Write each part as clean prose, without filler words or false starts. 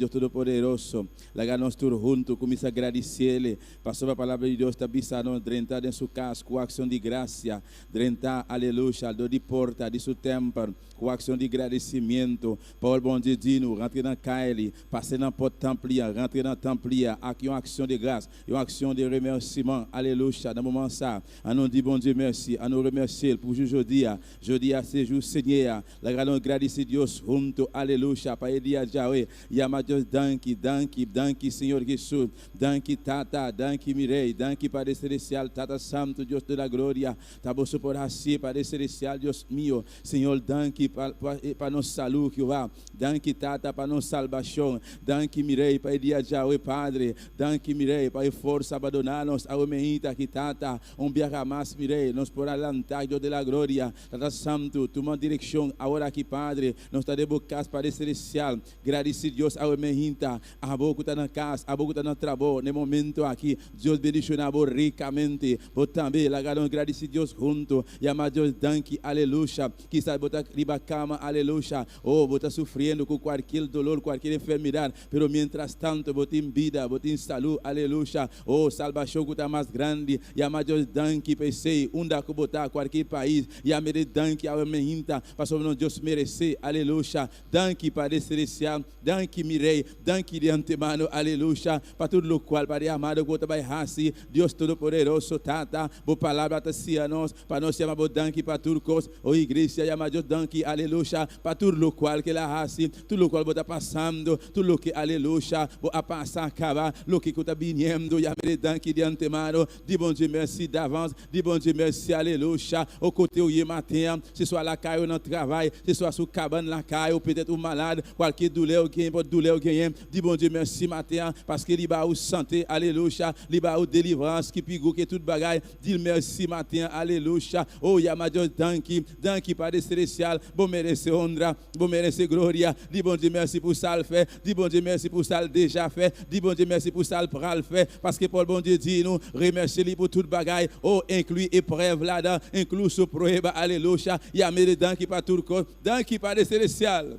Dios Todopoderoso. Laga nos tur huntu kuminsá gradisié. Pasobra palabra di Dios ta bisa nos drenta den su kas ku akshon di grasia. Drenta, aleluya, dor di porta di su tèmpel ku akshon di gradisimentu. Pawòl Bondye di nou, rantre nan kay li, pase nan pòt tanp li, rantre nan tanp li ak yon aksyon de gras, yon aksyon de remèsiman. Aleluya. Nan moman sa, annou di Bondye mèsi, annou remèsye pou jou jodi a. Jodi a se jou Senyè. Laga nos gradisí Dios huntu. Aleluya. Pa e dia djawe. Yama Dios danki, danki, danki, Señor Jesus. Danki, Tata, danki, mi Rei. Danki, Padre Selestial, Tata Santu, Dios de la gloria. Ta bo so por hasi, Padre Selestial, Dios mio. Señor, danki pa nos salú, Jehová. Danki, Tata, pa nos salbashon. Danki, mi Rei, pa e dia djawe, Padre. Danki, mi Rei, pa e forsa pa duna nos awe mainta aki, Tata. Un biaha mas, mi Rei, nos por a lanta, Dios de la gloria. Tata Santu, tuma direkshon awor aki, Padre. Nos ta den bo kas, Padre Selestial. Gradisí Dios awe mainta. Abo ku ta na kas, abo ku ta na trabou, na e momento aki, Dios bendishoná bo rikamente. Bo tambe, laga nos gradisí Dios huntu. Yama Dios danki, aleluya. Kisas bo ta riba kama, aleluya. Oh, bo ta sufriendo ku kualkier dolor, kualkier enfermedat, pero mientras tanto bo tin bida, bo tin salú, aleluya. Oh, salbashon ku ta mas grandi. Yama Dios danki pa esei, unda ku bo ta, kualkier pais. Yam'é danki awe mainta, pasobra nos Dios meresé, aleluya. Danki, Padre Selestial. Danki, mi Rei. Danki di antemano, aleluya, pa tur lokual, Padre amado, ku bo ta bai hasi. Dios Todopoderoso, Tata, bo palabra ta siña nos pa nos yama bo danki pa tur kos. O iglesia, yama Dios danki, aleluya, pa tur lokual ku el a hasi, tur lokual bo ta pasando, tur loke, aleluya, bo a pasa kaba, loke ku ta biniendo. Yam'é danki di antemano. Di Bondye mèsi davans. Di Bondye mèsi, aleluya. O kote ou ye maten an, se swa lakay ou nan travay, se swa sou kabann lakay ou, petèt ou malad, kwalke doulè ou genyen, nenpòt doulè ou genyen, di Bondye mèsi maten an, paske li ba ou sante, aleluya, li ba ou delivrans ki pi gwo ke tout bagay, di l mèsi maten an, aleluya. O, yama Dios danki, danki Padre Selestial, bo merese onra, bo merese gloria. Di Bondye mèsi pou sa l fè, di Bondye mèsi pou sa l deja fè, di Bondye mèsi pou sa l pral fè, paske pawòl Bondye di nou, remèsye li pou tout bagay, o, enkli eprèv ladan, inkluso prueba, aleluya, yam'e danki pa tur kos, danki Padre Selestial.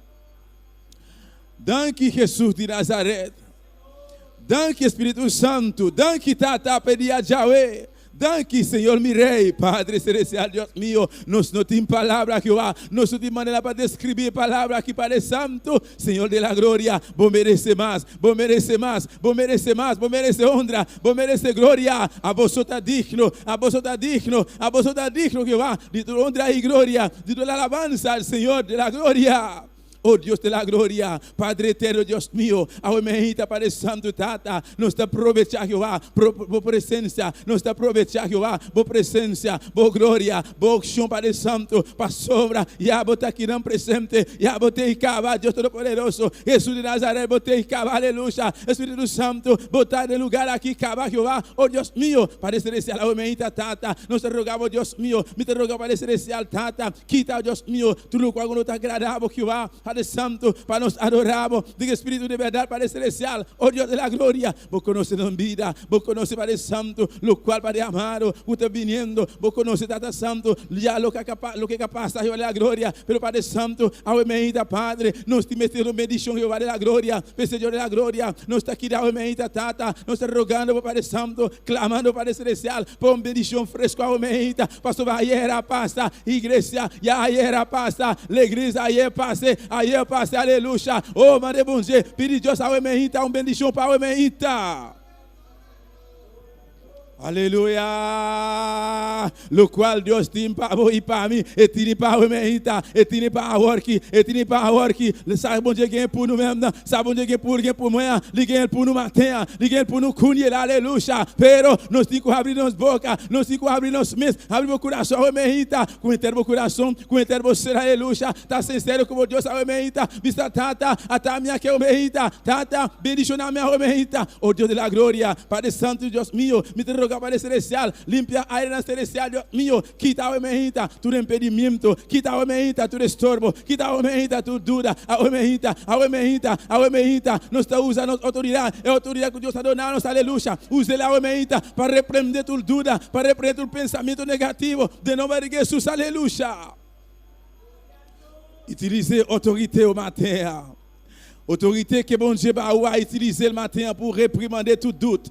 Danki Jesus di Nazaret. Danki Spiritu Santu. Danki Tata pa e dia djawe. Danki Señor mi Rey, Padre Celestial, Dios mio. Nos no tin palabra, Jehová. Nos no tin manera pa deskribí e palabra aki, Padre Santu. Señor de la gloria, bo merese mas, bo merese mas, bo merese mas, bo merese honra, bo merese gloria. Abo so ta digno, abo so ta digno, abo so ta digno, Jehová, di tur honra i gloria, di tur alabansa al Señor de la gloria. Oh Dios de la gloria, Padre eterno, Dios mio, awe mainta, Padre Santu, Tata, nos ta probechá, Jehová, bo presensia, nos ta probechá, Jehová, bo presensia, bo gloria, bo ukshon, Padre Santu, pasobra ya bo ta akinan presente, ya bo t'ei kaba, Dios Todopoderoso, Jesus di Nazaret, bo t'ei kaba, aleluya, Spiritu Santu, bo ta den lugar aki kaba, Jehová, oh Dios mio, Padre Celestial, awe mainta, Tata, nos ta roga bo, Dios mio, mi ta roga, Padre Celestial, Tata, Kita, Dios mio, tur lokual ku no ta agradá bo, Jehová, Padre Santu, pa nos adorá bo den espíritu di bèrdat, Padre Selestial, o Dios di la gloria. Bo konosé nos bida, bo konosé, Padre Santu, lokual, Padre amado, ku ta biniendo. Bo konosé, Tata Santu, ya loke a loke ka pasa, Jehová di la gloria. Pero, Padre Santu, awe meinta, Padre, nos tin mester un bendishon, Jehová di la gloria. P'esei, Dios di la gloria, nos ta keda awe meinta, Tata, nos ta rogando bo, Padre Santu, klamando, Padre Selestial, pa un bendishon fresku awe meinta. Pasobra ayer a pasa, iglesia, ya ayer a pasa, legrisa ayer pase, ayer pase, aleluya. Oh, mande Bondye, pidi Dios awe meinta un bendishon pa awe meinta. Aleluya! Lokual Dios tin pa bo i pa mi, e tini pa awe meinta, e tini pa aworki, e tini pa aworki. Sa Bondye gen pou nou menm nan, sa Bondye gen pou gen pou mwen an, li gen pou nou maten an, li gen pou nou kounye la, aleluya. Pero nos tin ku habri nos boka, nos tin ku habri nos mes, habri bo kurason awe meinta, ku henter bo kurason, ku henter bo ser, aleluya. Ta sinsero ku bo Dios awe meinta, bisa Tata, ata mi aki awe meinta, Tata, bendishona mi awe meinta. O Dios di la gloria, Padre Santu, Dios mio, mi ta roga Padre Celestial, limpia airenan celestial, Dios mio, kita awe meinta tur impedimiento, kita awe meinta tur estorbo, kita awe meinta tur duda, awe meinta, awe meinta, awe meinta. Nos ta usa nos outoridat, e outoridat ku Dios a dona nos, aleluya. Us'el awe meinta pa reprende tur duda, pa reprende tur pensamiento negativo, den nomber di Jesus, aleluya. Utilize otorite ou maten an. Otorite ke Bondye ba ou a itilize l maten an pou reprimande tout dout,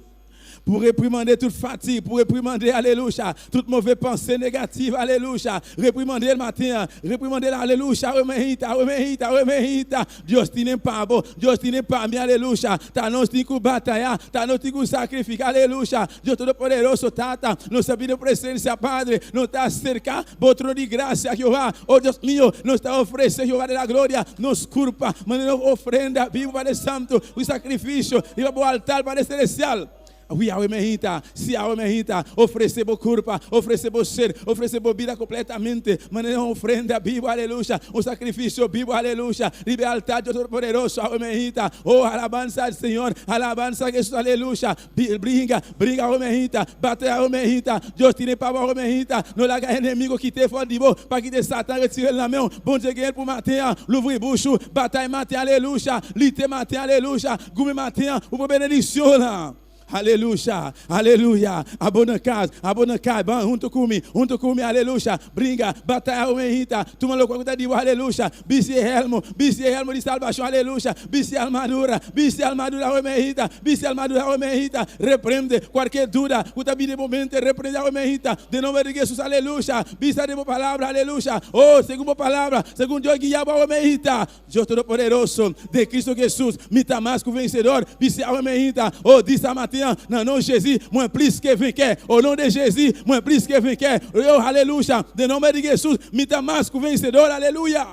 pou reprimande tout fatig, pou reprimande, alelouya, tout move panse negatif, alelouya. Reprimande l maten an, reprimande l, alelouya, remehita, remehita, remehita. Dios tine pa bo, Dios tine pa mi, alelouya. Ta nos tin ku bataya, ta nos tin ku sakrifika, alelouya. Dios Todopoderoso, Tata, nos ta pidi bo presensia, Padre, nos ta aserka bo trono di grasia, Jehová. O Dios mio, nos ta ofresé, Jehová de la gloria, nos kurpa manera un ofrenda bibu, Padre Santu, un sakrifisio riba bo altar, Padre Selestial. Wi, awe mehita, si, awe mehita, ofresé bo kurpa, ofresé bo ser, ofresé bo bida kompletamente manera un ofrenda bibu, aleluya, un sakrifisio bibu, aleluya, riba e altar, Dios Todopoderoso, awe mehita. O, alabansa al Señor, alabansa a Jesús, aleluya. Bringa, bringa awe mehita, bataya awe mehita, Dios tine pa bo awe mehita, no laga enemigo kite for di bo, pa kite Satan retirel nan menw, Bondye genyenl pou maten an, louvri bouch ou, batay maten alelouya, lite maten alelouya, goumen maten an pou pran benediksyon lan. Alelouya, alelouya, abo nan kas, abo nan kay, ban huntu ku mi, huntu ku mi, alelouya, bringa, batay awe mehita, tuma lokual ku ta di bo, alelouya, bisti e helmo, bisti e helmo di salbashon, alelouya, bisti armadura, bisti armadura awe mehita, bisti armadura awe mehita, reprende kualke duda ku ta bini den bo mente, reprende awe mehita, den nomber di Jesus, aleluya, bisa den bo palabra, aleluya, oh, segun bo palabra, segun Dios guia bo awe mehita, Dios Todopoderoso, den Cristo Jesus, mi ta mas ku vensedor, bisa awe mehita, oh, disa maten, nan nom Jezi, mwen plis ke venkè, o non de Jezi, mwen plis ke venkè, oh, aleluya, den nomber di Jesus, mi ta mas ku vensedor, aleluya.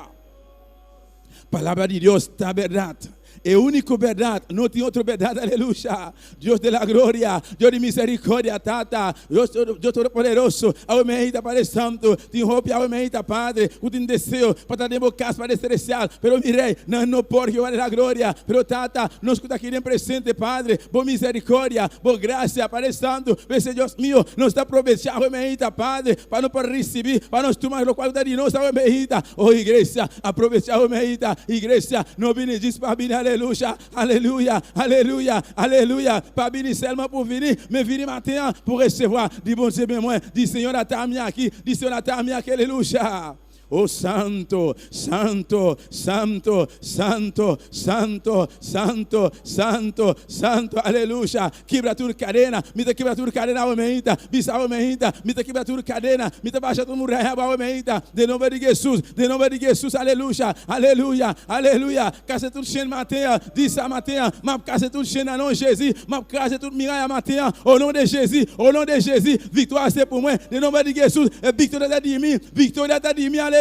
Palabra di Dios ta bèrdat. E úniko bèrdat, no tin otro bèrdat, aleluya. Dios de la gloria, Dios di misericordia, Tata, Dios, Dios Todopoderoso, awe mehita Padre Santo, tin hopi awe mehita Padre, ku tin deseo pa ta den bo kas, Padre Celestial, pero mi Rey, nan no por, Jehová de la gloria, pero Tata, nos ku ta aki den presente, Padre, bo misericordia, bo gracia, Padre Santo, p'esei Dios mio, nos ta probecha awe mehita, Padre, pa nos por ricibi, pa nos tuma lokual ku ta di nos awe mehita, oh iglesia, Aprovecha bo meita, iglesia, no bini djis pa bini aleluya, aleluya, aleluya, aleluya, pa bini sèlman pou vini, men vini maten an pou resevwa di Bondye ben mwen, di Señor ata mi aki, di Señor ata mi aki, aleluya. O santo, santo, santo, santo, santo, santo, santo, santo, aleluya. Kibra tur kadena, mi ta kibra tur kadena awe meita, bisa awe meita, mi ta kibra tur kadena, mi ta basha tur muraya awe meita, den nomber di Jesus, den nomber di Jesus, aleluya, aleluya, aleluya, kase tur shen maten, disa maten, map kase tur shen nan non Jezi, map kraze tout miraya maten, o non de Jezi, o non de Jezi, viktwa se pou mwen, den nomber di Jesus, victoria ta di mi, victoria ta di mi, aleluya.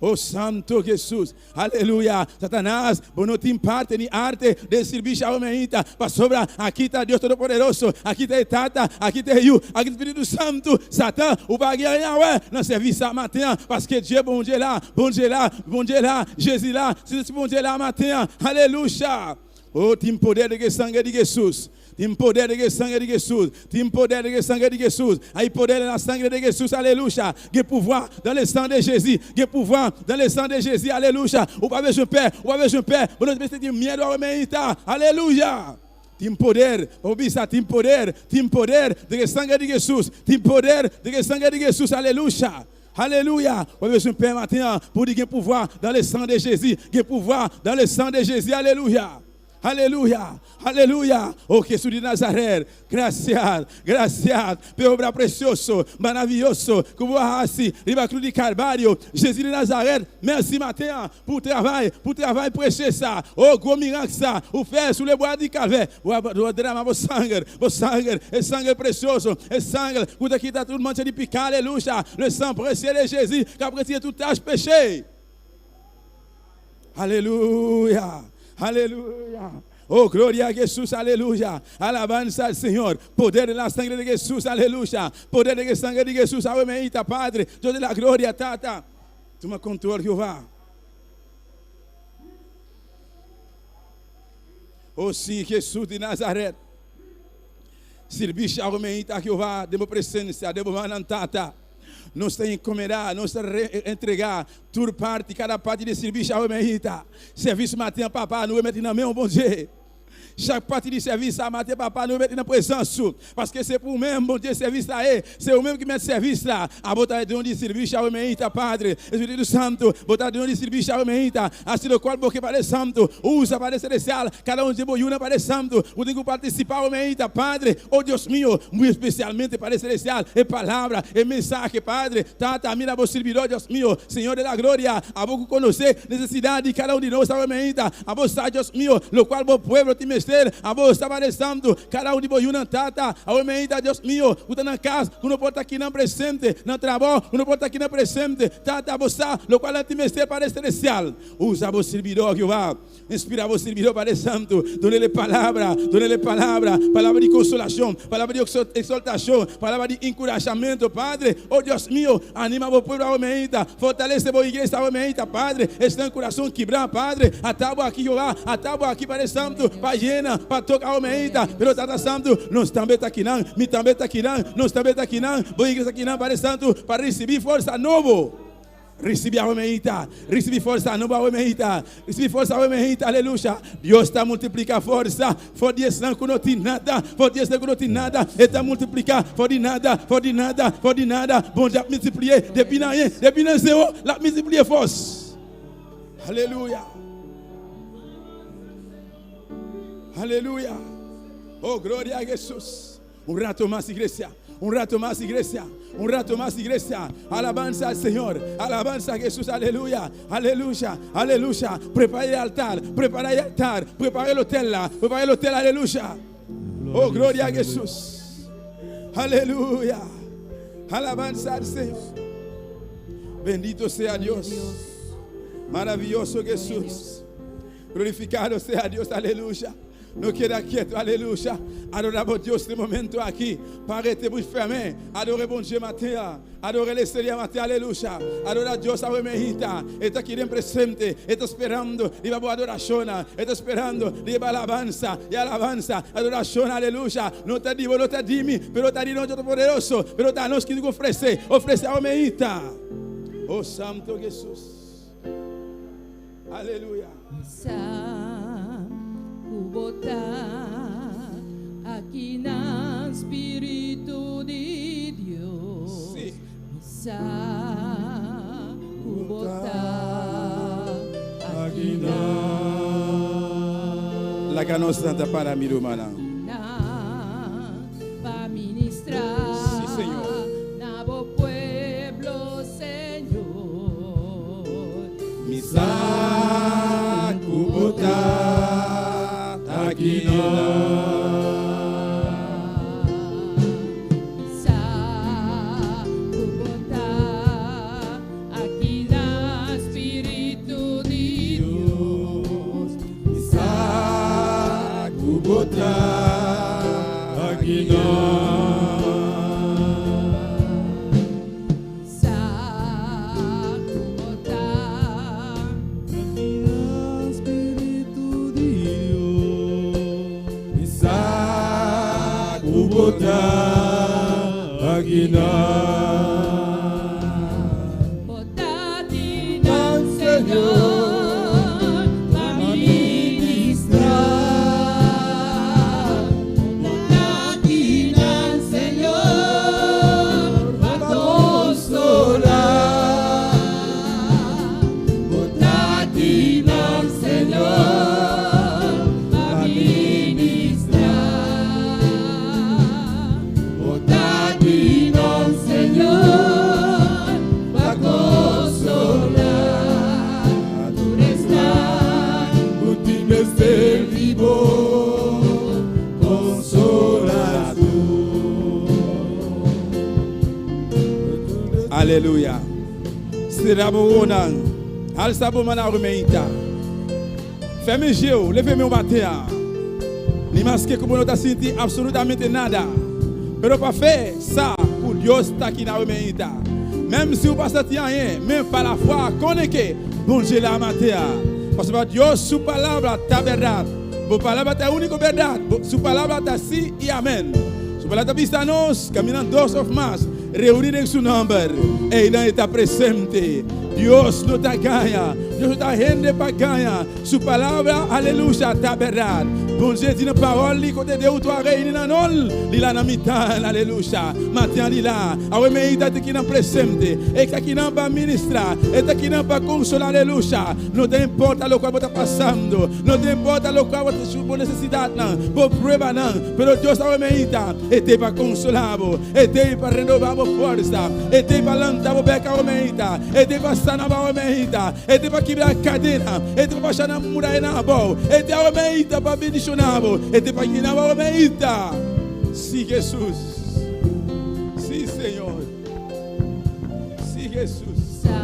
Oh Santo Jesus, aleluya, Satanas, bo no tin parte ni arte den sirbishi awe meinta, pasobra aki ta Dios Todopoderoso, aki ta e Tata, aki ta e Yu, aki ta Spiritu Santu. Satan, ou pa gen anyen awe nan sèvis sa maten an, paske Dye Bondye la, Bondye la, Bondye la, Jezi la, Sentespri Bondye la maten an, aleloucha. Oh, tin poder den e sangre di Jesus. Tin poder den e sangre di Jesus. Tin poder den e sangre di Jesus. Hay poder en la sangre de Jesus. Aleluya. Gen pouvwa dan le sang de Jezi. Gen pouvwa dan le sang de Jezi. Aleluya. Ou pa bezwen pè. Ou pa bezwen pè. Bo no mester tin miedo awe meinta. Aleluya. Tin poder. Bo bisa tin poder. Tin poder den e sangre di Jesus. Tin poder den e sangre di Jesus. Aleluya. Aleluya. Ou pa bezwen pè maten an pou di gen pouvwa dan le sang de Jezi. Gen pouvwa dan le sang de Jezi. Aleluya. Aleluya, aleluya, oh Jesús di Nazaret, gracias, gracias p'e obra precioso, maraviyoso ku bo a hasi riba cruz di Calvario. Jesus di Nazaret, merci maten an pou travay, pou travay preche sa, oh gwo mirak sa ou fè sou le bwa di Calvè. Bo a derama bo sanger, bo sanger, e sanger precioso, e sanger ku ta kita tur mancha di piká, aleluya, le sang precieux de Jesus kap retire tur tach peche. Aleluya, aleluya. Oh, gloria a Jesús, aleluya. Alabanza al Señor. Poder en la sangre de Jesús, aleluya. Poder en la sangre de Jesús. Ave meita, Padre. Dios de la gloria, Tata. Toma control, Jehová. Oh, sí, Jesús de Nazaret. Servicio ave meita, Jehová, de mi presencia, de mi tata. Nos ta encomendá, nos ta entregá tur parti, cada parti di sirbishi awe mehita. Servicio matin, Papa, nu remeti na men, Bondye. Chak pati di sèvis sa maten papa nou mete nan prezans ou paske se pou ou menm Bondye sèvis la ye se ou menm ki mèt sèvis la abo ta don di sirvisha awe meita Padre Espiritu Santo bo ta don di sirvisha awe meita hasi lokual bo ke Padre Santo usa Padre Celestial kada un di bo yunan Padre Santo ku tin ku partisipa awe meita Padre oh Dios mio muy espesialmente Padre Celestial e palabra e mensahe Padre Tata mira bo sirbidor Dios mio Señor de la gloria abo ku konosé nesesidat di kada un di nos awe meita Abo sa, Dios mio, lokual bo pueblo tin mester. Abo sa, Padre Santu, kada un di bo yunan, Tata. Awe meita, Dios mio, ku ta nan kas, ku no por ta akinan presente, nan trabou, ku no por ta akinan presente. Tata, abo sa lokual nan tin mester, Padre Selestial. Usa bo sirbidor, Jehová. Inspira bo sirbidor, Padre Santu. Dun'el e palabra, dun'el e palabra, palabra di konsolashon, palabra di eksoltashon, palabra di enkurashamentu, Padre. O Dios mio, anima bo pueblo awe meita. Fortalece bo iglesia awe meita, Padre. Esnan kurason kibrá, Padre, ata bo aki, Jehová, ata bo aki, Padre Santu, pa yena, pa toka awe meita. Pero, Tata Santu, nos tambe ta kinan, mi tambe ta kinan, nos tambe ta kinan, bo iglesia kinan, Padre Santu, pa risibí forsa nobo. Risibí awe meita, risibí forsa nobo awe meita, risibí forsa awe meita, aleluya. Dios ta multipliká forsa for di esnan ku no tin nada, for di esnan ku no tin nada, E ta multipliká for di nada, for di nada, for di nada. Bondye ap miltipliye depi nan yen, depi nan zewo, l ap miltipliye fòs. Aleluya! Aleluya! Oh, gloria a Hesus! Un rato mas, iglesia. Un rato mas, iglesia. Un rato mas, iglesia. Alabansa al Señor. Alabansa a Jesús. Aleluya. Aleluya. Aleluya. Prepara e altar. Prepara e altar. Prepara el hotel. Prepara el hotel. Aleluya. Oh, gloria a Jesús. Aleluya. Alabanza al Señor. Bendito sea Dios. Maravilloso Jesús. Glorificado sea Dios. Aleluya. No keda ketu, aleluya. Adora bo Dios den momento aki. Parete bouch fèmen. Adore Bondye maten an. Adore el este dia maten, aleluya. Adora Dios awe mehita. E ta aki den presente. E ta sperando riba bo adorashonnan. E ta sperando riba alabansa i alabansa, adorashon, aleluya. No ta di bo, no ta di mi, pero ta di nos Dios Todopoderoso. Pero ta nos ki tin ku ofresé. Ofresé awe mehita. Oh Santo Jesus. Aleluya. Sa ku bo ta aki nan Spiritu di Dios. Sí. Mi sa ku bo ta aki nan. Laga nos nan ta para mi rumannan. Nan pa ministrá. Sí, Señor. Na bo pueblo, Señor. Mi sa ku bo ta aki nan. Mi sa ku bo ta aki nan, Spiritu di Dios. Mi sa ku bo ta aki nan. Sa ku bo ta. Guia Spiritu di Dios. Mi sa ku bo ta akinan. Bo ta di nan Señor pa ministrá. Bo ta di nan Señor pa consolá. Bo ta di nan Señor pa ministrá. Bo ta di nan Señor pa consolá. Tur esnan ku tin mester di bo consolador. Aleluya. Sera bo wowonan, alsa bo man arumeita. Fèmen je w, leve men w ba tè a. Ni maske ku bo no ta sinti apsolutamente nada, pero pa fe sa ku Dios ta aki na arumeita. Menm si ou pa santi anyen, men pa lafwa konnen ke Bondye la maten a. Pasobra Dios su palabra ta bèrdat. Bo palabra ta e úniko bèrdat. Su palabra ta sí i amèn. Su palabra ta bisa nos, Kaminnan dos òf mas reuní den su nòmber, einan e ta presente. Dios no ta gaña. Dios no ta hende pa gaña. Su palabra, aleluya, ta bèrdat. Bondye di nan pawòl li kote de ou twa reyini nan non l, li la nan mitan n, aleluya. Maten an li la. Awe meinta te kinan presente. E ta kinan pa ministra. E ta kinan pa konsolá, aleluya. No ta importa lokual bo ta pasando. No ta importa lokual bo ta bo nesesidatnan, bo pruebanan, pero Dios awe meinta e t'ei pa konsolá bo, e t'ei pa renobá bo forsa, e t'ei pa lanta bo bek awe meinta, e t'ei pa sana bo awe meinta, e t'ei pa kibra kadena, e t'ei pa basha nan murayanan abou, e t'ei awe meinta pa bendishoná bo, e t'ei pa yena bo awe meinta. Sí, Jesús. Sí, Señor. Sí, Jesús. Sa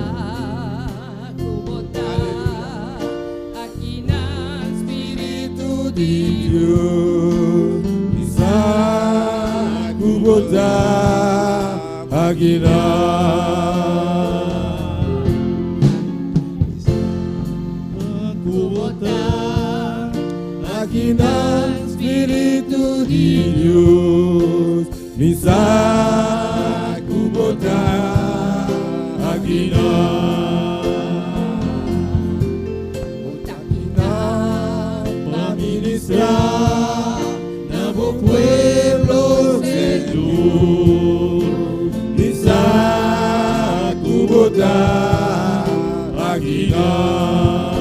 ku bo ta aki nan, Spiritu di Dios. Mi sa ku bo ta aki nan. Ku bo ta aki nan, Spiritu di Dios. Mi sa ku bo ta aki nan. Bo ta aki nan pa ministrá na bo pueblo, Señor. Mi sa ku bo ta aki nan.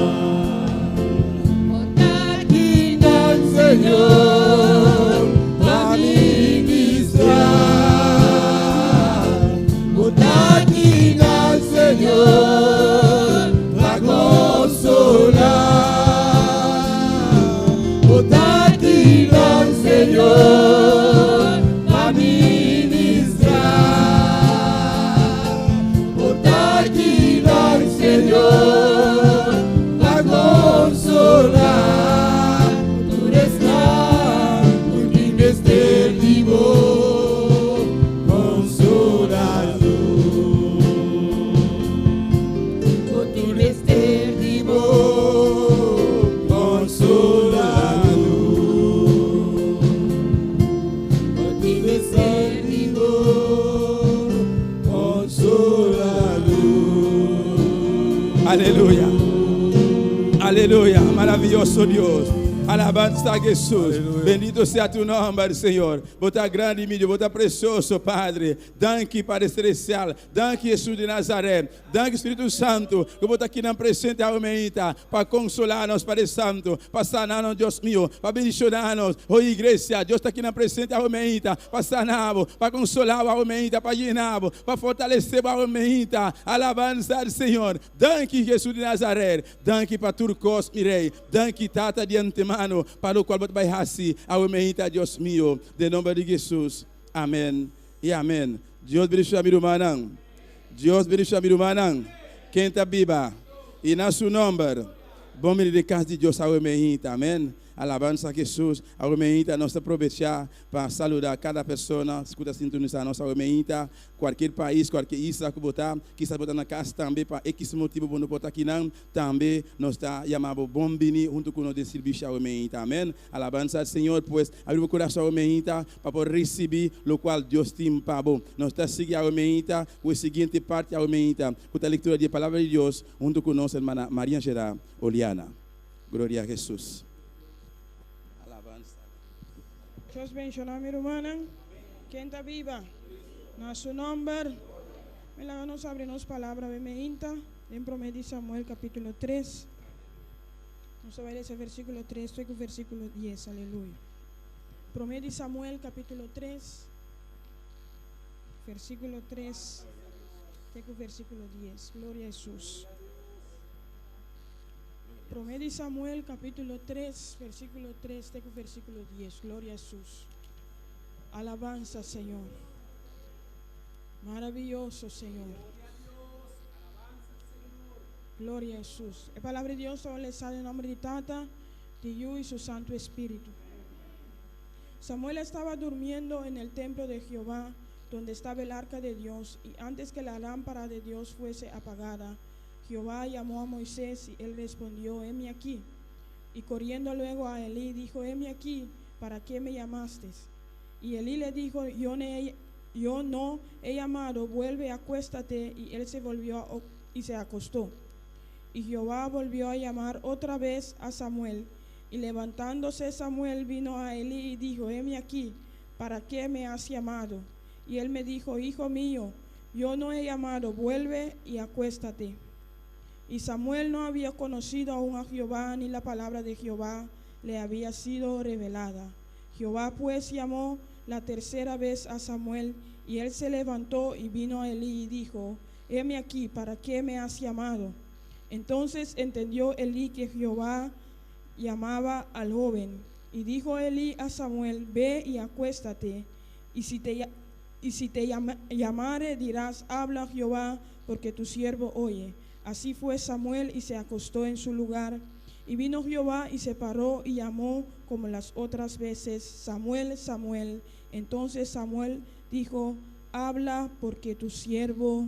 Bo ta aki nan, Señor, pa ministrá. Bo ta aki nan, Señor, pa konsolá. Bo ta aki nan, Señor, pa ministrá. Bo ta aki nan, Señor, pa konsolá. Tur esnan ku tin mester di bo konsoladó. Bo tin mester di bo konsoladó. Bo tin mester di bo konsoladó. Aleluya. Aleluya. Maraviyoso Dios. Alabanza a Jesús. Bendito sea tu nombre, Señor. Bo ta grandi, mi Dios. Bo ta presioso, Padre. Danki, Padre Celestial. Danki, Jesús di Nazaret. Danki, Spiritu Santu. Ku bo ta aki nan presente awe meinta pa konsolá nos, Padre Santu. Pa sana nos, Dios mio. Pa bendishoná nos. O iglesia, Dios ta aki nan presente awe meinta pa sana bo, pa konsolá bo awe meinta, pa yena bo, pa fortalesé bo awe meinta. Alabanza al Señor. Danki, Jesús di Nazaret. Danki pa tur kos, mi Rei. Danki, Tata, di antemano pa lokual bo ta bai hasi awe meinta, Dios mio. Den nomber di Jesús. Amèn i amèn. Dios bendishoná mi rumannan. Dios bendishoná mi rumannan. Ken ta biba i na su nomber. Bon bini den kas di Dios awe meinta. Amèn. Alabansa Jesús. Awe meinta nos ta probechá pa saludá kada persona ku ta sintonisá nos awe meinta. Kualkier pais, kualkier isla ku bo ta, kisas bo ta na kas tambe pa ekis motibu bo no por ta akinan, tambe nos ta yama bo bon bini huntu ku nos den sirbishi awe meinta. Amèn. Alabansa al Señor. Pues, abri bo kurason awe meinta pa por risibí lokual Dios tin pa bo. Nos ta sigui awe meinta ku e siguiente parti awe meinta, ku ta lektura di e Palabra di Dios huntu ku nos hermana Maria Angela Oliana. Gloria a Jesus. Alabansa. Dios benshoná mi rumannan. Ken ta biba? Na su nòmber. Mi laga nos abri nos palabra awe meinta den Promé di Samuel kapítulo tres. Nos ta bai lesa versíkulo tres te ku versíkulo dies. Aleluya. Promé di Samuel kapítulo tres, versíkulo tres te ku versíkulo dies. Gloria a Hesus. Promé di Samuel kapítulo tres, versíkulo tres te ku versíkulo dies. Gloria a Hesus. Alabansa, Señor. Maraviyoso, Señor. Gloria a Hesus. E palabra di Dios ta lesa den nomber di Tata, di Yu y su Santo Espíritu. Samuel estaba durmiendo en el templo de Jehová, donde estaba el arca de Dios, y antes que la lámpara de Dios fuese apagada, Jehová llamó a Moisés y él respondió: Heme aquí. Y corriendo luego a Elí, dijo: Heme aquí, ¿para qué me llamaste? Y Elí le dijo: Yo no he llamado, vuelve, acuéstate. Y él se volvió y se acostó. Y Jehová volvió a llamar otra vez a Samuel. Y levantándose Samuel vino a Elí y dijo, heme aquí, ¿para qué me has llamado? Y él me dijo, hijo mío, yo no he llamado, vuelve y acuéstate. Y Samuel no había conocido aún a Jehová, ni la palabra de Jehová le había sido revelada. Jehová pues llamó la tercera vez a Samuel, y él se levantó y vino a Elí y dijo, heme aquí, ¿para qué me has llamado? Entonces entendió Elí que Jehová llamaba al joven. Y dijo Elí a Samuel, ve y acuéstate, y si te, y si te llamare dirás, habla Jehová, porque tu siervo oye. Así fue Samuel y se acostó en su lugar. Y vino Jehová y se paró y llamó como las otras veces, Samuel, Samuel. Entonces Samuel dijo, habla porque tu siervo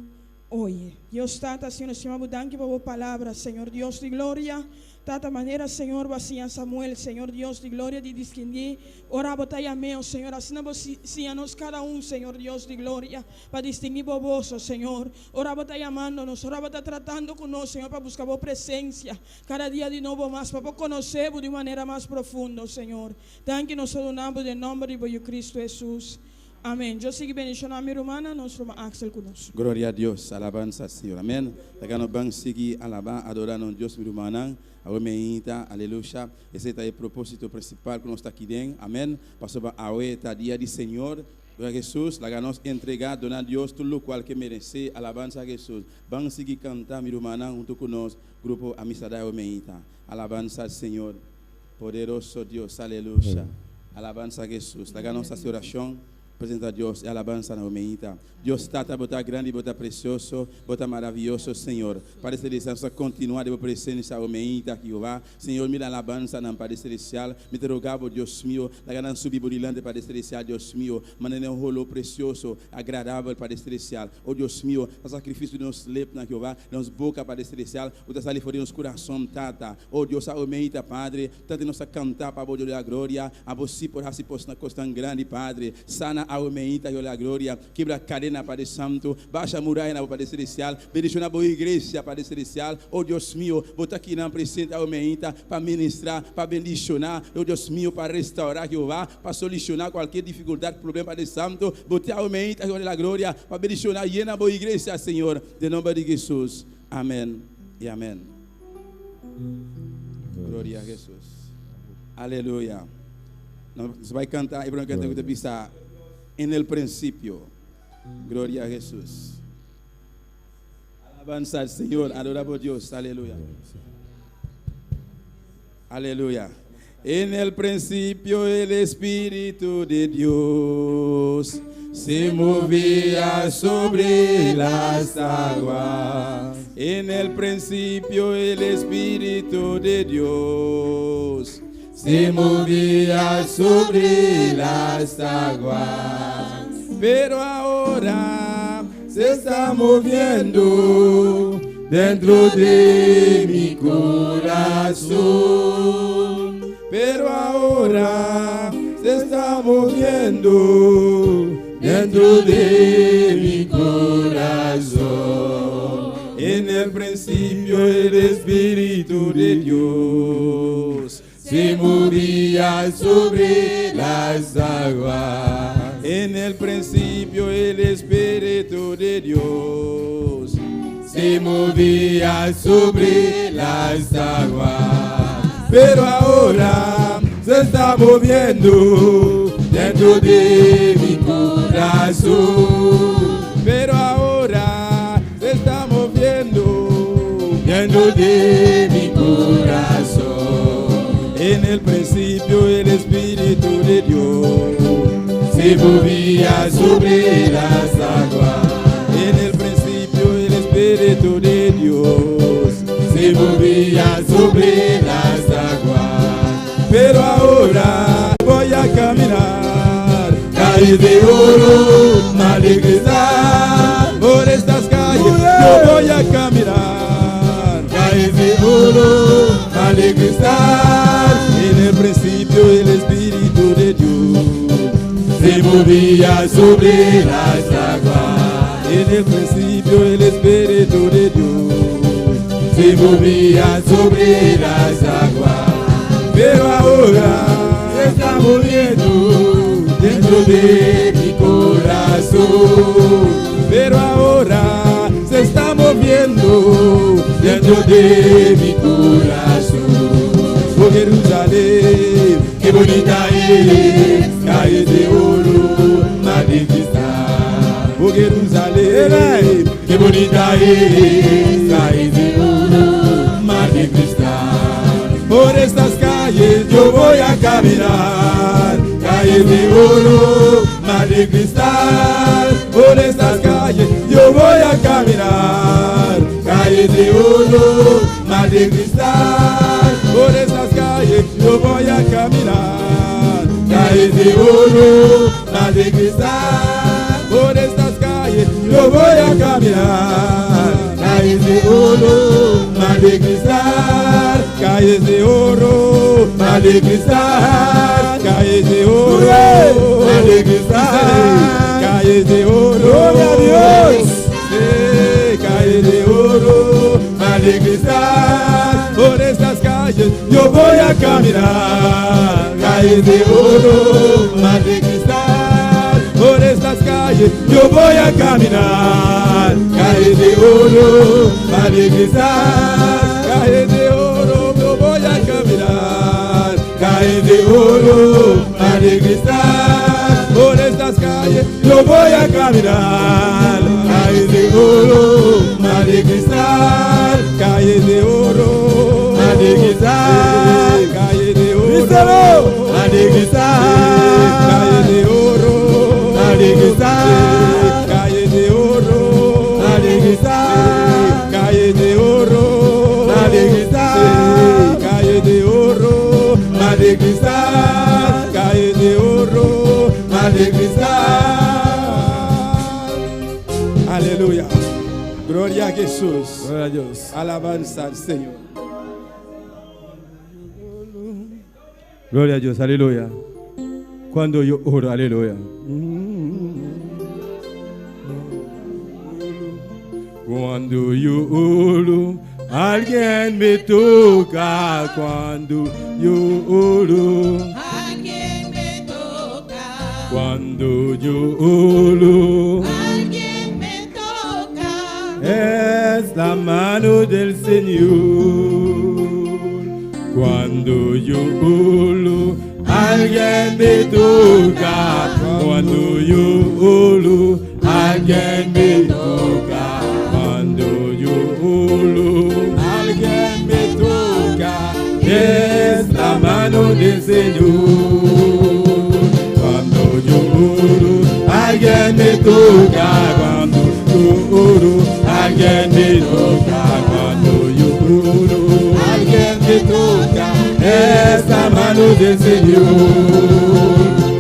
oye. Dios Tata, Señor, Señor, danki pa bo palabra, Señor Dios di gloria. Tata manera, Señor, bo a siña Samuel, Señor Dios di gloria, di distinguí. Ora bo ta yam'é, Señor, asina bo siña nos kada un, Señor Dios di gloria, pa distinguí bo bos, Señor. Ora bo ta yamando nos, ora bo ta tratando ku nos, Señor, pa buska bo presensia kada dia di nobo mas, pa por konosé bo di un manera mas profundo, Señor. Danki nos ta duna bo den nòmber di bo Yu Kristu Hesus. Amén. Dios sigui bendiciona mi rumannan, nos ruman Axel cu nos. Gloria a Dios, alabansa al Señor. Amén. Laga nos ban sigui alaba, adora nos Dios mi rumannan. Awe meinta, aleluya. Esei ta e propósito principal cu nos ta aki den. Amén. Pasobra awe ta dia di Señor. Gloria a Jesus. Laga nos entrega, duna Dios tur locual ke merece. Alabansa a Jesus. Ban sigui canta mi rumannan hunto cu nos grupo Amistad awe meinta. Alabansa al Señor. Poderoso Dios, aleluya. Alabansa a Jesus. Laga nos hasi oracion, presenta Dios e alabansa na bo meita. Dios Tata, bo ta grandi, bo ta precioso, bo ta maraviyoso, Señor. Padre Celestial, nos ta continua den bo presencia bo meita, Jehová. Señor, mira alabansanan, Padre Celestial. Mi ta roga bo, Dios mio, laga nan subi bo dilante, Padre Celestial, Dios mio. Manda nan un holo precioso, agradabel, Padre Celestial. O Dios mio, ta sacrificio di nos lepnan, Jehová, di nos boca, Padre Celestial, cu ta sali for di nos curason, Tata. O Dios, a omeita, Padre, tantu nos ta canta pa Bo, Dios di la gloria, Abo si por haci cosnan grandi, Padre. Sana a omeita, Dios di la gloria, kibra cadena, Padre Santo, basha muraya na Bo, Padre Celestial, bendiciona Bo iglesia, Padre Celestial. O Dios mio, Bo ta akinan presente a omeita pa ministra, pa bendiciona, o Dios mio, pa restaura, Jehová, pa soluciona cualkier dificultad, problema, Padre Santo. Bo ta omeita, Dios di la gloria, pa bendiciona, yena Bo iglesia, Señor, den nomber di Jesus. Amen y amen. Gloria a Jesús. Aleluya. Nos bai canta e primer canta ku ta bisa en el principio. Gloria a Jesús. Alabanza al Señor, adoramos a Dios. Aleluya. Aleluya. En el principio el Espíritu de Dios se movía sobre las aguas. En el principio el Espíritu de Dios se movía sobre las aguas. Pero ahora se está moviendo dentro de mi corazón. Pero ahora se está moviendo dentro de mi corazón. En el principio el Espíritu de Dios se movía sobre las aguas. En el principio el Espíritu de Dios se movía sobre las aguas. Pero ahora se está moviendo dentro de mi corazón. Pero ahora se está moviendo dentro de mi corazón. En el principio el Espíritu de Dios se movía sobre las aguas. En el principio el Espíritu de Dios se movía sobre las aguas. Pero ahora voy a caminar, calles de oro, alegre por estas calles yo voy a caminar, calles de oro, alegre En el principio el Espíritu de Dios se movía sobre las aguas. En el principio el Espíritu de Dios Se movía sobre las aguas. Pero ahora se está moviendo dentro de mi corazón. Pero ahora se está moviendo dentro de mi corazón. Oh Jerusalén, qué bonita es, calle de oro, mar de cristal. Oh Jerusalén, qué bonita es, calle de oro, mar de cristal. Por estas calles yo voy a caminar, calles de oro, mar de cristal. Por estas calles yo voy a caminar, calles de oro, mar de cristal. Por estas calles yo voy a caminar, calles de oro, mar de cristal. Por estas calles yo voy a caminar, calles de oro, mar de cristal, calles de oro, mar de cristal, calles de oro, mar de cristal, calles de oro, gloria a Dios, sí, calles de oro, mar de cristal, por estas calles yo voy a caminar, calles de oro, mar de cristal, por estas calles yo voy a caminar, calles de oro, mar de cristal, calles de oro, yo voy a caminar, calles de oro, mar de cristal, por estas calles yo voy a caminar, calles de oro, mar de cristal, calles de oro, mar de cristal, calles de oro, mar de cristal, calles de oro, mar de cristal, calles de oro, mar de cristal, calles de oro, mar de cristal, calles de oro, mar de cristal, calles de oro, mar de cristal. Aleluya. Gloria a Jesús. Gloria a Dios. Alabanza al Señor. Gloria a Dios, aleluya. Cuando yo oro, aleluya. Cuando yo oro, alguien me toca. Cuando yo oro, Alguien me toca. cuando yo oro, Alguien me toca. es la mano del Señor. Cuando yo oro, alguien me toca. Cuando yo oro, alguien me toca. Cuando yo oro, Alguien me toca. es la mano del Señor. Cuando yo oro, alguien me toca. Cuando yo oro, alguien me toca. Cuando yo oro, Alguien me toca. es la mano del Señor.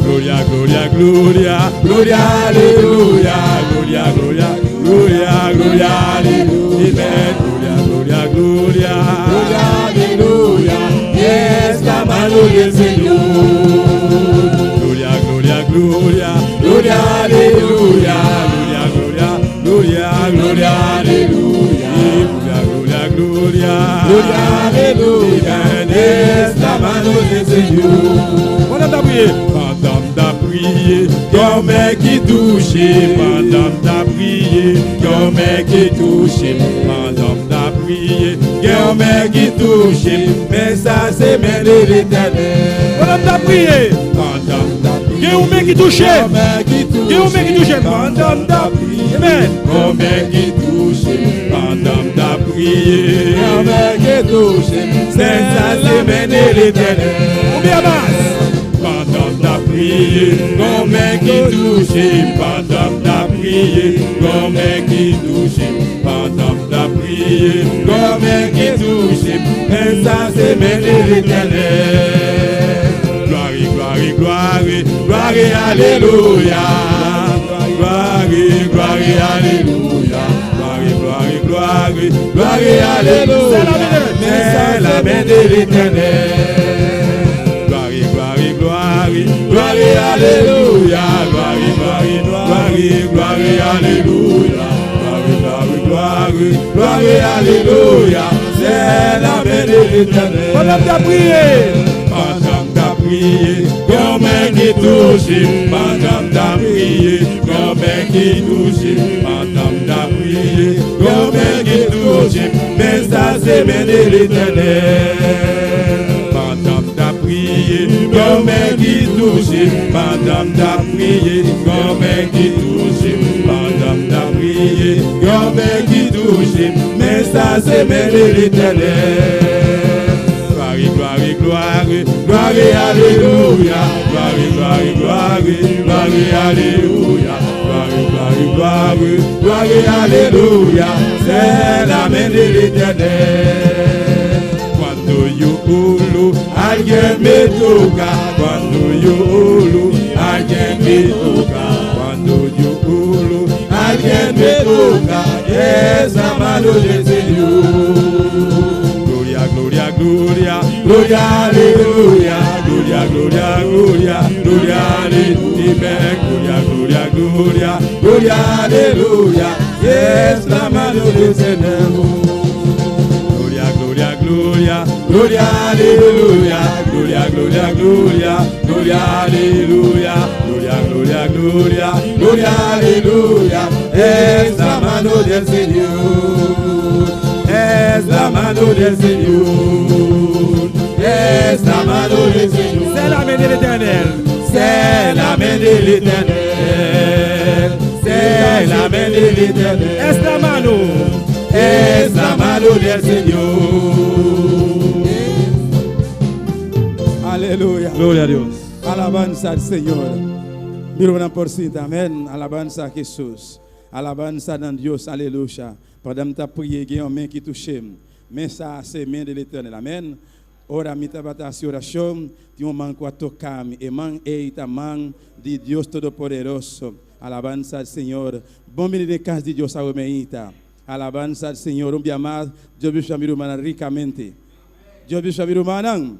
Gloria, gloria, gloria, gloria, aleluya, gloria, gloria, gloria, gloria, aleluya, gloria, gloria, gloria, Gloria, aleluya. Es la mano del Señor. Gloria, gloria, gloria, gloria, aleluya, gloria, gloria, gloria, gloria, aleluya, gloria, gloria, gloria, Gloria, aleluya. Es la mano del Señor. Pendant d'a prié, pendant d'a prié, comme qui touche, pendant d'a prié, comme qui touche, pendant d'a prié, comme qui touche, mais ça c'est main de l'Éternel. Pendant d'a prié, pendant d'a prié, Gen yon men ki touche. Comme qui touche, Gen yon men ki touche. pendant d'a prié, Amen. comme qui touche, pendant d'a prié, Comme qui touche. c'est ça c'est main de l'Éternel. Ou bien bas. Pendant d'a prié, comme qui touche, pendant d'a prié, comme qui touche, pendant d'a prié, comme qui touche, et ça c'est main de l'Éternel. Gloire, gloire, gloire, gloire, alléluia. Gloire, gloire, alléluia. Gloire, gloire, gloire, gloire, alléluia. C'est la main de l'Éternel. Gloire, gloire, gloire, gloire, alléluia. Gloire, gloire, gloire, gloire, alléluia. Gloire, gloire, gloire, gloire, alléluia. l'Éternel. Pandan m t ap priye. Pandan m t ap priye, gon men ki touche m. Pandan m t ap priye, gon men ki touche m. Pandan m t ap priye, gon men ki touche m. Men sa se men de l'Éternel. Pandan m t ap priye, gon men ki touche m. Pandan m t ap priye, gon men ki touche m. Pandan m t ap priye, gon men ki touche m. Men sa se men de l'Éternel. Gloire, gloire, gloire, gloire, alléluia. Gloire, gloire, gloire, gloire, alléluia. Gloire, gloire, gloire, gloire, alléluia. C'est la main de l'Éternel. Cuando yo oro, alguien me toca. Cuando yo oro, alguien me toca. Cuando yo oro, alguien me toca. Es la mano del Señor. Gloria, gloria, gloria, gloria, aleluya. Gloria, gloria, gloria, gloria, aleluya. Gloria, gloria, gloria, gloria, aleluya. Es la mano del Señor. Gloria, gloria, gloria, gloria, aleluya. Gloria, gloria, gloria, gloria, aleluya. Gloria, gloria, gloria, gloria, aleluya. Es la mano del Señor. Es la mano del Señor. Es la mano del Señor. C'est la main de l'Éternel. C'est la main de l'Éternel. C'est la main de l'Éternel. Es la mano. Es la mano del Señor. Aleluya. Gloria a Dios. Alabanza al Señor. Mira una porcita, amén. Alabanza a Jesús. Alabanza a Dios, aleluya. Pandan m ap priye, gen yon men ki touche. Men sa se men de l'Éternel. Amèn. Ora mi tabata hasi orashon, tin un man ku a toka mi. E man ei ta man di Dios Todopoderoso. Alabanza al Señor. Bon bini den kas di Dios awe mainta. Alabanza al Señor. Un bia mas, Dios bendishoná mi rumannan rikamente. Dios bendishoná mi rumannan.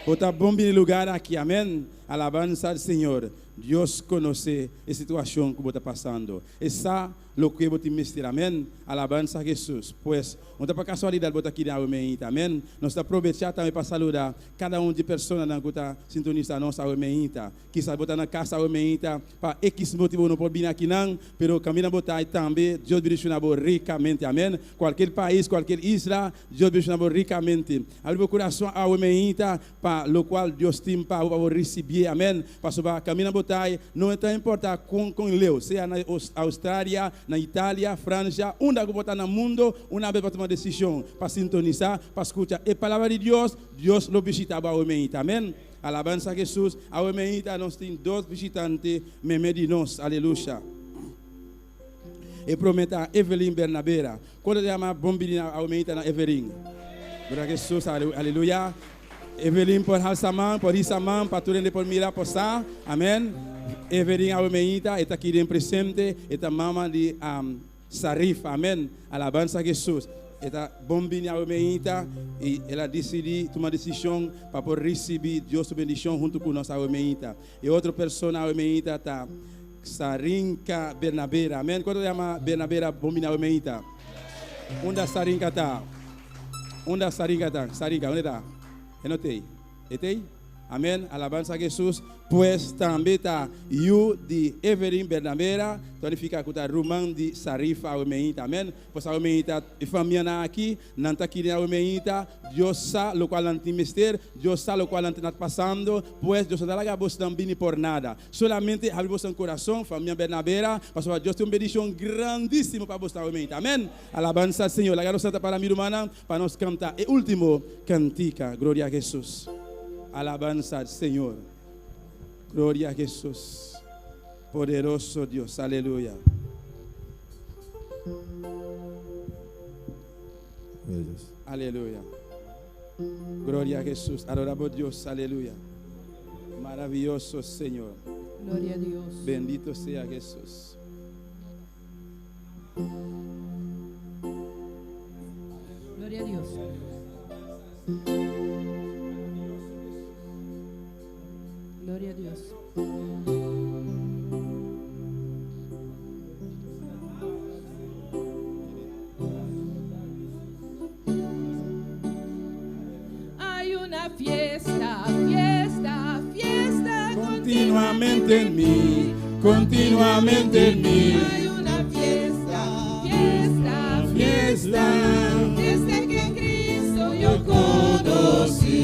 Bo ta bon bini lugá aki. Amèn. Alabanza al Señor. Dios konosé e situashon ku bo ta pasando. E sa loke bo tin mester. Amèn. Alabanza a Jesús. Pues, no ta pa kasualidat bo ta aki awe mainta. Amèn. Nos ta aprovechá tambe pa saludá kada un di personanan ku ta sintonisá nos awe mainta. Kisas bo ta na kas awe mainta pa X motibu no por bini akinan, pero kaminda bo ta tambe Dios bendishoná bo rikamente. Amèn. Kualke pais, kualke isla, Dios bendishoná bo rikamente. Habri bo kurason awe mainta pa loke Dios tin pa bo risibí. Amèn. Pasobra kaminda bo ta, no ta importá kon leu, sea na Australia, na Italia, Fransia, unda ku bo ta na mundu, un bes pa tuma desishon, pa sintonisá, pa skucha e palabra di Dios, Dios lo bishitá bo awe mainta. Amèn. Alabanza a Jesús. Awe mainta nos tin dos bishitante, meimei di nos. Aleluya. E promé ta Evelyn Bernabera. Kuantu ta yama bon bini awe mainta na Evelyn? Gloria a Jesús. Aleluya. Evelyn por halsa man, por hisa man, pa tur por mira, por sa. Amèn. Evelyn awe mainta, ta aki den presente, e ta mama di Sarif. Amèn. Alabanza a Jesús. E ta bon bini awe mainta i el a disidí tuma desishon pa por risibí Dios su bendishon huntu ku nos awe mainta. E otro persona awe mainta ta Sarinka Bernabera. Amèn. Kuantu ta yama Bernabera bon bini awe mainta? Unda Sarinka ta? Unda Sarinka ta? Sarinka, unda ta? E no t'ei. E t'ei? Amèn. Alabanza a Jesús. Pues tambe ta yu di Evelyn Bernabera, significa ku ta ruman di Sarifa awe mainta. Amèn. Pues awe mainta e famianan aki, nan ta aki awe mainta, Dios sa loke nan tin mester, Dios sa loke nan ta pasando, pues Dios no ta laga boso bini por nada. Solamente habri boso kurason, famia Bernabera, pasobra Dios tin un bendishon grandísimo pa boso awe mainta. Amèn. Alabanza al Señor. Laga nos para mi rumannan, pa nos kanta e último kantika. Gloria a Jesús. Alabanza al Señor. Gloria a Jesús. Poderoso Dios. Aleluya. Aleluya. Gloria a Jesús. Adoramos a Dios. Aleluya. Maravilloso Señor. Gloria a Dios. Bendito sea Jesús. Gloria a Dios. Gloria a Dios. Continuamente en mí, continuamente en mí. Hay una fiesta, fiesta, Fiesta. Desde que Cristo yo conocí.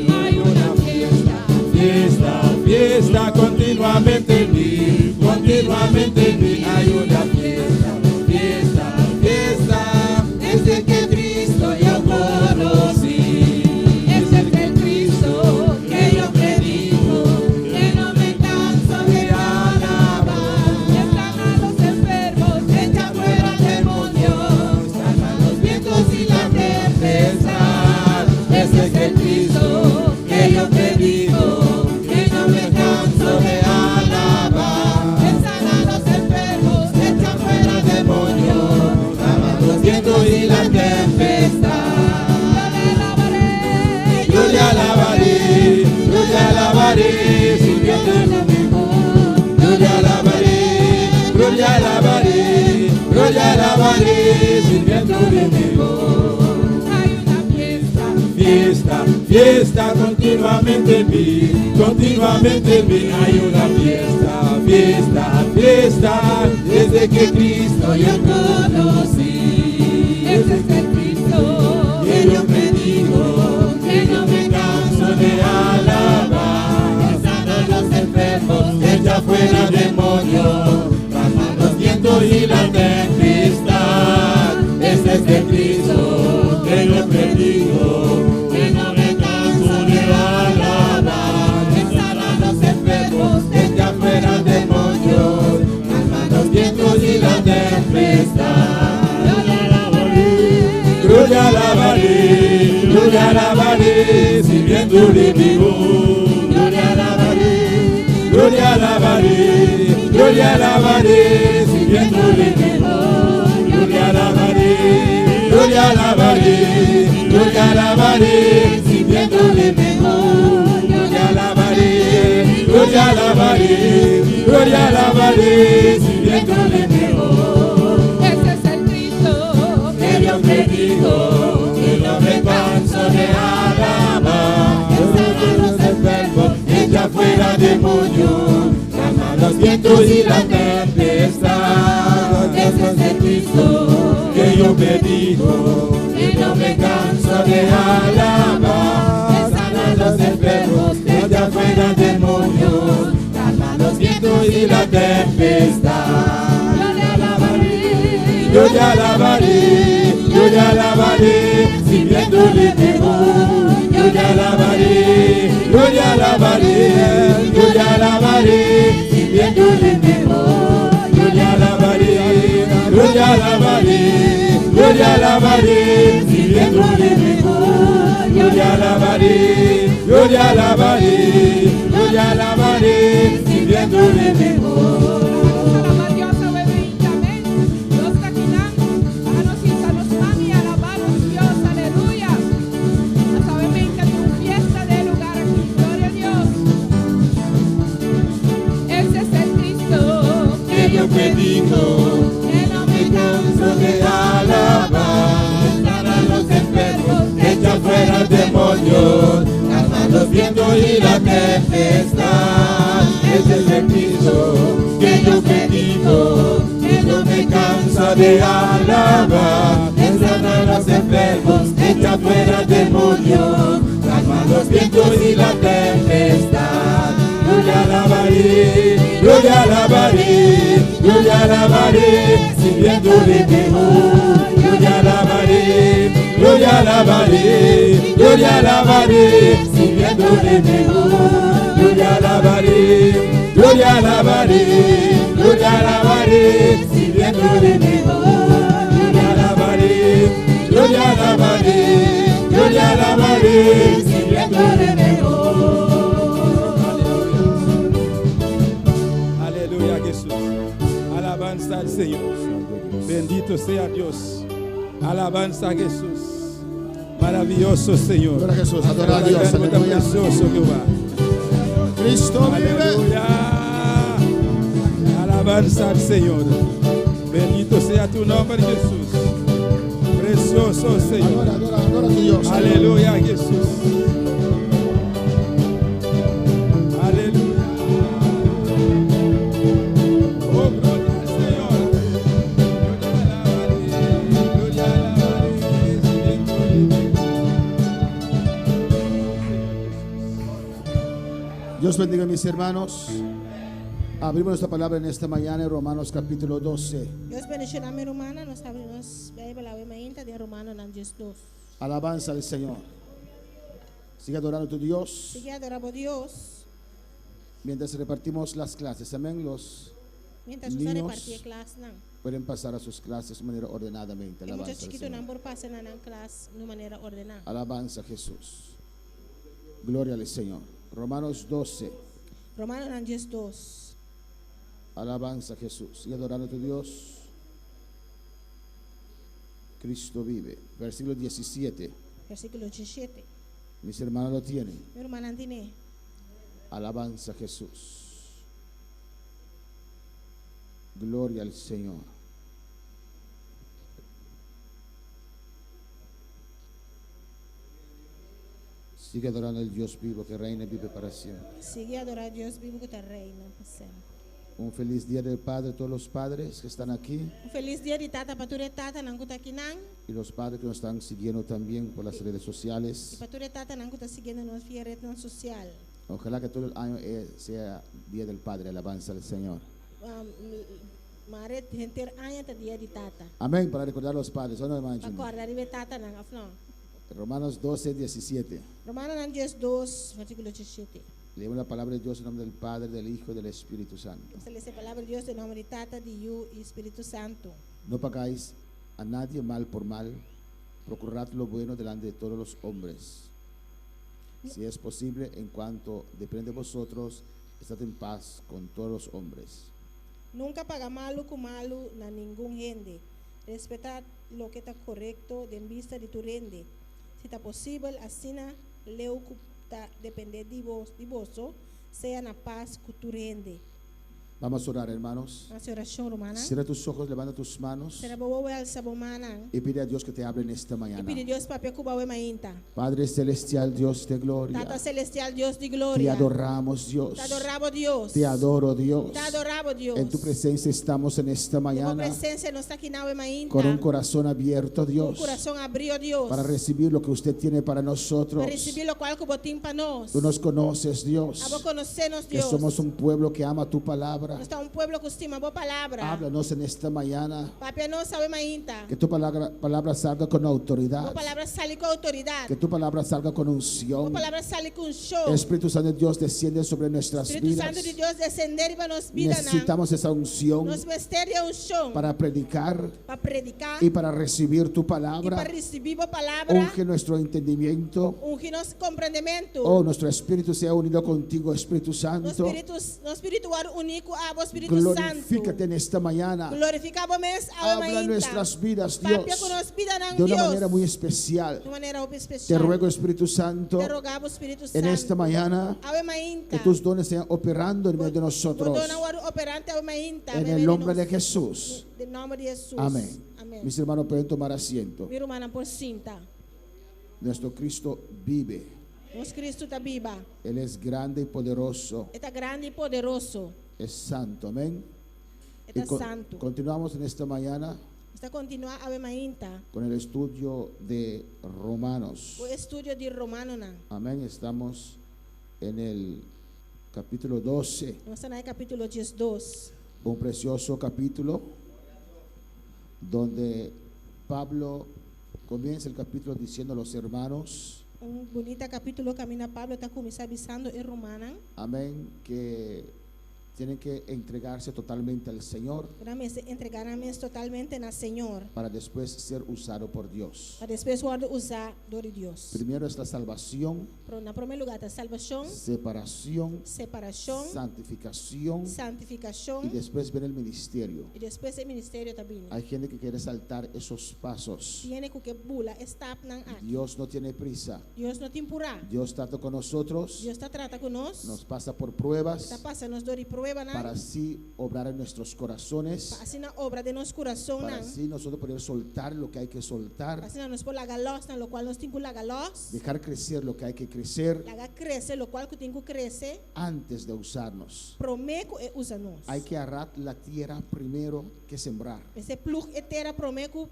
Hay una fiesta, Fiesta, fiesta continuamente en mí, continuamente en mí. Hay una fiesta, fiesta, fiesta. Desde que Cristo yo conocí. Ese es el Cristo que yo predico, que no me canso de alabar. Que sana a los enfermos, echa fuera demonios, calma los vientos y la tempestad. Ese es el Cristo que yo predico, que no me canso de alabar. Que sana a los enfermos, echa fuera demonios, calma los vientos y la tempestad. Yo le alabaré, yo le alabaré, sirviendo Yo le alabaré, yo le alabaré, yo le alabaré, sirviéndole mejor. Hay una fiesta, Fiesta, fiesta continuamente en mí, continuamente en mí. Hay una fiesta, fiesta, fiesta, desde que Cristo yo yo conocí. Ese es el Cristo que yo predico, que no me canso de alabar. Que sana a los enfermos, Echa fuera demonios, calma los vientos y la tempestad. Ese es el Cristo que yo predico, que no me canso de alabar. Que sana a los enfermos, Echa fuera demonios, calma los vientos y la tempestad. Yo le alabaré. Yo le alabaré, yo le alabaré, sirviéndole mejor. Yo le alabaré. Yo le alabaré, yo le alabaré, sirviéndole mejor. Yo le alabaré, yo le alabaré, yo le alabaré, sirviéndole mejor. Yo le alabaré, yo le alabaré, yo le alabaré, sirviéndole mejor. Ese es el Cristo Que yo predico, que no me canso de alabar. Que sana a los enfermos, echa fuera demonios, calma los vientos y la tempestad. Ese es el Cristo Que yo predico, que no me canso de alabar. Que sana a los enfermos, echa fuera demonios, calma los vientos y la tempestad. Yo le alabaré. Yo le alabaré, yo le alabaré, sirviéndole mejor. Yo le alabaré, yo le alabaré, yo le alabaré, sirviéndole mejor. Yo le alabaré, yo le alabaré, yo le alabaré, sirviéndole mejor. Yo le alabaré, yo le alabaré, yo le alabaré, sirviéndole mejor. Alabá Dios, amèn. Dios ta akinan. Pa nos hisa nos man i alabá nos Dios, aleluya. Nos sabemos ku tin un fiesta den e lugá aki. Gloria na Dios. Ese es el Cristo Que yo predico, que no me canso de alabar. Sana a los enfermos, Echa fuera demonios, calma los vientos y la tempestad. Ese es el Cristo que yo predico, que no me canso de alabar. Sana a los enfermos, echa fuera demonios, calma los vientos y la tempestad. Yo le alabaré, yo le alabaré, yo le alabaré, sirviéndole mejor. Yo le alabaré, yo le alabaré, yo le alabaré, sirviéndole mejor. Yo le alabaré, yo le alabaré, yo le alabaré, sirviéndole mejor. Yo le alabaré, yo le alabaré, yo le alabaré, sirviéndole mejor. Aleluya, Jesús. Alabanza al Señor. Bendito sea Dios. Alabanza a Jesús. Maravilloso Señor. Gloria a Jesús, adora a Dios, Tan aleluya. precioso Jehová. Cristo vive. Aleluya. Alabanza al Señor. Bendito sea tu nombre, Jesús. Precioso Señor. Adora, adora, adora a tu Dios. Aleluya, Jesús. Aleluya. bendiga, mis hermanos. Abrimos nuestra palabra en esta mañana en Romanos capítulo 12. Dios bendishoná mi rumannan, nos ta habri nos Beibel awe mainta den Romanonan 12. Alabanza al Señor. Sigue adorando a tu Dios Sigui adorá bo Dios. mientras repartimos las clases. Amén. Los Mientras nos ta niños repartí e klasnan. pueden pasar a sus clases de manera ordenadamente. E mucha Alabanza al chikitu Señor. nan por pasa na nan klas na manera ordená. Alabanza a Jesús. Gloria al Señor. Romanos 12. Romanonan 12. Alabanza a Jesús. Y adorando a tu Dios. Cristo vive. Versículo 17. Versíkulo 17. Mis hermanos lo tienen. Mi rumannan tin'é. Alabanza a Jesús. Gloria al Señor. Sigue adorando al Dios vivo que reina y vive para siempre. Sigui adorá Dios bibu ku ta reina pa semper. Un feliz día del Padre a todos los padres que están aquí Un felis dia di tata pa tur e tatanan ku ta akinan. y los padres que nos están siguiendo también por las redes I sociales. pa tur e tatanan ku ta siguiendo nos via retnan sosial. Ojalá que todo el año sea Día del Padre, alabanza al Señor. Mare henter aña ta dia di tata. Amén, para recordar a los padres. ¿O no, hermano Pa Junior? kòrda riba e tatanan, òf no? Romanos 12, 17. Romanonan 12, versíkulo 17. Leemos la palabra de Dios en nombre del Padre, del Hijo y del Espíritu Santo. Nos ta lesa e palabra di Dios den nòmber di Tata, di Yu i Spiritu Santu. No pagáis a nadie mal por mal, procurad lo bueno delante de todos los hombres. Si es posible, en cuanto depende de vosotros, estad en paz con todos los hombres. Nunka paga malu ku malu na ningun hende. Respetá loke ta korekto den bista di tur hende. Si ta posibel, asina leu ku ta dependé di bo, di boso, sea na pas ku tur hende. Vamos a orar, hermanos. Hasi orashon, rumannan. Cierra tus ojos, levanta tus manos Sera bo wowo i alsa bo mannan. y pide a Dios que te hable en esta I mañana. pidi Dios papia ku bo awe mainta. Padre Celestial, Dios de gloria, Tata Selestial, Dios di te gloria. adoramos, Dios. Ta adorá bo, Dios. Te adoro, Dios. Ta adorá bo, Dios. En tu presencia estamos en esta Den bo mañana presensia nos ta akinan awe mainta. con un corazón abierto, Un Dios, kurason habrí, Dios. para recibir lo que usted tiene para nosotros. Pa risibí loke ku bo tin pa nos. Tú nos conoces, Dios, Abo konosé nos, que Dios. somos un pueblo que ama tu palabra. Nos ta un pueblo ku stima bo palabra. Háblanos en esta mañana, Papia nos awe mainta. que tu palabra, palabra salga con autoridad, Bo palabra sali ku outoridat. que tu palabra salga con Bo unción. palabra sali ku unshon. Espíritu Santo de Dios desciende sobre nuestras Spiritu vidas. Santu di Dios desendé riba nos bidanan. Necesitamos esa unción Nos mester di e unshon para predicar pa prediká y para recibir tu i pa palabra. risibí bo palabra. Unge nuestro entendimiento. Ungi nos komprendementu. Oh, nuestro espíritu sea unido contigo, Espíritu Nos Santo. spiritu, nos spiritu wòrdu uní ku abo, Spiritu Santu. Glorifícate en esta mañana. Glorifiká bo mes awe Habla mainta. nuestras vidas, Papia Dios, ku nos bidanan, de una Dios. manera muy especial. Di un manera hopi Te spesial. ruego, Espíritu Santo, Ta roga bo, Spiritu en Santu. esta mañana, Awe mainta. que tus dones sean operando en medio de nosotros. Bo donnan wòrdu operante awe mainta. En el nombre de Jesús. Den nòmber di Hesus. Amén. Amèn. Mis hermanos pueden tomar asiento. Mi rumannan por sinta. Nuestro Cristo vive. Nos Kristu ta biba. Él es grande y poderoso. E ta grandi i poderoso. Es santo. Amén. Y E ta santu. continuamos en esta mañana Nos ta kontinuá awe mainta. con el estudio de Romanos. E estudio di Romanonan. Amén. Estamos en el capítulo 12, Nos ta na kapítulo 12. un precioso capítulo donde Pablo comienza el capítulo diciendo a los hermanos, Un bunita kapítulo kaminda Pablo ta kuminsá bisando e rumannan. amén, que tienen que entregarse totalmente al Señor Ku nan mester entregá nan mes totalmente na Señor. para después ser usado por Dios. Pa despues wòrdu usá dor di Dios. Primero es la salvación, Pero na promé lugá ta salbashon, separación, separashon, santificación y santifikashon después viene el ministerio. i despues e ministerio ta bini. Hay gente que quiere saltar esos pasos. Tin hende ku ke bula e stapnan aki. Dios no tiene prisa. Dios no tin purá. Dios trata con nosotros, Dios ta trata ku nos. nos pasa por Ta pruebas pasa nos dor di pruebanan. para así obrar en nuestros corazones, Pa asina obra den nos kurason para nan. así nosotros poder soltar lo que hay que soltar, Asina nos por laga lòs nan lokual nos tin ku laga lòs. dejar crecer lo que hay que crecer Laga krese lokual ku tin ku krese. antes de usarnos. Promé ku e usa nos. Hay que arar la tierra primero que sembrar. Mester plug e tera promé ku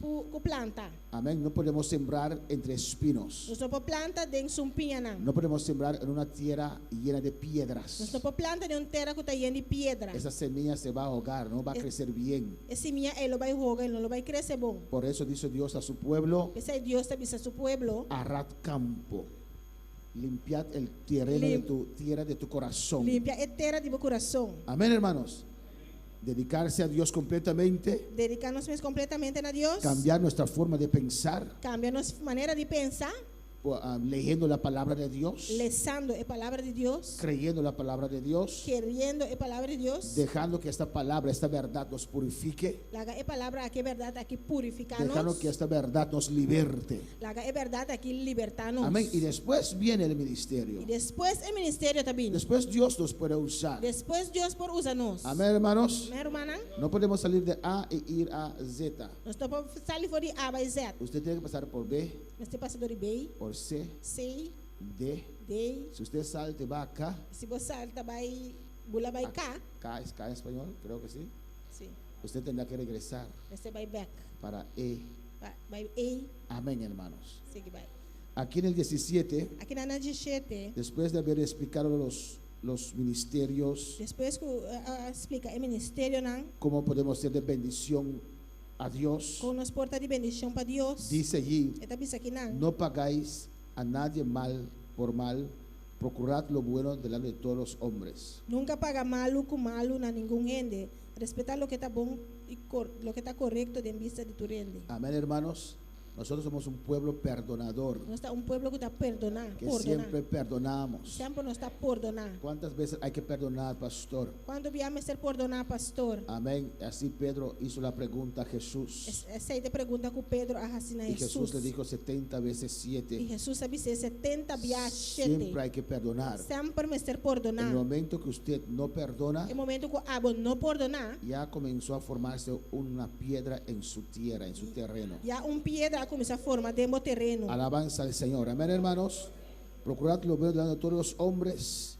Ku planta. Amén. No podemos sembrar entre espinos. Nos no por planta den sumpiñanan. No podemos sembrar en una tierra llena de piedras. Nos no por planta den un tera ku ta yen di piedra. Esa semilla se va a ahogar, no va a crecer bien. E simia ei lo bai hoga, e no lo bai krese bon. Por eso dice Dios a su pueblo, P'esei Dios ta bisa su pueblo, arad campo, limpiad el terreno de Lim- tu tierra de tu corazón. Limpia e tera di bo kurason. Amén, hermanos. Dedicarse a Dios completamente, Dediká nos mes kompletamente na Dios. cambiar nuestra forma de pensar, Kambia nos manera di pensa, leyendo la palabra de Dios, lesando e palabra di Dios, creyendo la palabra de Dios, keriendo e palabra di Dios. dejando que esta palabra, esta verdad nos purifique, Laga e palabra aki, e bèrdat aki purifiká dejando nos. que esta verdad nos liberte. Laga e bèrdat aki libertá nos. Amén. Y después viene el ministerio. I despues e ministerio ta bin. Después Dios nos puede usar. Despues Dios por usa nos. Amén, hermanos. Amèn, rumannan? No podemos salir de A e ir a Z. Nos no por sali for di A bai Z. Usted tiene que pasar por B, Mester pasa dor di B, por C, C, D. D. Si usted salta y va acá, Si bo salta bai bula bai K, K es K en español, creo que sí. sí. Usted tendrá que regresar Mester bai bèk. para E. Bai E, Amén, hermanos. sigui bai. Aquí en el 17, Aki na 17, después de haber explicado los ministerios, despues ku a splika e ministerionan, cómo podemos ser de bendición a Dios, kon nos por ta di bendishon pa Dios. dice allí, E ta bisa akinan. no pagáis a nadie mal por mal, procurad lo bueno delante de todos los hombres. Nunka paga malu ku malu na ningun hende. Respetá loke ta bon i kor, loke ta korekto den bista di tur hende. Amén, hermanos. Nosotros somos un pueblo perdonador, Nos ta un pueblo ku ta pordoná, que pordoná. siempre perdonamos. Semper nos ta pordoná. ¿Cuántas veces hay que perdonar, pastor? Kuantu bia mester pordoná, pastor? Amén. Así Pedro hizo la pregunta a Jesús. Esei ta e pregunta ku Pedro a hasi na Y Jesús Hesus. le dijo 70 veces I 7. Hesus a bis'é 70 bia 7. Siempre hay que perdonar. Semper mester En pordoná. el momento que usted no perdona, E momento ku abo no pordoná, ya comenzó a formarse una piedra en su tierra, en su terreno. ya un piedra a kuminsá forma den bo tereno. Alabanza al Señor. Amén, hermanos. Procurad lo bueno delante de todos los hombres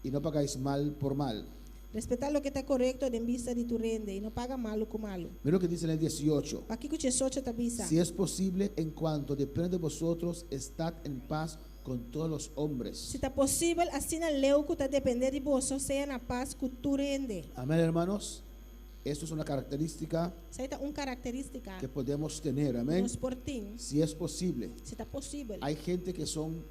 y no pagáis mal por mal. Respetá loke ta korekto den bista di tur hende i no paga malu ku malu. Mira lo que dice en el 18. Wak kiko 18 ta bisa. Si es posible, en cuanto depende de vosotros, estad en paz con todos los hombres. Si ta posibel, asina leu ku ta dependé di boso, sea na pas ku tur hende. Amén, hermanos. Esto es una característica Esei ta un karakterístika que podemos tener. Amén. nos por tin, Si es posible. si ta posibel. Hay gente que son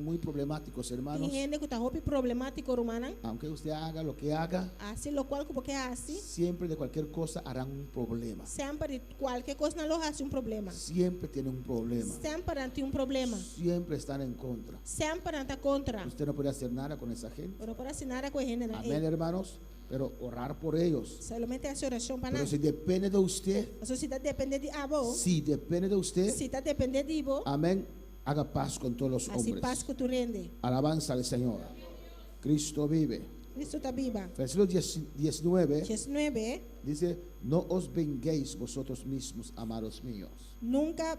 muy problemáticos, hermanos. Tin hende ku ta hopi problemátiko, rumannan. Aunque usted haga lo que haga, Hasi lokual ku bo ke hasi, siempre de cualquier cosa harán un problema. semper di kualke kos nan lo hasi un problema. Siempre tienen un problema. Semper nan tin un problema. Siempre están en contra. Semper nan ta kontra. Usted no puede hacer nada con esa gente. Bo no por hasi nada ku e hendenan Amén, ei. hermanos. Pero orar por ellos. Solamente hasi orashon pa Pero nan. si depende de usted, Paso si ta dependé di abo, si depende de usted, si ta dependé di bo, amén, haga paz con todos los hasi hombres. pas ku tur hende. Alabanza al Señor. Cristo vive. Kristu ta biba. Versículo 19 19. dice, no os venguéis vosotros mismos, amados míos, Nunka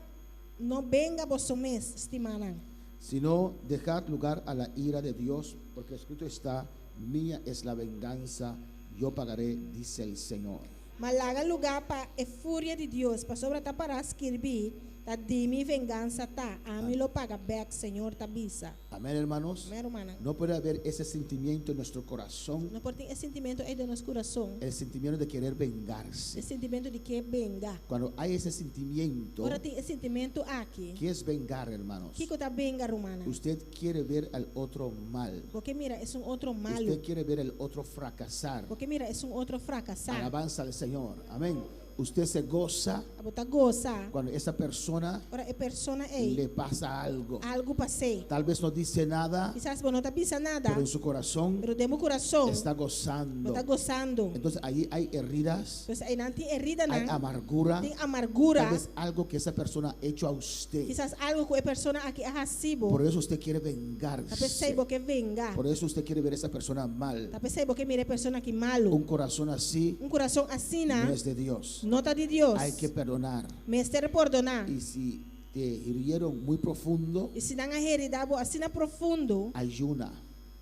no venga boso mes, stimánan. sino dejad lugar a la ira de Dios, porque escrito está, mía es la venganza, yo pagaré, dice el Señor. Ma laga lugá pa e furia di Dios, pasobra ta pará skirbí, ta di mi vengansa ta, ami lo paga bèk, Señor ta bisa. Amén, hermanos. Amèn, rumannan. No puede haber ese sentimiento en nuestro corazón, No por tin e sentimentu ei den nos kurason, el sentimiento de querer e vengarse. sentimentu di ke venga. Cuando hay ese sentimiento, Ora tin e sentimentu aki. ¿qué es vengar, hermanos? Kiko ta venga, rumannan? Usted quiere ver al otro mal. Bo ke mira esun otro malu. Usted quiere ver al otro fracasar. Bo ke mira esun otro frakasá. Alabanza al Señor. Amén. Usted se goza Abo ta gosa. cuando esa persona Ora e persona ei le pasa algo. algu pas'é. Tal vez no dice nada, Kisas bo no ta bisa nada, pero en su corazón pero den bo kurason está gozando. bo ta gosando. Entonces allí hay heridas, Entonces einan tin herida hay nan, amargura, tin amargura. tal vez algo que esa persona ha hecho a usted. Kisas algu ku e persona aki a hasi bo. Por eso usted quiere Ta p'esei vengarse. bo ke venga. Por eso usted quiere ver a esa persona mal. Ta p'esei bo ke mira e persona aki malu. Un corazón así Un kurason asina no es de Dios. no ta di Dios. Hay que perdonar. Mester pordoná. Y si te hirieron muy profundo, I si nan a heridá bo asina profundo, ayuna,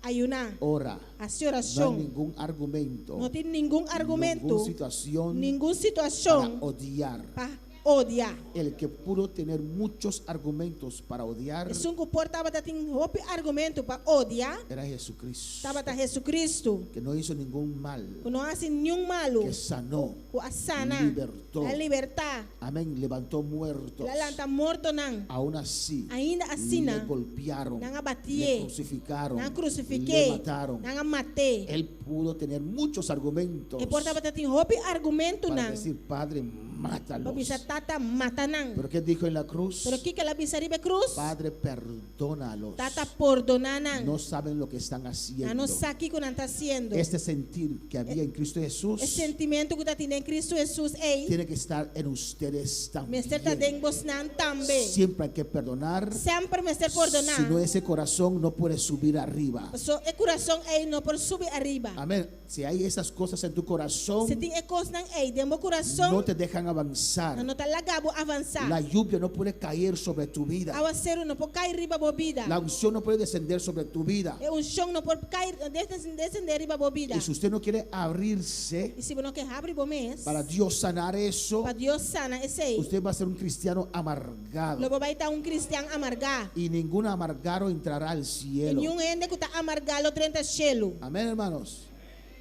ayuná, ora. hasi No hay orashon. ningún argumento, No tin ningun argumento, ninguna situación ningun para situashon odiar. pa Odia. El que pudo tener muchos argumentos para odiar Esun ku por tabatin hopi argumento pa odia, era Jesucristo, tabata Hesukristu. Que no hizo ningún mal, Ku no a hasi niun malu. Que sanó, Ku a sana. Libertó. A libertá. Amén, levantó muertos. El a lanta mortonan. Aún así, Ainda asina, le golpearon, nan a batié, le crucificaron, nan a le krusifik'é, mataron. Nan a mat'é. Él pudo tener muchos argumentos E por tabatin hopi argumento para nan. decir: Padre, mátalos. Pa bisa Tata, mata nan. Pero ¿qué dijo en la cruz? Pero kiko el a bisa riba krus? Padre, perdónalos. Tata, pordoná nan. No saben lo que están Nan haciendo. no sa kiko nan ta hasiendo. Este sentir que había en Cristo Jesús E sentimentu ku tabatin den Kristu Hesus ei, tiene que estar en ustedes mester ta también. den bosnan tambe. Siempre hay que perdonar. Semper mester pordoná. Si no, ese corazón no puede subir arriba. Paso e kurason ei no por subi ariba. Amén. Si hay esas cosas en tu corazón, Si tin e kosnan ei den bo kurason, no te dejan avanzar. no ta laga bo avansá. La lluvia no puede caer sobre tu vida. Awaseru no por kai riba bo bida. La unción no puede descender sobre tu vida. E unshon no por kai desendé riba bo bida. Y si usted no quiere abrirse I si bo no ke habri bo mes, para Dios sanar eso, pa Dios sana esei, usted va a ser un cristiano amargado. Lo bo bai ta un kristian amargá. Y ningún amargado entrará al I cielo. niun hende ku ta amargá lo drenta shelu. Amén, hermanos.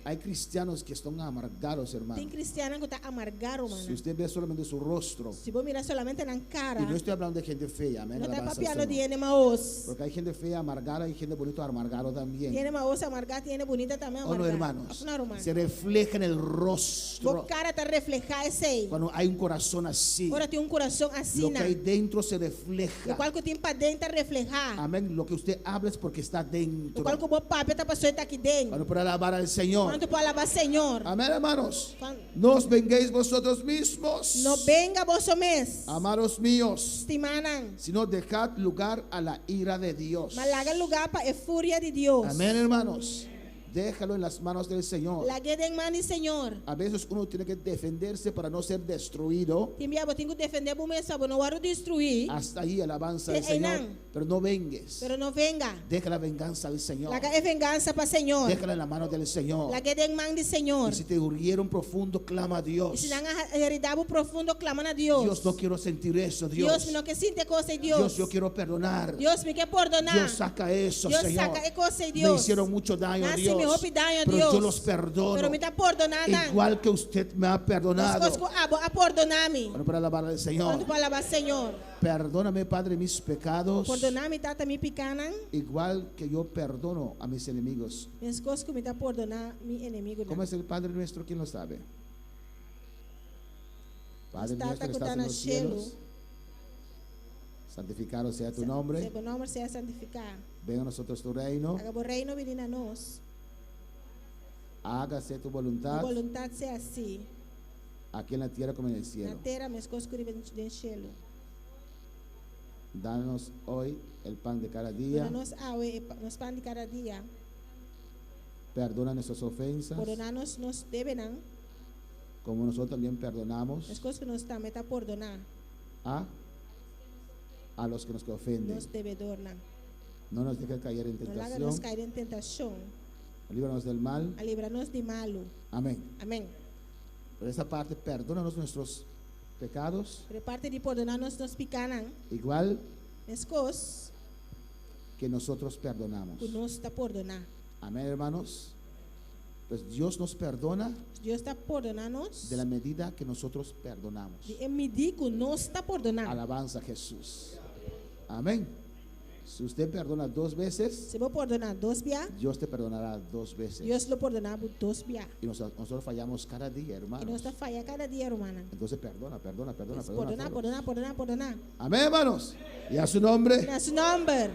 Hay cristianos que están amargados, hermano. Tin kristiannan ku ta amargá, Si ruman. usted ve solamente su rostro, Si bo mira solamente nan kara, y no estoy hablando de gente fea, amén. no ta alabanza al papiando Señor. di hende mahos. Porque hay gente fea amargada y gente bonita amargado también. Tin hende mahos amargá, tin hende bunita tambe ¿O no, amargá. hermanos? No, ruman. Se refleja en el Bo rostro. kara ta reflehá esei. Cuando hay un corazón así, Ora tin un kurason lo asina. que hay dentro se Lo refleja. kual ku tin paden ta reflehá. Amén. Lo que usted habla es porque está Lo dentro. kual ku bo papia ta paso e ta aki den. Cuando para alabar al Señor. Kuantu por alabá Señor. Amén, hermanos. Kuan- No os venguéis vosotros mismos, No venga boso mes. amados míos, Stimánan. sino dejad lugar a la ira de Dios. Ma laga lugá pa e furia di Dios. Amén, hermanos. Déjalo en las manos del Señor. Lag'é den man di Señor. A veces uno tiene que defenderse para no ser destruido. Tin bia bo tin ku defendé bo mes pa bo no wòrdu destruí. Hasta ahí alabanza al Sí, Señor. amén. Pero no vengues. Pero no venga. Deja la venganza al Señor. Laga e vengansa pa Señor. Déjala en la mano del Señor. Lag'é den man di Señor. Y si te hirieron profundo, clama a I Dios. si nan a heridá bo profundo, klama na Dios. Dios, no quiero sentir eso, Dios. Dios, mi no ke sinti e kos ei, Dios. Dios, yo quiero perdonar. Dios, mi ke pordoná. Dios, saca eso, Dios, Señor. saka e kos ei, Me Dios. hicieron mucho daño, Nan a hasi Dios. mi hopi daño, Pero Dios. yo los perdono. Pero mi ta pordoná nan. Igual que usted me ha perdonado. Meskos ku abo a pordoná mi. Bueno, para alabar al Señor. Kuantu por alabá Señor. Perdóname, Padre, mis pecados. Pordoná mi, Tata, mi pikánan. Igual que yo perdono a mis enemigos. Meskos ku mi ta pordoná mi enemigunan. ¿Cómo es el Padre nuestro? ¿Quién lo sabe? Padre Tata nuestro que ku estás ta en na los shelu. cielos. Santificado sea tu nombre. Sea bo nòmber sea santifiká. Venga a nosotros tu reino. Laga bo reino bini na nos. Hágase tu Bo voluntad boluntat sea hasí. aquí en la tierra como en el cielo. Na tera, meskos ku den shelu. Danos hoy el pan de cada día. Duna nos awe e nos pan di kada dia. Perdona nuestras ofensas, Pordoná nos nos debenan. como nosotros también perdonamos Meskos ku nos tambe ta pordoná. a los que nos ofenden. Nos debedornan. No nos dejes caer en No laga nos tentación. kai den tentashon. Líbranos del mal. Ma libra nos di malu. Amén. Amèn. Por esa parte, perdónanos nuestros pecados, Pero e parti di pordoná nos nos pikánan. igual Meskos que nosotros perdonamos. ku nos ta pordoná. Amén, hermanos. Pues Dios nos perdona Dios ta pordoná nos. de la medida que nosotros perdonamos. Di e midí ku nos ta pordoná. Alabanza a Jesús. Amén. Si usted perdona dos veces, Si bo pordoná dos bia, Dios te perdonará dos veces. Dios lo pordoná bo dos bia. Y nosotros fallamos cada día, I nos hermanos. ta faya kada dia, ruman. Entonces perdona, perdona, perdona, Pues perdona. a pordoná, todos. pordoná, pordoná, pordoná. Amén, hermanos. Y a su nombre, Na su nòmber.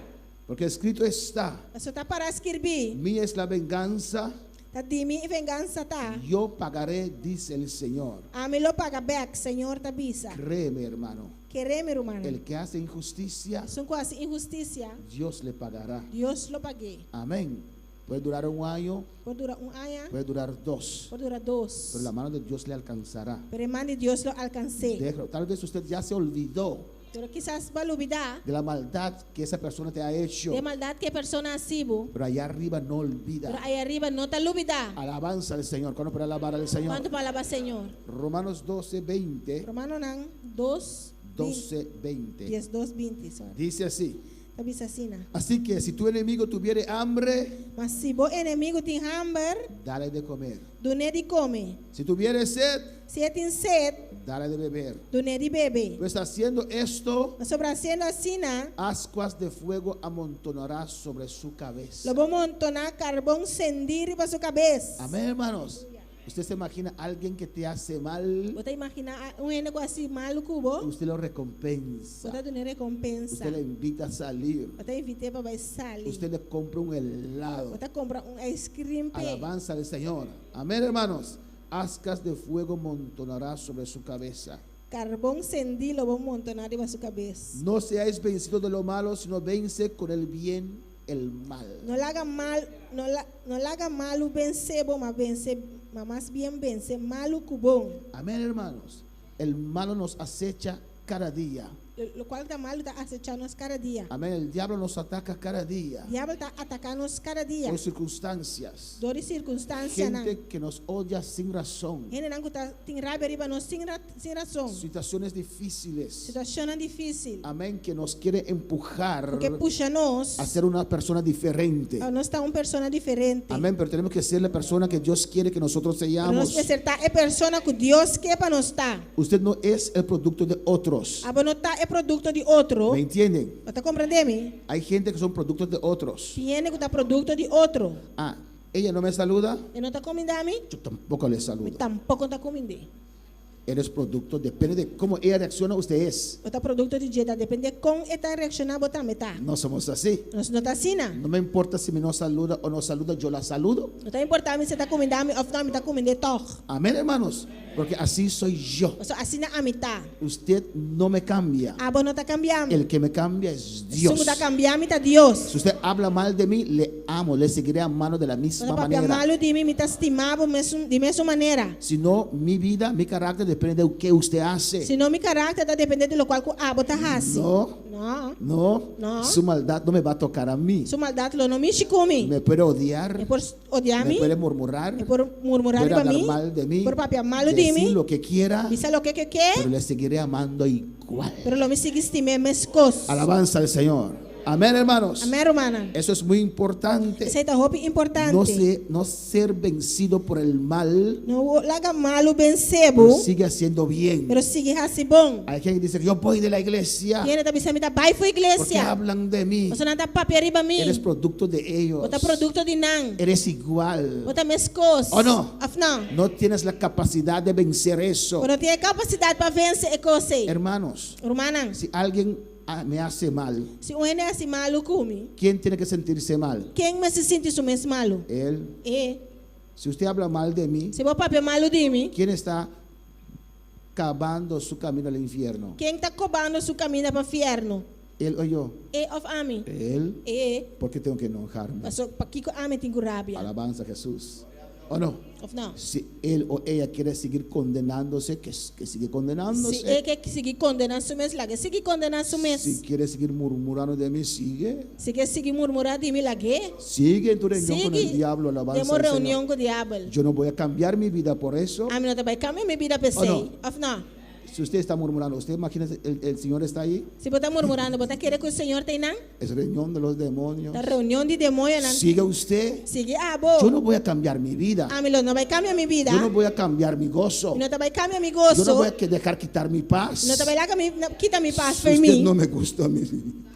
porque escrito está: Paso ta pará skirbí. Mía es la venganza, Ta di mi e vengansa ta. yo pagaré, dice el Señor. Ami lo paga bèk, Señor ta bisa. Créeme, hermano, Kere mi, ruman. el que hace injusticia, Esun ku hasi inhustisia, Dios le pagará. Dios lo pag'é. Amén. Puede durar un año, Por dura un aña, puede durar dos, por dura dos. pero la mano de Dios le alcanzará. Pero e man di Dios lo alkans'é. Déjalo. Tal vez usted ya se olvidó. Pero kisas bo a lubidá de la maldad que esa persona te ha hecho. di maldat ku e persona a hasi bo. Pero allá arriba no olvida. Pero ayariba no ta lubidá. Alabanza al Señor. ¿Cuándo para alabar al Señor? Kuantu por alabá Señor? Romanos 12, 20. Romanonan 2, 12, 20. 10, 2, 20. Sorry. Dice así. Ta bisa asina. Así que si tu enemigo tuviere hambre, Ma si bo enemigu tin hamber, dale de comer. dun'é di kome. Si tuviere sed, Si e tin set, dale de beber. dun'é di bebe. Pues haciendo esto, Pasobra hasiendo asina, ascuas de fuego amontonará sobre su cabeza. lo bo montoná karbon sendí riba su kabes. Amén, hermanos. Usted se imagina a alguien que te hace mal, Bo ta imaginá un hende ku hasi malu ku bo, usted lo recompensa. bo ta dun'é rekompensa. Usted le invita a salir. Bo ta invit'é pa bai sali. Usted le compra un helado. Bo ta kumpra un ice cream p'e. Alabanza al Señor. Amén, hermanos. Ascas de fuego montonará sobre su cabeza. Karbon sendí lo bo montoná riba su kabes. No seáis vencidos de lo malo, sino vence con el bien el mal. No laga mal, no la, no laga malu vense bo, ma vense, ma mas bien vense malu ku bon. Amén, hermanos. El malo nos acecha cada día. Lokual ta malu ta asechá nos kada dia. Amén. El diablo nos ataca cada día. Diabel ta ataká nos kada dia. Por circunstancias. Dor di sirkunstansianan. Gente que nos odia sin razón. Hendenan ku ta tin rabia riba nos sin ra, sin rason. Situaciones difíciles. Situashonnan difísil. Amén. Que nos quiere empujar Ku ke pusha nos a ser una persona diferente. pa nos ta un persona diferente. Amén. Pero tenemos que ser la persona que Dios quiere que nosotros Pero seamos. nos mester ta e persona ku Dios ke pa nos ta. Usted no es el producto de otros. Abo no ta e produkto di otro. ¿Me entienden? Bo ta komprondé mi? Hay gente que son productos de otros. Tin hende ku ta produkto di otro. Ah, ella no me saluda, E no ta kumindá mi? yo tampoco le Mi saludo. tampoko no ta kumind'é. Eres producto, depende de cómo ella reacciona, usted es. Bo ta produkto di dje, ta dependé kon e ta reakshoná, bo tambe ta. No somos así. Nos no ta asina. No me importa si me no saluda o no saluda, yo la saludo. No ta importá mi si e ta kumindá mi òf no, mi ta kumind'é tòg. Amén, hermanos. Porque así soy yo. Pasobra asina ami ta. Usted no me cambia. Abo no ta kambia mi. El que me cambia es Esun Dios. ku ta kambia mi ta Dios. Si usted habla mal de mí, le amo, le seguiré amando de la misma Bo papia manera. malu di mi, mi ta stima bo mesun, di mesun manera. Si no, mi vida, mi carácter depende de lo que usted hace. Sino mi karakter ta dependé di lokual ku abo ta hasi. No. No. No, No. su maldad no me va a tocar a mí. Su maldat lo no mishi ku mi. Me puede odiar, E por odia me mi, puede murmurar, e por murmurá puede riba hablar mi, mal de mí, por papia malu di decir mi, lo que quiera, bisa loke e ke, pero le seguiré amando igual. pero lo mi sigui stim'é meskos. Alabanza al Señor. Amén, hermanos. Amèn, rumannan. Eso es muy importante. Esei ta hopi importante. No, se- no ser vencido por el mal, No laga malu vense bo, pero sigue haciendo bien. pero sigui hasi bon. Hay gente que dice, yo voy de la iglesia Tin hende ta bisa mi ta bai fo'i porque iglesia. hablan de mí. Pasobra nan ta papia riba mi. Eres producto de ellos. Bo ta produkto di nan. Eres igual. Bo ta meskos. O no? Òf no? No tienes la capacidad de vencer eso. Bo no tin e kapasidat pa vense e kos ei. Hermanos, Rumannan, si alguien ah, me hace mal, si un hende hasi malu ku mi, ¿quién tiene que sentirse mal? ken mester sinti su mes malu? Él. E. Si usted habla mal de mí, Si bo papia malu di mi, ¿quién está cavando su camino al infierno? ken ta kobando su kaminda pa fièrnu? Él o yo. E òf ami? Él. E. ¿Por qué tengo que enojarme? Paso, pakiko ami tin ku rabia? Alabanza a Jesús. ¿O no? Òf no? Si él o ella quiere seguir condenándose, que, que sigue condenándose. Si e ke sigui kondená su mes, lag'é sigui kondená su mes. Si quiere seguir murmurando de mí, sigue. Si ke sigui murmurá di mi, lag'é. Sigue en tu reunión con el Sigui diablo, alabanza den bo al Señor. reunion ku diabel. Yo no voy a cambiar mi vida por eso. Ami no ta bai kambia mi bida O p'esei. no? Òf no? Si usted está murmurando, usted imagínese, el, el Señor está ahí, Si bo ta murmurando, bo ta kere ku Señor t'einan? es reunión de los demonios. Ta reunion di demoñonan. Siga usted. Sigui abo. Yo no voy a cambiar mi vida. Ami lo no bai kambia mi bida. Yo no voy a cambiar mi gozo. Mi no ta bai kambia mi Yo no goso. voy a que dejar quitar mi paz. No ta bai laga mi kita mi pas Si for usted mi. no me gusta a mí,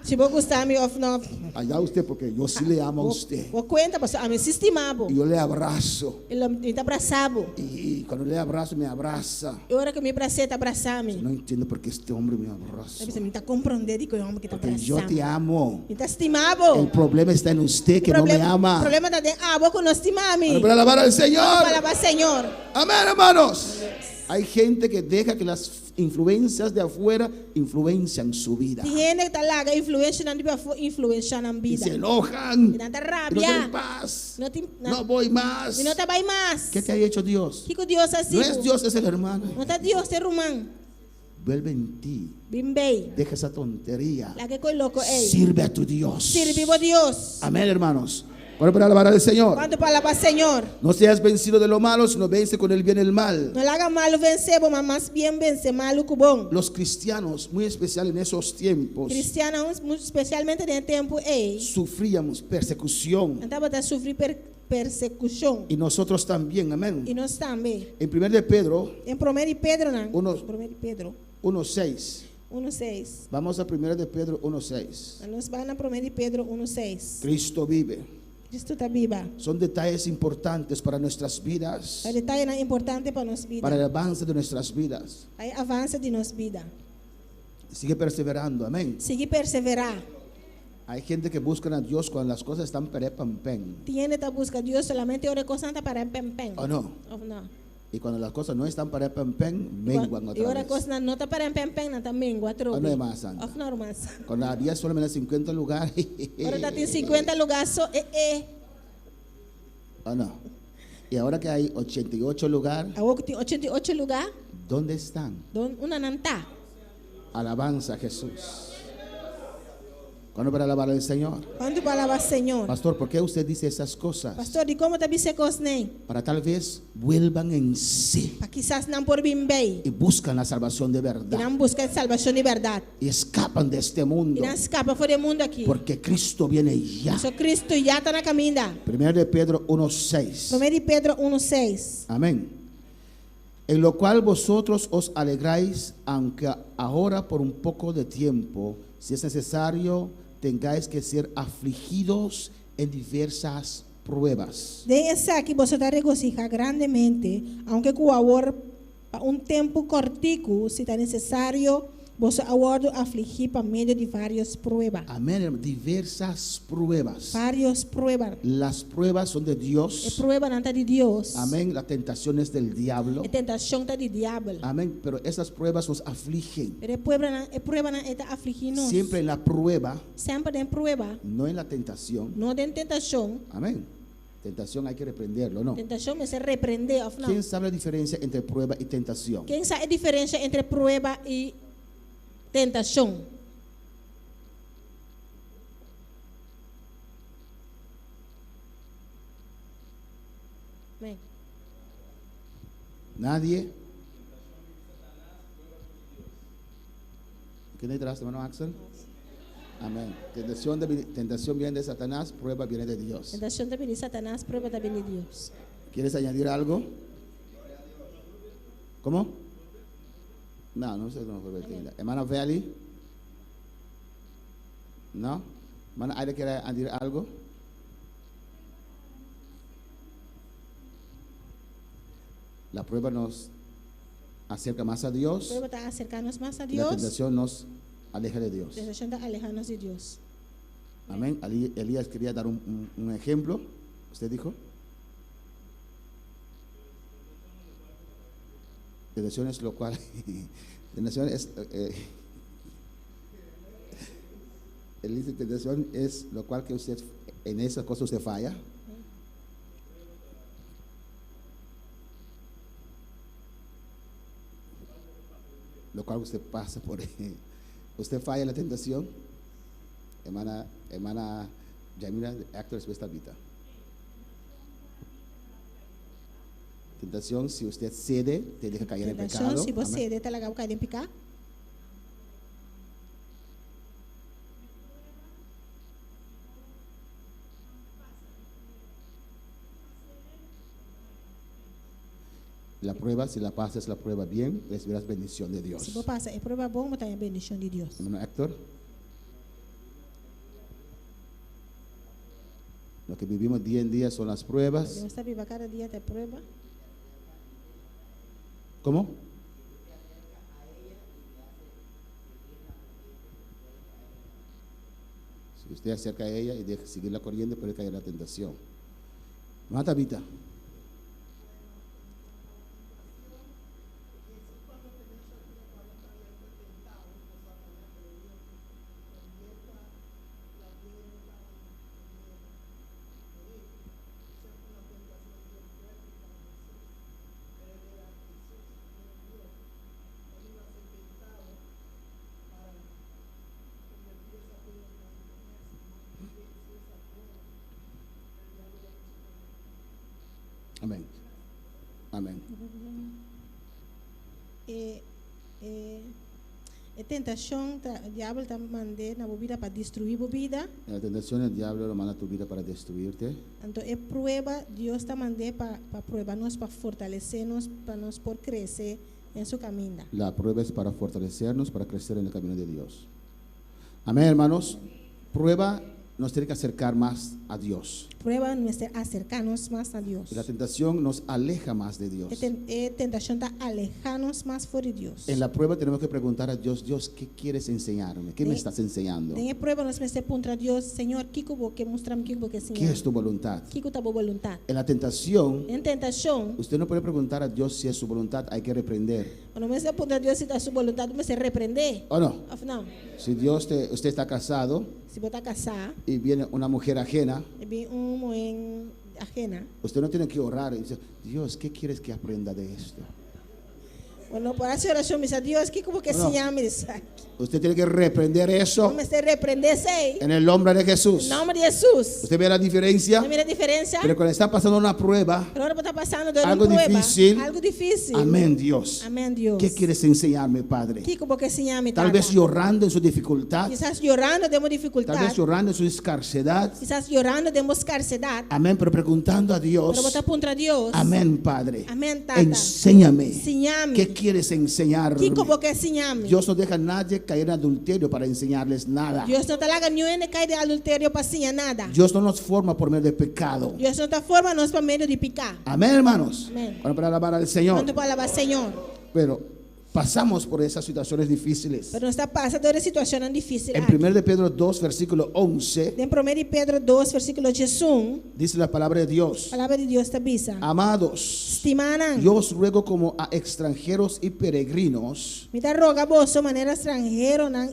Si bo gusta mi òf no. allá usted, porque yo sí le amo a usted. Bo kuenta, paso ami sí stima bo. Y yo le abrazo. I lo mi ta brasa bo. Y, y cuando le abrazo, me abraza. I ora ku mi bras'é, e ta brasa mi. No entiendo por qué este hombre me abraza. Mi no ta komprondé dikon e hòmber akí ta Porque yo brasa mi. te amo. Mi ta stima bo. El problema está en usted que no me ama. Problema ta den abo ku no stima mi. Para alabar al Señor. Alabá Señor. Amén, hermanos. Hay gente que deja que las influencias de afuera influencian su vida. Tin hende ta laga influensianan di pafó influensiá nan Y bida. se enojan. I nan ta Y no rabia. tienen paz. No tin, No voy más. Mi no ta bai mas. ¿Qué te ha hecho Dios? Kiko Dios a hasi No es Dios, es el hermano. No ta Dios, ta ruman. Vuelve en ti. Bin bei. Deja esa tontería. Laga e kos loko ei. Sirve a tu Dios. Sirbi bo Dios. Amén, hermanos. ¿Cuánto para alabar al Señor? Kuantu pa alabá Señor? No seas vencido de lo malo, sino vence con el bien el mal. No laga malu vense bo, ma mas bien vense malu ku bon. Los cristianos, muy especial en esos tiempos, Kristiannan, spesialmente den e tempu ei, sufríamos persecución. nan tabata sufri per persekushon. Y nosotros también, amén. I nos tambe. En 1 de Pedro Den promé di Pedronan. 1. Promé di Pedro 1.6. 1,6. Vamos a 1 de Pedro 1.6. Nos bai na promé di Pedro 1,6. Cristo vive. Kristu ta biba. Son detalles importantes para nuestras vidas, Ta detayenan importante pa nos bida. para el avance de nuestras vidas. Pa e avanse di nos bida. Sigue perseverando, amén. Sigui perseverá. Hay gente que busca a Dios cuando las cosas están perepampen, Tin hende ta buska Dios solamente ora kosnan ta perepampen. ¿o no? Òf no? Y cuando las cosas no están perepampen, menguan I otra ora vez. kosnan no ta perepampen, nan ta mengua atrobe. Òf no, hermana Santa? Òf no, ruman. Cuando había solamente 50 lugares, Ora tabatin 50 lugá so, eh, eh. ¿o no? Y ahora que hay 88 lugares, Awor ku tin 88 lugá, ¿dónde están? don unda nan ta? Alabanza a Jesús. ¿Cuándo para alabar al Señor? Kuantu pa alabá Señor? Pastor, ¿por qué usted dice esas cosas? Pastor, dikon bo ta bisa e kosnan ei? Para tal vez vuelvan en sí Pa kisas nan por bin bei. y buscan la salvación de I verdad nan buska salbashon di bèrdat. y escapan de este I mundo nan skapa for di e mundu aki. porque Cristo viene ya. So Kristu ya ta na kaminda. Primero de Pedro 1:6. Promé di Pedro 1,6. Amén. En lo cual vosotros os alegráis, aunque ahora por un poco de tiempo, si es necesario, tengáis que ser afligidos en diversas pruebas. Den esaki boso ta regosihá grandemente, aunke ku awor pa un tempu kòrtiku, si ta nesesario, boso a wòrdu afligí pa medio di vários prueba. Amén, hermano. Diversas pruebas. Vários prueba. Las pruebas son de E Dios. pruebanan ta di Dios. Amén. La tentación es del diablo. E tentashon ta di diabel. Amén. Pero esas pruebas nos afligen. Pero e pruebanan, e pruebanan ei ta afligí nos. Siempre en la prueba, Semper den prueba, no en la tentación. no den tentashon. Amén. Tentación hay que reprenderlo, ¿no? Tentashon mester reprendé, òf no? ¿Quién sabe la diferencia entre prueba y tentación? Ken sa e diferensia entre prueba i tentashon? Amèn. Nadie. ¿Quién detrás, hermano Axel? Amén. Tentación, tentación viene de Satanás, prueba viene de Dios. Tentashon ta bini di Satanas, prueba ta bini di Dios. ¿Quieres añadir algo? ¿Cómo? No, no sé cómo fue. Hermana Valley. ¿No? Hermana Aida quiere añadir algo? La prueba nos acerca más a Dios. Prueba ta aserká nos mas na y La Dios. tentación nos aleja de Dios. Tentashon ta alehá nos di Dios. Amén. Elías quería dar un ejemplo. ¿Usted dijo? Tentación es lo cual. Tentación es. Él dice: tentación es lo cual que usted. En esas cosas usted falla. Lo cual usted pasa por. Usted falla en la tentación. Hermana, hermana Yamila, actor Tabita. Tentación, si usted cede, te deja caer en Tentashon, pecado. si bo Amén. sede, ta laga bo kai den piká. La prueba, si la pasas la prueba bien, recibirás bendición de Dios. Si bo pasa e prueba bon, bo ta haña bendishon di Dios. Hermano Héctor. Lo que vivimos día en día son las pruebas. Nos ta biba kada dia ta prueba. ¿Cómo? Si usted acerca a ella y deja seguir la corriente, puede caer en la tentación. Mata Vita. Amén. Amén. E, e, e tentashon, ta, diabel ta mand'é na bo bida pa destruí bo bida. En la tentación el diablo lo manda a tu vida para destruirte. Anto e prueba, Dios ta mand'é pa pa prueba nos, pa fortalesé nos, pa nos por krese den su kaminda. La prueba es para fortalecernos, para crecer en el camino de Dios. Amén, hermanos. Prueba nos tiene que acercar más a Dios. Prueba mester aserká nos mas na Dios. Y la tentación nos aleja más de Dios. E, ten, e tentashon ta alehá nos mas for di Dios. En la prueba tenemos que preguntar a Dios, Dios, ¿qué quieres enseñarme? ¿Qué me Den- estás enseñando? Den e prueba nos mester puntra Dios, Señor, kiko bo ke mustra mi, kiko bo ke ¿Qué siña es mi? tu voluntad? Kiko ta bo boluntat? En la tentación, Den tentashon, usted no puede preguntar a Dios si es su voluntad, hay que reprender. bo no mester puntra Dios si ta su boluntat, bo mester reprendé. ¿O no? Òf no? Si Dios te, usted está casado Si bo ta kasá, y viene una mujer ajena, i bin un muhé ajena, usted no tiene que orar y dice, Dios, ¿qué quieres que aprenda de esto? Bo no por hasi orashon, bisa Dios, kiko bo ke No. siña mi di esaki? Usted tiene que reprender eso Bo mester reprendé esei. en el nombre de Jesús. Nòmber di Hesus. Usted ve la diferencia, Bo ta mira e diferensia? pero cuando está pasando una prueba, Pero ora bo ta pasando dor algo un prueba, difícil, algu difísil. amén Dios. Amèn Dios. ¿Qué quieres enseñarme, Padre? Kiko bo ke siña mi Tal Tata? vez llorando en su dificultad, Kisas yorando den bo tal difikultat. vez llorando en su escarcedad, Kisas yorando den bo skarsedat. amén, pero preguntando a Dios, Pero bo ta puntra Dios. amén, Padre. Amèn, Tata. Enséñame. Siña mi. ¿Qué quieres enseñarme? Kiko bo ke siña mi? Dios no deja a nadie caer en adulterio para enseñarles nada. Dios no ta laga niun hende kai den adulterio pa siña nada. Dios no nos forma por medio de pecado. Dios no ta forma nos pa medio di piká. Amén, hermanos. Amén. Bueno, para alabar al Señor. Kuantu por alabá Señor? Pero pasamos por esas situaciones difíciles. Pero nos ta pasa dor e situashonnan difísil En aki. 1 de Pedro 2, versículo 11, Den promé di Pedro 2, versíkulo 11, dice la palabra de Dios. palabra di Dios ta bisa. Amados, Stimánan, yo os ruego como a extranjeros y peregrinos mi ta roga boso manera estranheronan,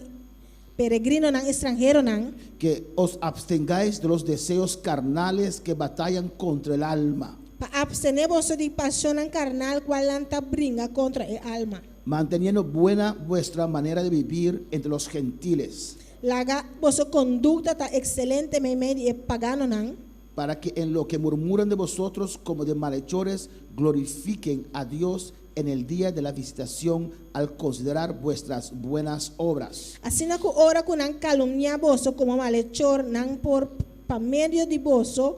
peregrinonan, estranheronan, que os abstengáis de los deseos carnales que batallan contra el alma, pa abstené boso di pashonnan karnal kualnan ta bringa kontra e alma. manteniendo buena vuestra manera de vivir entre los gentiles, Laga boso kondukta ta ekselente meimei di e paganonan, para que en lo que murmuran de vosotros como de malhechores glorifiquen a Dios en el día de la visitación al considerar vuestras buenas obras. Asina ku ora ku nan kalumniá boso komo malechor nan por pa medio di boso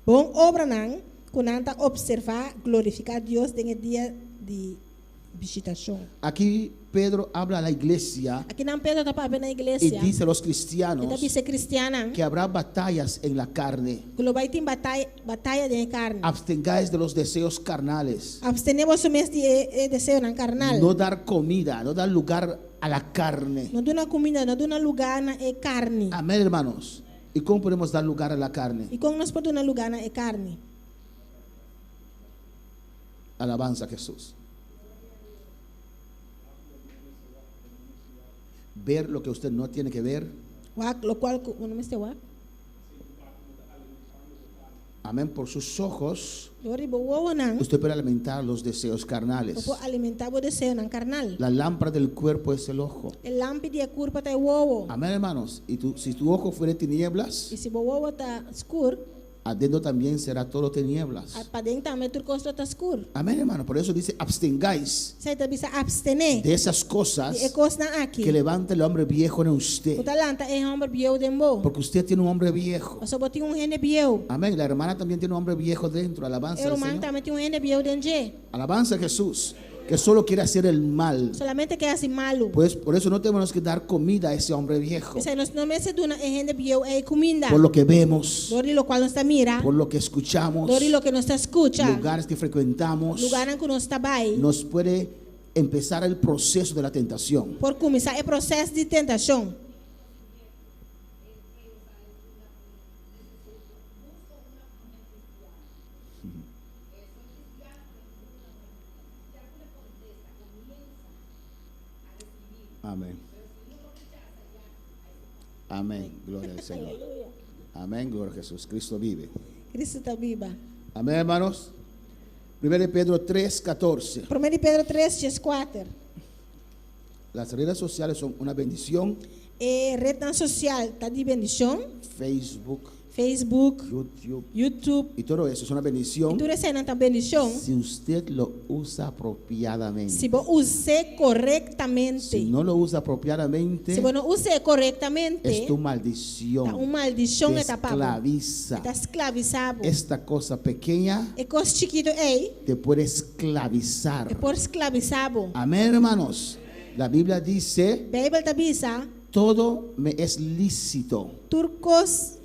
bon obranan ku nan ta opservá glorifiká Dios den e dia di bishitashon. Aquí Pedro habla a la iglesia Akinan Pedro ta papia na y iglesia. dice a los E ta cristianos bisa kristiannan que habrá batallas en la carne. ku lo bai tin bataya bataya den e karni. Abstengáis de los deseos carnales. Abstené boso mes di e, e deseonan karnal. No dar comida, no dar lugar a la carne. No duna kuminda, no duna lugá na e karni. Amén, hermanos. ¿Y cómo podemos dar lugar a la carne? I kon nos por duna lugá na e karni? Alabanza a Jesús. Ver lo que usted no tiene que ver. Wak, lokual ku bo no mester wak. Amén. Por sus ojos, Dor di bo wowonan, usted puede alimentar los deseos bo carnales. por alimentá bo deseonan karnal. La lámpara del cuerpo es el ojo. E lampi di e kurpa ta e wowo. Amén, hermanos. Y tú, si tu ojo fuere tinieblas, I si bo wowo ta skur, adentro también será todo tinieblas. paden tambe tur kos lo ta skur. Amén, hermano. Por eso dice, abstengáis Esei ta bisa abstené de esas di e cosas kosnan aki. que levanta el hombre viejo en usted. Ku ta lanta e hòmber bieu den bo. Porque usted tiene un hombre viejo. Pasobra bo tin un hende bieu. Amén. La hermana también tiene un hombre viejo dentro. Alabanza E al ruman Señor. tambe tin un hende bieu den dje. Alabanza a Jesús, que solo quiere hacer el mal. Solamente ke hasi malu. Pues por eso no tenemos que dar comida a ese hombre viejo. P'esei nos no mester duna e hende bieu ei kuminda. Por lo que vemos, Dor di lokual nos ta mira, por lo que escuchamos, dor di loke nos ta skucha, lugares que frecuentamos, lugánan ku nos ta bai, nos puede empezar el proceso de la tentación. por kuminsá e proseso di tentashon. Amén. Amén. Gloria al Señor. Amén. Gloria a Jesús. Cristo vive. Kristu ta biba. Amén, hermanos. 1 Pedro 3, 14. Promé di Pedro 3, 4. Las redes sociales son una bendición. E retnan sosial ta di bendishon. Facebook, Facebook, YouTube YouTube. y todo eso es una bendición I tur eseinan ta bendishon. si usted lo usa apropiadamente. Si bo us'é korektamente. Si no lo usa apropiadamente, Si bo no us'é korektamente, es tu maldición. ta un maldishon Te e ta pa bo. esclaviza. Ta sklavisá bo. Esta cosa pequeña E kos chikitu ei, te puede esclavizar. e por sklavisá bo. Amén, hermanos. La Biblia dice, Beibel ta bisa, todo me es lícito, tur kos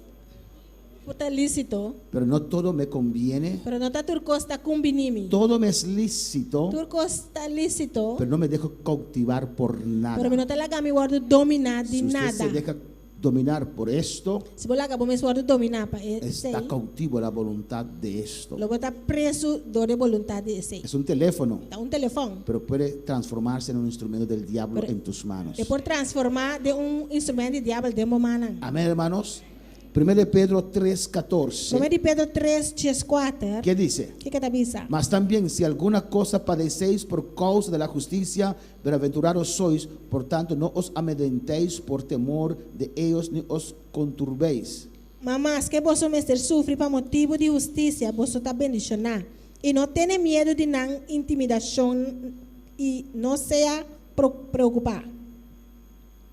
ta lísito, pero no todo me conviene. pero no ta tur kos ta kumbiní mi. Todo me es lícito, Tur kos ta lísito, pero no me dejo cautivar por nada. pero mi no ta laga mi wòrdu dominá di Si usted nada. se deja dominar por esto, Si bo laga bo mes wòrdu dominá pa esei, está cautivo a la voluntad de esto. lo bo ta presu dor di boluntat di esei. Es un teléfono, Ta un telefòn, pero puede transformarse en un instrumento del diablo Pero- en tus manos. e por transformá den un instrumènt di diabel den bo mannan. Amén, hermanos. 1 de Pedro 3:14. Promé di Pedro 3, 4, ¿Qué dice? kiko e ta bisa? Mas también, si alguna cosa padecéis por causa de la justicia, bienaventurados sois. Por tanto, no os amedrentéis por temor de ellos, ni os conturbéis. Ma maske boso mester sufri pa motibu di hustisia, boso ta bendishoná. I no tene miedu di nan intimidashon i no sea preokupá.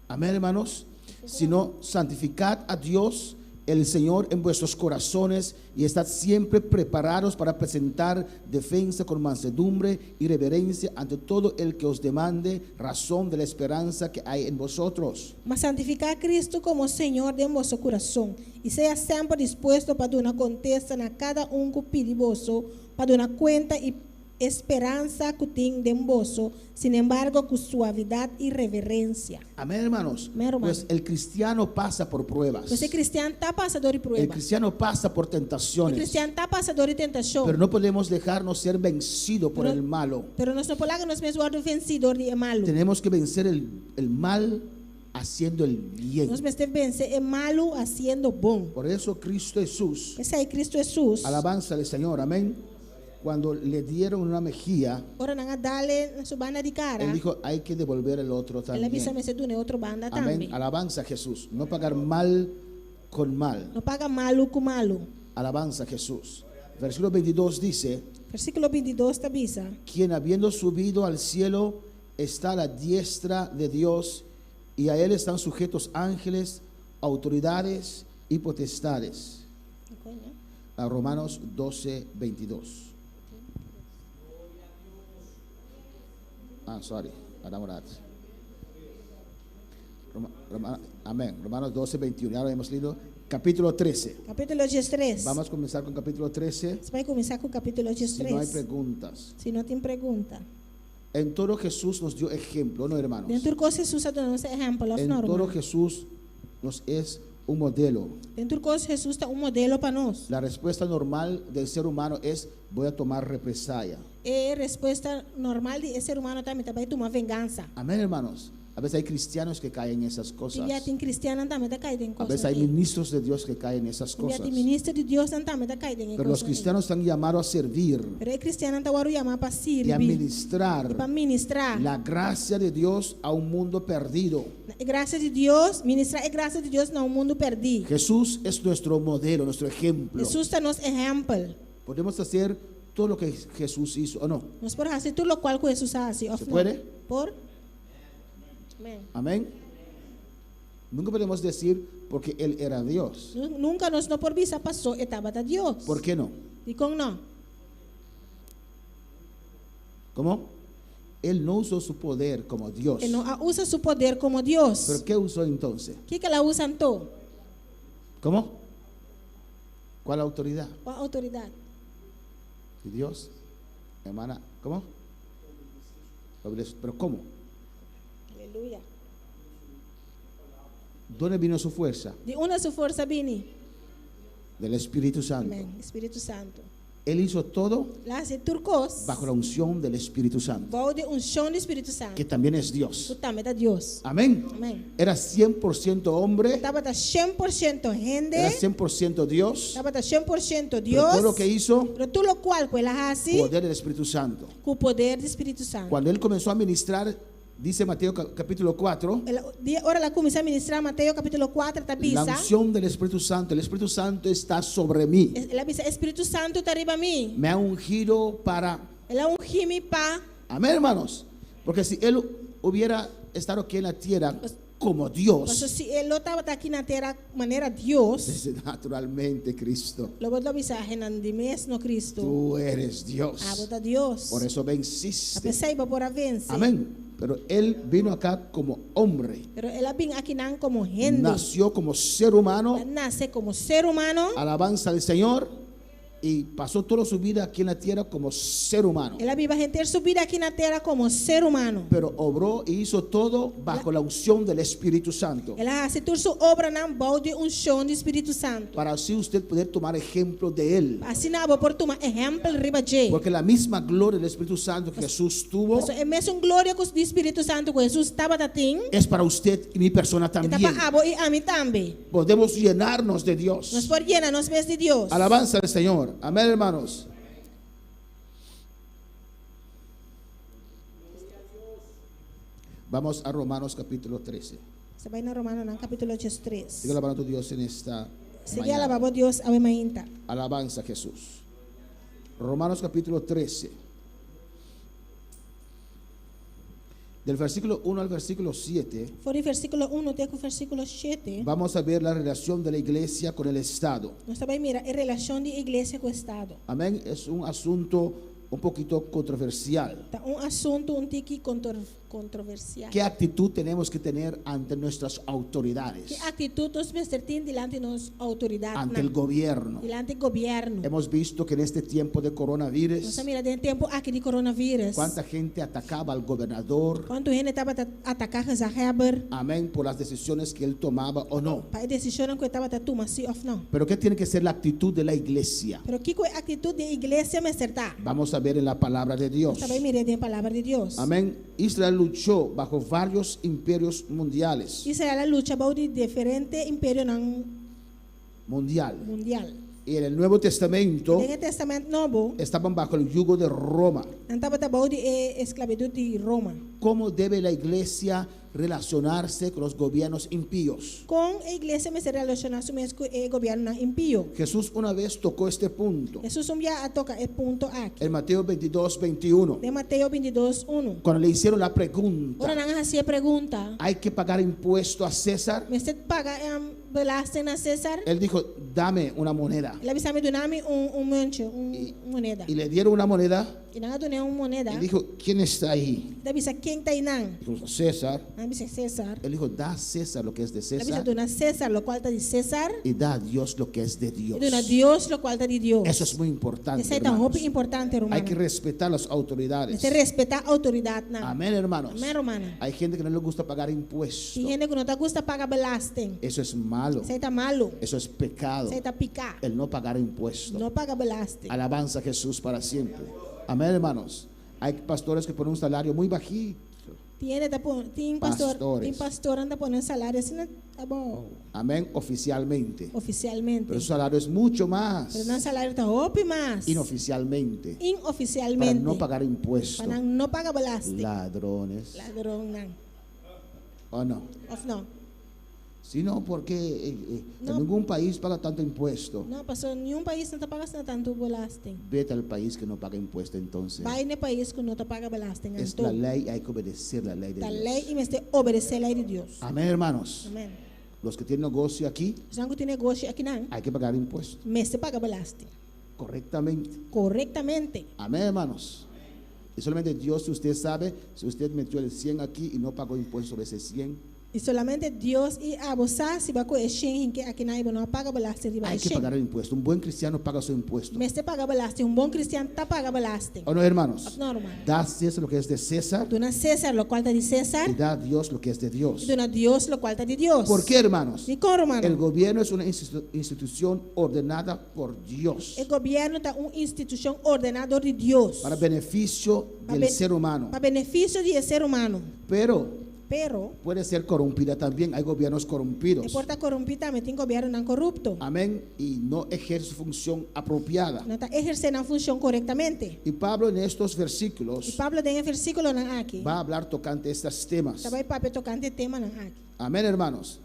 Amén, hermanos. Sino santificad a Dios el Señor en vuestros corazones y estad siempre preparados para presentar defensa con mansedumbre y reverencia ante todo el que os demande razón de la esperanza que hay en vosotros. Ma santifiká Kristu komo Señor den boso kurason i sea semper dispuesto pa duna kontesta na kada un ku pidi boso, pa duna kuenta di e speransa ku tin den boso, sin embargo, ku suavidat i reverensia. Amén, hermanos. Amén, hermano. Pues el cristiano pasa por pruebas. Pues e kristian ta pasa dor di El prueba. cristiano pasa por E tentaciones. kristian ta pasa dor di tentashon. Pero no podemos dejarnos ser vencido por Pero- el malo. Pero nos no por laga nos mes wòrdu vensí dor di e malu. Tenemos que vencer el, el mal haciendo el bien. Nos mester vense e malu hasiendo bon. Por eso Cristo Jesús, P'esei Kristu Hesus. alabanza al Señor, amén. Cuando le dieron una mejilla, Ora nan a dal e na su banda di kara. él dijo, hay que devolver el otro El a bisa también. mester duna otro banda Amén. tambe. Alabanza a Jesús. No pagar mal con mal. No paga malu ku malu. Alabanza a Jesús. Versículo 22 dice, Versíkulo 22 ta bisa. quien habiendo subido al cielo está a la diestra de Dios y a él están sujetos ángeles, autoridades y potestades. A Romanos 12, 22. Ah, sorry. Adam Roma- Roma- amén. Romanos 12, 21. Ya lo hemos leído. Capítulo 13. Kapítulo 13. Vamos a comenzar con capítulo 13. Nos ta bai kuminsá ku kapítulo Si no hay 13. preguntas. Si no tin pregunta. En todo Jesús nos dio ejemplo, ¿no, hermanos? Den tur kos Hesus a duna nos ehèmpel, òf En no, todo ruman? Jesús nos es un modelo. Den tur kos Hesus ta un modelo pa nos. La respuesta normal del ser humano es voy a tomar represalia. E respuesta normal di ser humano tambe ta bai tuma vengansa. Amén, hermanos. A veces hay cristianos que caen en esas cosas. Tin bia tin kristiannan tambe ta kai den A kos. veces hay ministros de Dios que caen en esas Tin bia cosas. tin minister di Dios tambe ta kai den Pero los kos. cristianos están llamados a servir Pero e kristiannan ta wòrdu yamá pa y a sirbi i ministrar pa ministrá. la gracia de Dios a un mundo perdido. E grasia di Dios, ministrá e grasia di Dios na un mundu pèrdí. Jesús es nuestro modelo, nuestro ejemplo. Hesus ta nos ehèmpel. Podemos hacer todo lo que Jesús hizo o no. Nos por hasi tur lokual ku Hesus a hasi. ¿Se puede? Por? Amèn. Amén. Nunca podemos decir porque Él era Dios. Nunka nos no por bisa pasó e tabata Dios. ¿Por qué no? Dikon no? ¿Cómo? Él no usó su poder como Dios. E no a usa su poder komo Dios. ¿Pero qué usó entonces? Kiko el a usa anto? ¿Cómo? ¿Cuál autoridad? Kua outoridat? ¿De Dios? Hermana, ¿cómo? ¿Pero cómo? Aleluya. ¿Dónde vino su fuerza? Di unda su forsa a bini. Del Espíritu Santo. Amèn. Spiritu Santu. Él hizo todo El a hasi tur kos. bajo la unción del Espíritu Santo, Bou di unshon di Spiritu Santu. que también es Dios. Ku tambe ta Dios. Amén. Amèn. Era 100% hombre, Tabata 100% hende. era 100% Dios. Tabata 100% Pero Dios. todo lo que hizo, Pero tur lokual ku el a hasi, poder del Espíritu Santo. ku poder di Spiritu Santu. Cuando él comenzó a ministrar Dice Mateo capítulo 4, El a, dia ora el a kuminsá ministrá, Mateo kapítulo 4 ta la bisa, unción del Espíritu Santo, el Espíritu Santo está sobre mí. El a bisa, E Spiritu Santu ta riba mi. Me ha ungido para... El a ungi mi pa. Amén, hermanos. Porque si él hubiera estado aquí en la tierra como Dios, Paso si e lo tabata aki na tera manera Dios, dice, naturalmente Cristo, lo bo lo bisa nan di mes no Cristo. tú eres Dios. Abo ta Dios. Por eso venciste. P'esei bo por a vense. Amén. Pero él vino acá como hombre. Pero el a bin akinan komo hende. Nació como ser humano. El a nase komo ser humano. Alabanza al Señor. Y pasó toda su vida aquí en la tierra como ser humano. El a biba henter su bida aki na tera komo ser humano. Pero obró y hizo todo bajo la unción del Espíritu Santo. El a hasi tur su obranan bou di unshon di Spiritu Santu. Para así usted poder tomar ejemplo de él. Asina abo por tuma ehèmpel riba dje. Porque la misma gloria del Espíritu Santo que Jesús tuvo E mesun gloria ku di Spiritu Santu ku Hesus tabatin, es para usted y mi persona e ta también. pa abo i ami tambe. Podemos llenarnos de Nos Dios. por yena nos mes di Dios. Alabanza al Señor. Amén, hermanos. Vamos a Romanos capítulo 13. Nos ta bai na Romanonan kapítulo 13. Sigue alabando a Dios en esta Sigui mañana. alabá Dios awe mainta. Alabanza a Jesús. Romanos capítulo 13. Del versículo 1 al versículo 7, For di versíkulo 1 te ku versíkulo 7. vamos a ver la relación de la iglesia con el Estado. Nos ta bai mira e relashon di iglesia ku Estado. Amén. Es un asunto un poquito controversial. Ta un asuntu un tiki kontroversial. ¿Qué actitud tenemos que tener ante nuestras autoridades? Ki aktitut nos mester tin dilanti nos outoridat? Ante el gobierno. Dilanti gobièrnu. Hemos visto que en este tiempo de coronavirus, Nos a mira den e tempu aki di coronavirus. cuánta gente atacaba al gobernador. Kuantu hende tabata ataká gezaghebber Amén, por las decisiones que él tomaba o no. pa e desishonnan ku e tabata tuma, sí òf no. Pero ¿qué tiene que ser la actitud de la iglesia? Pero kiko e aktitut di iglesia mester ta? Vamos a ver en la palabra de Dios. Nos ta bai mira den palabra di Dios. Amén. Israel luchó bajo varios imperios mundiales. Israel a lucha bou di diferente imperionan Mundial. mundial. Y en el Nuevo Testamento Den Tèstamènt Nobo, estaban bajo el yugo de Roma. nan tabata bou di e esklabitut di Roma. ¿Cómo debe la iglesia relacionarse con los gobiernos impíos? Kon e iglesia mester relashoná su mes ku e gobièrnunan impio. Jesús una vez tocó este punto. Hesus un bia a toka e punto aki. En Mateo 22, 21. Den Mateo 22, 1. Cuando le hicieron la pregunta, Ora nan a hasié e pregunta. ¿hay que pagar impuesto a César? Mester paga belasting na César? Él dijo, dame una moneda. El a bisa mi duna mi un muntje, un moneda. Y le dieron una moneda I nan a dun'é un moneda. y dijo, ¿quién está ahí? El a bisa ken ta einan. Dijo, César. Nan a bisa César. Él dijo, da a César lo que es de El a bisa César duna César lokual ta di César. y da a Dios lo que es de Dios. I duna Dios lokual ta di Dios. Eso es muy importante. Esei ta hermanos. hopi importante, Hay ruman. que respetar las autoridades. Mester respetá outoridatnan. Amén, hermanos. Amèn, ruman. Hay gente que no le gusta pagar impuestos. Tin hende ku no ta gusta paga belasting. Eso es malo. Esei ta malu. Eso es pecado. Esei ta piká. El no pagar impuestos. No paga belasting. Alabanza a Jesús para siempre. Amén, hermanos. Hay pastores que ponen un salario muy bajito. Tin hende ta pone, tin pastor, Pastores. tin pastor ta pone un salario asina abou Amén, oficialmente. ofisialmente. Pero su salario es mucho más. Pero nan salario ta hopi mas. Inoficialmente. Para Inofisialmente. no pagar impuestos. Pa nan no paga belasting. Ladrones. Ladronnan. ¿O no? Òf no? Sino porque en No. ningún país paga tanto impuesto. No, pasó ningun pais no ta paga tantu belasting. Vete al país que no paga impuesto entonces. Bai na pais ku no ta paga belasting. Es Anto, la ley, hay que obedecer la ley de ta Dios. lei i mester obedesé lei di Dios. Amén, hermanos. Amèn. Los que tienen negocio aquí, Esnan ku tin negoshi akinan, hay que pagar impuestos mester paga belasting. correctamente. Korektamente. Amén, hermanos. Y solamente Dios, si usted sabe, si usted metió el 100 aquí y no pagó impuestos sobre ese 100, I solamente Dios i abo sa si b'a kohe e 100 hink'é akinan i bo no a paga belasting riba hay que e 100. pagar el impuesto. Un buen cristiano paga su impuesto. Mester paga belasting. Un bon kristian ta paga belasting. ¿O no, hermanos? No, ruman. Da a César lo que es de César Duna César lokual ta di César. y da a Dios lo que es de Dios. I duna Dios lokual ta di Dios. ¿Por qué, hermanos? Dikon, ruman. El gobierno es una institución ordenada por Dios E gobièrnu ta un institushon ordená di Dios. para beneficio Pa del ser humano. Pa benefisio di ser humano. Pero Pero Puede ser corrompida también. Hay gobiernos e corrompidos. por ta korumpí tambe, tin gobièrnunan korupto. Amén. Y no ejerce su función apropiada. No ta ehersé nan funshon korektamente. Y Pablo en estos I versículos Pablo den e versíkulonan aki va a hablar tocante estos temas. ta bai papia tokante e temanan aki. Amén, hermanos.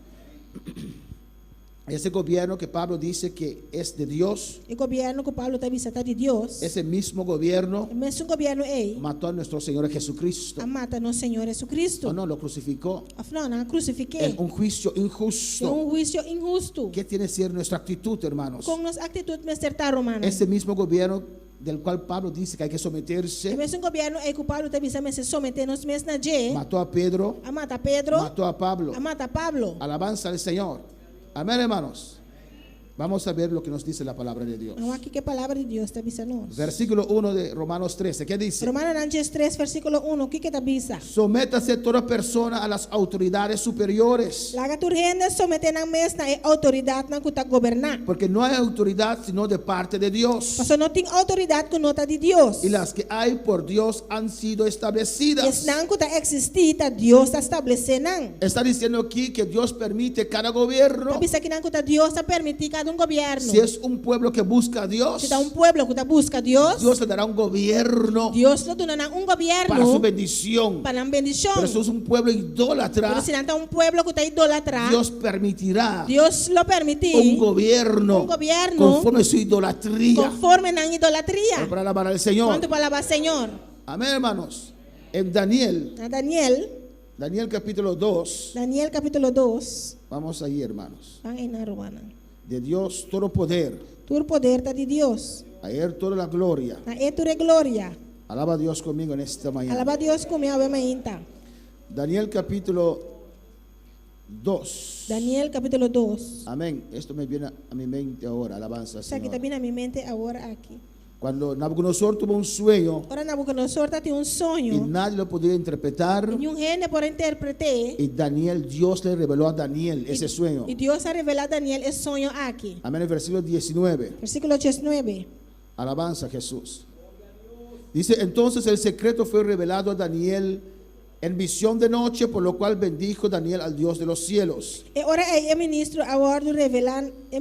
Ese gobierno que Pablo dice que es de Dios, E gobièrnu ku Pablo ta bisa ta di Dios, ese mismo gobierno e mesun gobièrnu ei mató a nuestro Señor Jesucristo. a mata nos Señor Jesucristo. O no, lo crucificó Òf no, nan a krusifik'é en un juicio den injusto. un huisio inhustu. ¿Qué tiene que ser nuestra actitud, hermanos? Kon nos aktitut mester ta, rumannan? Ese mismo gobierno del cual Pablo dice que hay que E someterse, mesun gobièrnu ei ku Pablo ta bisa mester someté nos mes na dje, mató a Pedro, a mata Pedro, mató a Pablo. a mata Pablo. Alabanza al Señor. Amén, hermanos. Vamos a ver lo que nos dice la palabra de Dios. Ban wak kiko e palabra di Dios ta bisa nos. Versículo 1 de Romanos 13. ¿Qué dice? Romanonan 13, versíkulo 1, kiko e ta bisa? Sométase toda persona a las autoridades superiores, Laga tur hende someté nan mes na e outoridatnan ku ta goberná. porque no hay autoridad sino de parte de Dios. Pasobra no tin outoridat ku no ta di Dios. Y las que hay por Dios han sido establecidas. Esnan ku ta eksistí ta Dios a establesé nan. Está diciendo aquí que Dios permite cada gobierno. Ta bisa akinan ku ta Dios ta permití kada un gobièrnu. Si es un pueblo que busca a Dios, Si ta un pueblo ku ta buska Dios, Dios le dará un gobierno Dios lo duna nan un para su gobièrnu bendición. pa nan bendishon. Pero si es un pueblo idólatra, Pero si nan ta un pueblo ku ta idolatrá, Dios permitirá Dios lo permití un gobierno un gobierno conforme su idolatría. konforme nan idolatria. Para alabar al Señor. Kuantu por alabá Señor? Amén, hermanos. En Daniel, Na Daniel, Daniel capítulo 2, Daniel kapítulo 2, vamos ahí, hermanos. ban einan rumannan. De Dios todo poder, Tur poder ta di Dios. a Él toda la gloria. Na E tur e gloria. Alaba a Dios conmigo en esta mañana. Alabá Dios ku mi awe mainta. Daniel capítulo 2. Daniel kapítulo 2. Amén. Esto me viene a mi mente ahora, alabanza al Esaki Señor. ta bin na mi mente awor aki. Cuando Nabucodonosor tuvo un sueño Ora Nabucodonosor tabatin un y soño, nadie lo podía interpretar, i niun hende por a interpret'é. y Daniel, Dios le reveló a Daniel ese sueño. I Dios a revelá Daniel e soño aki. Amén. El versículo 19. Versíkulo 19. Alabanza a Jesús. Dice, entonces el secreto fue revelado a Daniel en visión de noche, por lo cual bendijo Daniel al Dios de los cielos. E ora ei e ministro a wòrdu revelá, e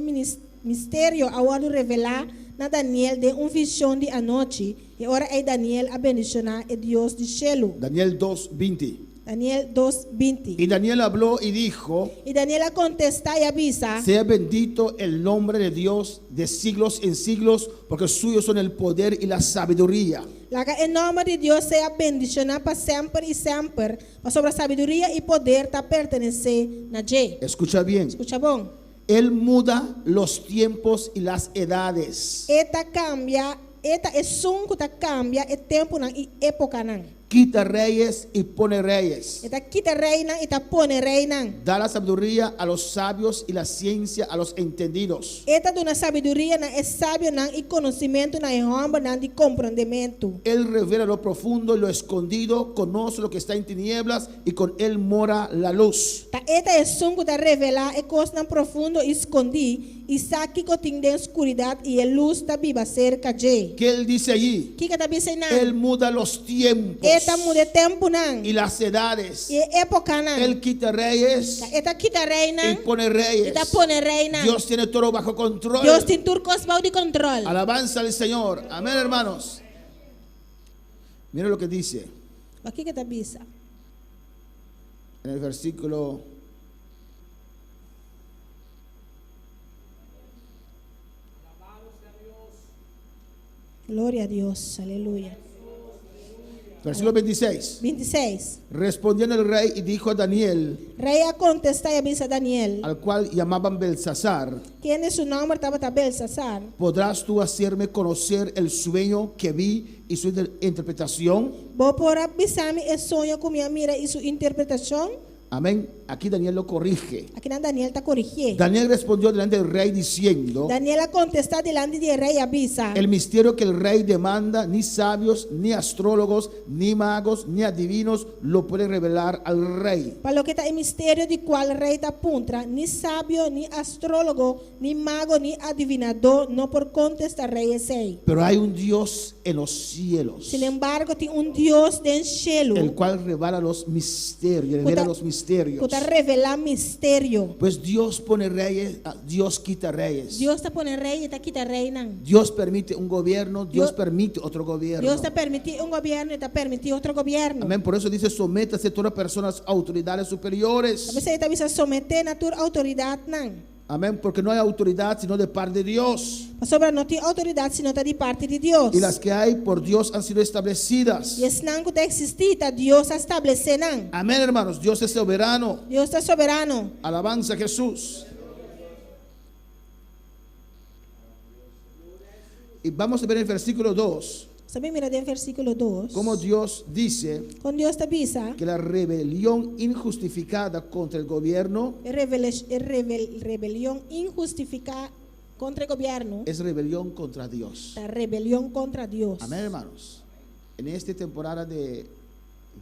misterio a wòrdu revelá na Daniel den un vishon di anochi. E ora ei Daniel a bendishoná e Dios di shelu. Daniel 2:20. Daniel 2, 20. Y Daniel habló y dijo, I Daniel a kontestá i a bisa, sea bendito el nombre de Dios de siglos en siglos, porque suyos son el poder y la sabiduría. Laga e nòmber di Dios sea bendishoná pa semper i semper, pasobra sabiduria i poder ta pertenesé na dje. Escucha bien, Skucha bon. Él muda los tiempos y las edades. E ta kambia, e ta esun ku ta kambia e tempunan i épokanan. Quita reyes y pone reyes. E ta kita reinan i ta pone reinan. Da la sabiduría a los sabios y la ciencia a los entendidos. E ta duna sabiduria na e sabionan i konosementu na e hòmbernan di komprondementu. Él revela lo profundo y lo escondido, conoce lo que está en tinieblas y con él mora la luz. Ta e ta esun ku ta revelá e kosnan profundo i skondí, i sa kiko tin den skuridat i e lus ta biba serka dje. ¿Qué él dice allí? Kiko e ta bisa einan? Él muda los tiempos E ta muda e tempunan y las edades. i e épokanan. Él quita reyes Ta e ta kita y reinan pone i reyes. ta pone reinan. Dios tiene todo bajo control. Dios tin tur kos bou di kontròl. Alabanza al Señor. Amén, hermanos. Mira lo que dice Wak kiko e ta bisa? en el versículo Gloria na Dios. Aleluya. Versículo 26. 26. Respondiendo el rey y dijo a Daniel, Rei a kontestá i a bisa Daniel, al cual llamaban Belsasar, kende su nòmber tabata Belsasar, ¿podrás tú hacerme conocer el sueño que vi y su interpretación? Bo por bisa mi e soño ku mi a mira i su interpretashon? Amén. Aquí Daniel lo corrige. Akinan Daniel ta korigié. Daniel respondió delante del rey diciendo, Daniel a kontestá dilanti di rei i a bisa. el misterio que el rey demanda, ni sabios, ni astrólogos, ni magos, ni adivinos lo pueden revelar al rey. Pa loke ta e misterio di kual rei ta puntra, ni sabio, ni astrólogo, ni mago, ni adivinadó no por kontestá rei esei. Pero hay un Dios en los cielos, Sinembargo, tin un Dios den shelu el cual revela los misterios, revela los misterios. Ku ta revelá misterio. Pues Dios pone reyes, ah, Dios quita reyes. Dios ta pone rei i ta kita reinan. Dios permite un gobierno, Dios Dios- permite otro gobierno. Dios ta permití un gobièrnu i ta permití otro gobièrnu. Amén. Por eso dice, sométase toda persona a las autoridades superiores. P'esei e ta bisa someté na tur outoridatnan. Amén. Porque no hay autoridad sino de parte de Dios. Pasobra no tin outoridat sino ta di parti di Dios. Y las que hay por Dios han sido establecidas. I esnan ku ta eksistí, ta Dios a establesé nan. Amén, hermanos. Dios es soberano. Dios ta soberano. Alabanza a Jesús. Y vamos a ver el versículo 2, Nos ta bai mira den versíkulo 2. cómo Dios dice Kon Dios ta bisa, que la rebelión injustificada contra el gobierno e rebelion inhustifiká kontra gobièrnu, es rebelión contra Dios. ta rebelion kontra Dios. Amén, hermanos. En esta temporada de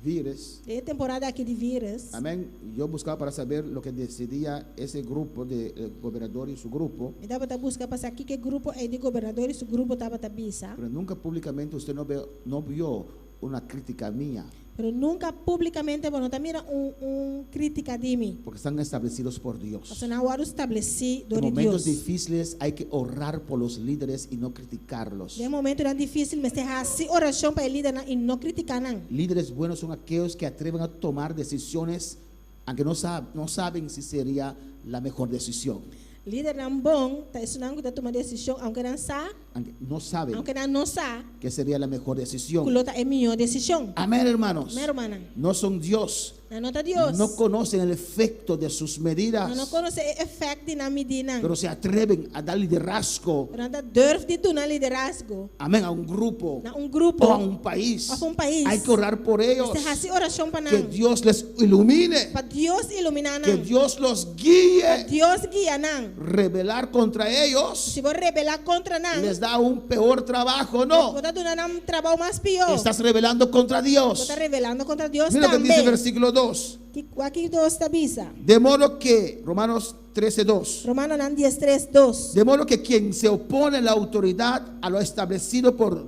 virus, Den e temporada aki di vírùs, amén, yo buscaba para saber lo que decidía ese grupo de el gobernador y su grupo, mi tabata buska pa sa kiko e grupo ei di gobernador i su grupo tabata bisa, pero nunca públicamente usted no, ve, no vio una crítica mía, pero nunka públikamente bo no ta mira un, un krítika di mi. porque están establecidos por Dios. Pasobra nan a wòrdu establesí En dor di momentos Dios. difíciles hay que orar por los líderes y no criticarlos. Den momentonan difísil mester hasi orashon pa e lidernan i no kritiká nan. Líderes buenos son aquellos que atreven a tomar decisiones aunque no, sab- no saben si sería la mejor decisión. Lidernan bon ta esunnan ku ta tuma desishon aunke nan sa, Aunque no saben aunke nan no sa que sería la mejor decisión. ku lo ta e mihó desishon. Amén, hermanos. Amèn, rumannan. No son Dios. Nan no ta Dios. No conocen el efecto de sus medidas. Nan no konosé e efekto di nan medidanan. Pero se atreven a dar liderazgo. Pero nan ta durf di duna liderazgo Amén. A un grupo. na un grupo O a un país. Òf un pais. Hay que orar por ellos. Mester hasi orashon pa Que nan. Dios les ilumine. Pa Dios iluminá Que nan. Dios los guíe. Dios guia nan. Rebelar contra ellos Si bo rebelá kontra nan, les da un peor trabajo. No. bo ta duna nan trabou mas pió. Estás rebelando contra Dios. Bo ta rebelando kontra Dios Mira lo que dice el tambe. versículo 2. Kiko 2 ta bisa. De modo que, Romanos 13, 2. Romanonan 13, 2. De modo que quien se opone a la autoridad a lo establecido por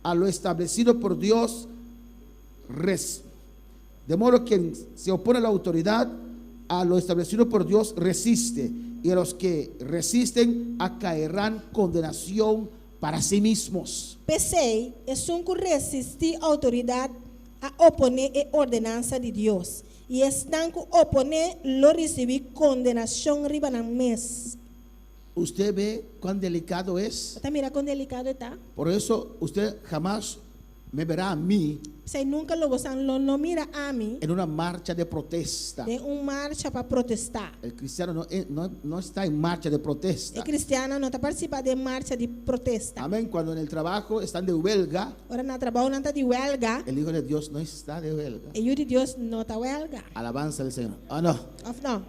a lo establecido por Dios res- de modo que quien se opone a la autoridad a lo establecido por Dios resiste y a los que resisten acaerán condenación para sí mismos. P'esei, esun ku resistí outoridat a oponé e ordenansa di Dios. I esnan ku oponé lo risibí kondenashon riba nan mes. Usted ve cuán delicado es. Bo ta mira kon delikado ta. Por eso usted jamás me verá a mí P'esei nunka lo bo lo no mira ami en una marcha de protesta. den un marcha pa protestá. El cristiano no, eh, no, no está en marcha de protesta. E kristian no ta partisipá den marcha di protesta. Amén. Cuando en el trabajo están de huelga, Ora na trabou nan ta di huelga, el Hijo de Dios no está de huelga. e Yu di Dios no ta huelga. Alabanza al Señor. Ah, no. Òf no?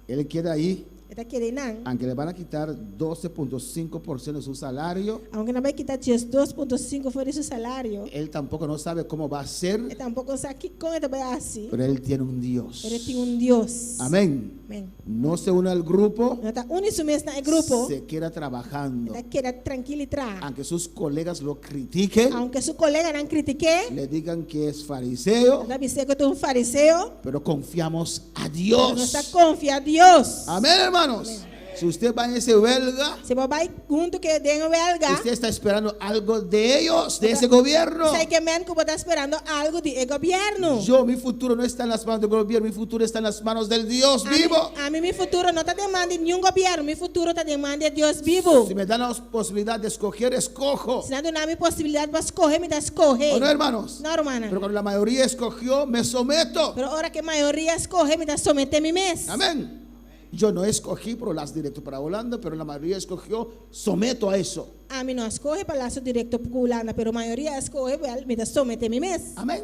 Él queda ahí, E ta keda einan. aunque le van a quitar 12.5% de su salario, Aunke nan bai kita 2.5 for di su salario, él tampoco no sabe cómo va a ser, e tampoko sa kon e ta bai hasi. pero él tiene un Dios. Pero e tin un Dios. Amén. Amèn. No se une al grupo, No ta uni su mes na e grupo, se queda trabajando. e ta keda trankil i traha. Aunque sus colegas lo critiquen, Aunke su koleganan kritik'é, le digan que es fariseo, ta bis'é ku e ta un fariseo, pero confiamos a pero nos ta Dios. konfia Dios. Amén, hermanos. Si usted va en ese huelga, Si bo bai huntu ku den huelga, usted está esperando algo de ellos, de ese gobierno. Esei ke men ku bo ta esperando algu di e gobièrnu. Yo, mi futuro no está en las manos del gobierno, mi futuro está en las manos del Dios Ami, vivo. ami mi futuro no ta den man di ningun gobièrnu, mi futuro ta den man di Dios bibu. Si me dan la posibilidad de escoger, escojo. Si nan duna mi posibilidat pa skohe, mi ta skohe. ¿O no, hermanos? No, rumannan. Pero cuando la mayoría escogió, me someto. Pero ora ku mayoria skohe, mi ta someté mi mes. Amén. Yo no escogí por las directo para Holanda, pero la mayoría escogió, someto a eso. Ami no a skohe pa laso direkto pa Hulanda, pero mayoria a skohe, wèl, mi ta someté mi mes. Amén.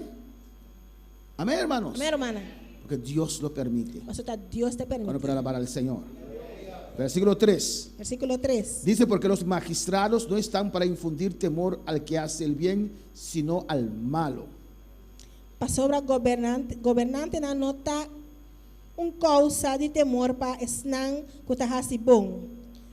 Amén, hermanos. Amèn, rumannan. Porque Dios lo permite. Pasobra Dios ta Bueno, permití. para alabar al Señor. Versículo 3. Versíkulo 3. Dice, porque los magistrados no están para infundir temor al que hace el bien, sino al malo. Pasobra gobernante, gobernantenan no ta un kousa di temor pa esnan ku ta hasi bon,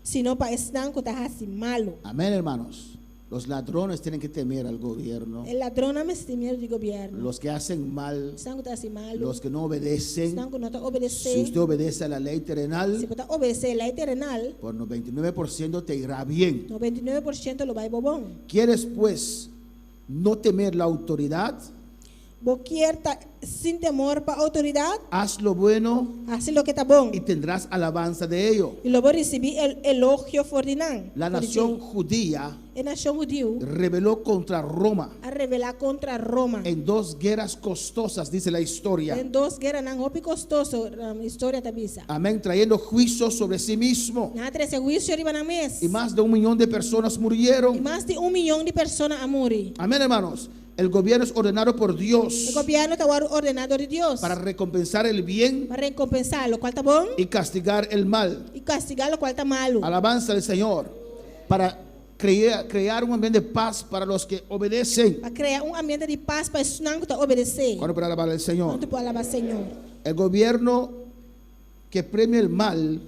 sino pa esnan ku ta hasi malu. Amén, hermanos. Los ladrones tienen que temer al gobierno. E ladronnan mester tin miedu di gobièrnu. Los que hacen mal, Esnan ku ta hasi malu, los que no obedecen. esnan ku no ta Si obedesé, usted obedece a la ley terrenal, si bo ta obedesé e lei terenal, por 99% te irá bien. 99% lo bai bo bon. ¿Quieres pues no temer la autoridad? Bo kier ta sin temor pa outoridat? Haz lo bueno Hasi loke ta bon, y tendrás alabanza de ello. i lo bo risibí e elogio for di nan. La For di nación dje. judía E nashon hudiu rebeló contra Roma a rebelá kontra Roma en dos guerras costosas, dice la historia. den dos gueranan hopi kostoso, historia ta bisa. Amén, trayendo juicio sobre sí mismo. Nan a trese huisio riba nan mes. Y más de 1 millón de personas I murieron. mas di un mion di persona a muri. Amén, hermanos. El gobierno es ordenado por E Dios gobièrnu ta wòrdu ordená dor di Dios para recompensar el bien pa rekompensá lokual ta bon y castigar el mal. i kastigá lokual ta malu. Alabanza al Señor. Para crear un ambiente de paz para los que obedecen. Pa krea un ambiente di pas pa esnan ku ta obedesé. ¿Cuándo para alabar al Señor? Kuantu por alabá Señor? El gobierno que premia el mal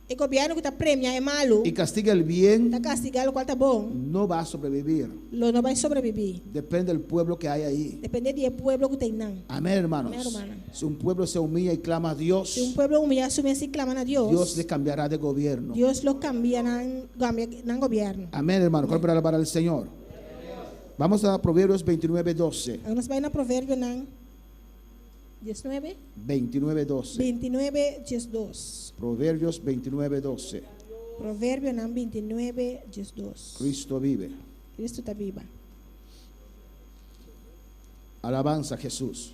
E gobièrnu ku ta premia e malu, y castiga el bien ta kastigá lokual ta bon, no va a sobrevivir. lo no bai sobreviví. Depende del pueblo que hay ahí. Dependé di e pueblo ku ta einan. Amén, hermanos. Amén, hermano. Si un pueblo se humilla y clama a Dios, Si un pueblo humillá su mes i klama na Dios, Dios le cambiará de gobierno. Dios lo kambia nan, kambia nan gobièrnu. Amén, hermano. ¿Cuál para alabar al Señor? Vamos a Proverbios 29, 12. Awor nos bai na Proverbionan 19, 29, 12. 29, 12. Proverbios 29, 12. Proverbionan 29, 12. Cristo vive. Kristu ta biba. Alabanza a Jesús.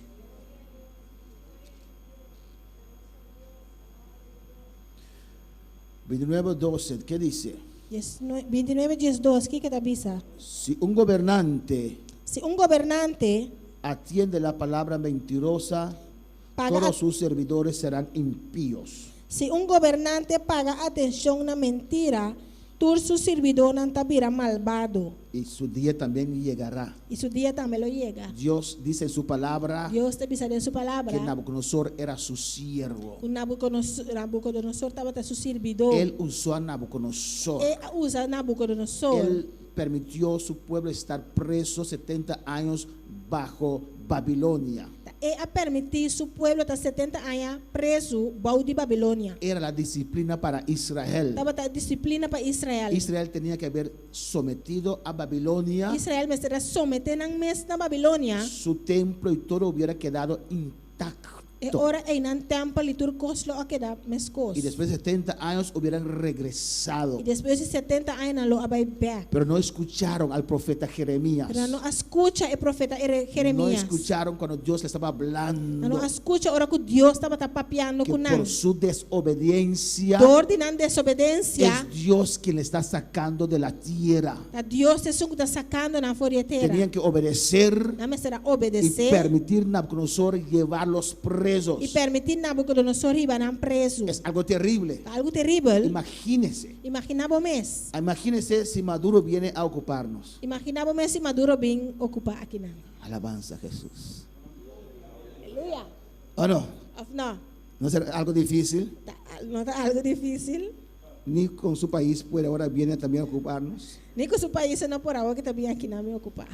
29, 12. ¿Qué dice? 29, 12, kiko e ta bisa? Si un gobernante Si un gobernante atiende la palabra mentirosa, paga todos sus servidores serán impíos. Si un gobernante paga atenshon na mentira, tur su sirbidónan ta bira malbado. Y su día también llegará. I su dia tambe lo yega. Dios dice en su palabra Dios ta bisa den su palabra que Nabucodonosor era su siervo. ku Nabucodonosor, Nabucodonosor tabata su sirbidó. Él usó a Nabucodonosor. El a usa Nabucodonosor. Él permitió a su pueblo estar preso 70 años bajo Babilonia. El a permití su pueblo ta 70 aña prezu bou di Babilonia. Era la disciplina para Israel. Tabata disiplina pa Israel. Israel tenía que haber sometido a Babilonia Israel mester a someté nan mes na Babilonia. su templo y todo hubiera quedado intacto. E ora ei nan tèmpel i tur kos lo a keda meskos. Y después de 70 años hubieran regresado. I despues di 70 aña nan lo a bai bèk. Pero no escucharon al profeta Jeremías. Pero no a skucha e profeta No Jeremías. escucharon cuando Dios le estaba hablando. No a skucha ora ku Dios tabata papiando Que ku nan. por su desobediencia Dor di nan desobedensia, es Dios quien le está sacando de la tierra. ta Dios ta esun ku ta sakando nan for di e tera. Tenían que obedecer Nan mester a y obedesé permitir Nabucodonosor llevarlos presos. i permití Nabucodonosor hiba nan prezu. Es algo terrible. Ta algu teribel. Imagínense. Imaginá bo mes. Imagínense si Maduro viene a ocuparnos. Imaginá bo mes si Maduro bin okupá akinan. Alabanza a Jesús. Aleluya. ¿O no? Òf no? ¿No será algo difícil? Ta, no ta algu difísil? Ni con su país puede ahora viene también a ocuparnos. Ni ku su pais no por awor ku ta bin akinan bin okupá.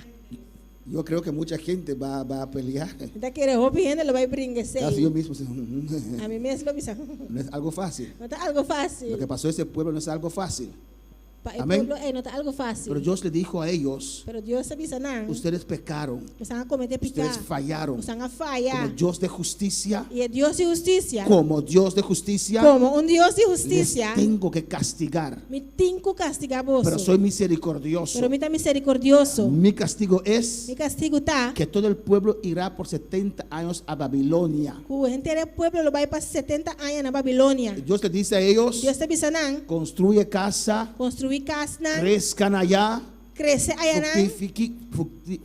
Yo creo que mucha gente va a pelear. Mi ta kere hopi hende lo bai bringa Casi esei. yo mismo. Ami mes lo bisa. No es algo fácil. No ta algu fásil. Lo que pasó a ese pueblo no es algo fácil. Pa e Amén. pueblo ei no ta algu fásil. Pero Dios le dijo a ellos, Pero Dios a bisa nan. ustedes pecaron, Boso a kometé piká. ustedes fallaron. Boso a faya. Como Dios de justicia, I e Dios di hustisia. como Dios de justicia, Komo un Dios di les hustisia. tengo que castigar. Mi tin ku kastigá boso. Pero soy misericordioso. Pero mi ta miserikordioso. Mi castigo es Mi kastigu ta que todo el pueblo irá por 70 años a Babilonia. ku henter e pueblo lo bai pa 70 aña na Babilonia. Dios le dice a ellos, Dios ta bisa nan, construye casa, konstruí kasnan, crezcan allá, krese ayanan, fructifiqui- fructi-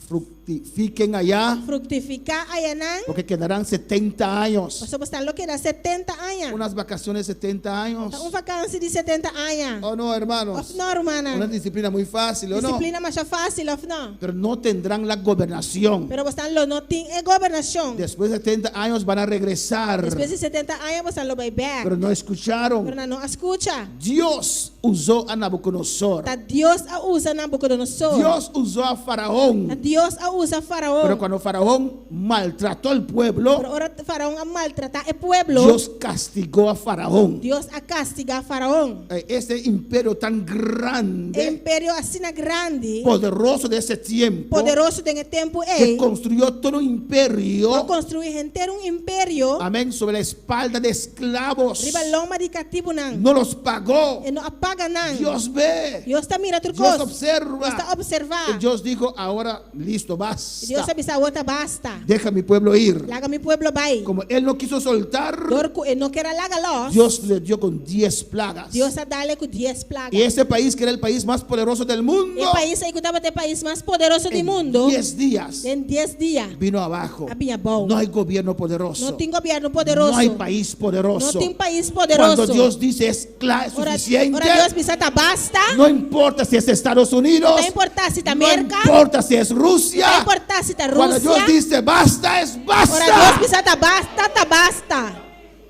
Fructifiquen allá, Fruktifiká ayanan. porque quedarán 70 años. Pasobra boso lo keda 70 aña. Unas vacaciones 70 años. Ta un vakansi di 70 aña. Oh no, hermanos. Òf no, rumannan. Una disciplina muy fácil, ¿o no? Disiplina masha fásil, òf no? Pero no tendrán la gobernación. Pero boso lo no tin e gobernashon. Después de 70 años van a regresar. Despues di 70 aña boso lo bai bèk. Pero no escucharon. Pero nan no a skucha. Dios usó a Nabucodonosor. Ta Dios a usa Nabucodonosor. Dios usó a Faraón. Ta Dios a usa Faraón. Pero cuando Faraón maltrató al pueblo, Pero ora Faraón a maltratá e pueblo, Dios castigó a Faraón. Dios a kastigá Faraón. Este imperio tan grande, E imperio asina grandi, poderoso de ese tiempo, poderoso den e tempu que ei, construyó todo un imperio, a konstruí henter un imperio, amén, sobre la espalda de esclavos, riba lomba di katibunan. no los pagó. E no a paga nan. Dios ve, Dios ta mira tur Dios kos. observa. Dios ta opservá. Y Dios dijo, ahora listo, basta. Dios a bisa awor ta basta. Deja a mi pueblo ir. Laga mi pueblo bai. Como él no quiso soltar, Dor ku e no ker a laga lòs. Dios le dio con 10 plagas. Dios a dal e ku 10 plaga. Y ese país que era el país más poderoso del mundo, E pais ei ku tabata e pais mas poderoso di en mundu, 10 días den 10 dia vino abajo. a bin abou. No hay gobierno poderoso. No tin gobièrnu poderoso. No hay país poderoso. No tin pais poderoso. Cuando Dios dice es claro, es Ora, suficiente. ora Dios bisa ta basta. No importa si es Estados Unidos. No ta importá si ta No Merka. importa si es Rusia. No ta importá si ta Cuando Rusia. Dios dice basta, es basta. Ora Dios bisa ta basta, ta basta.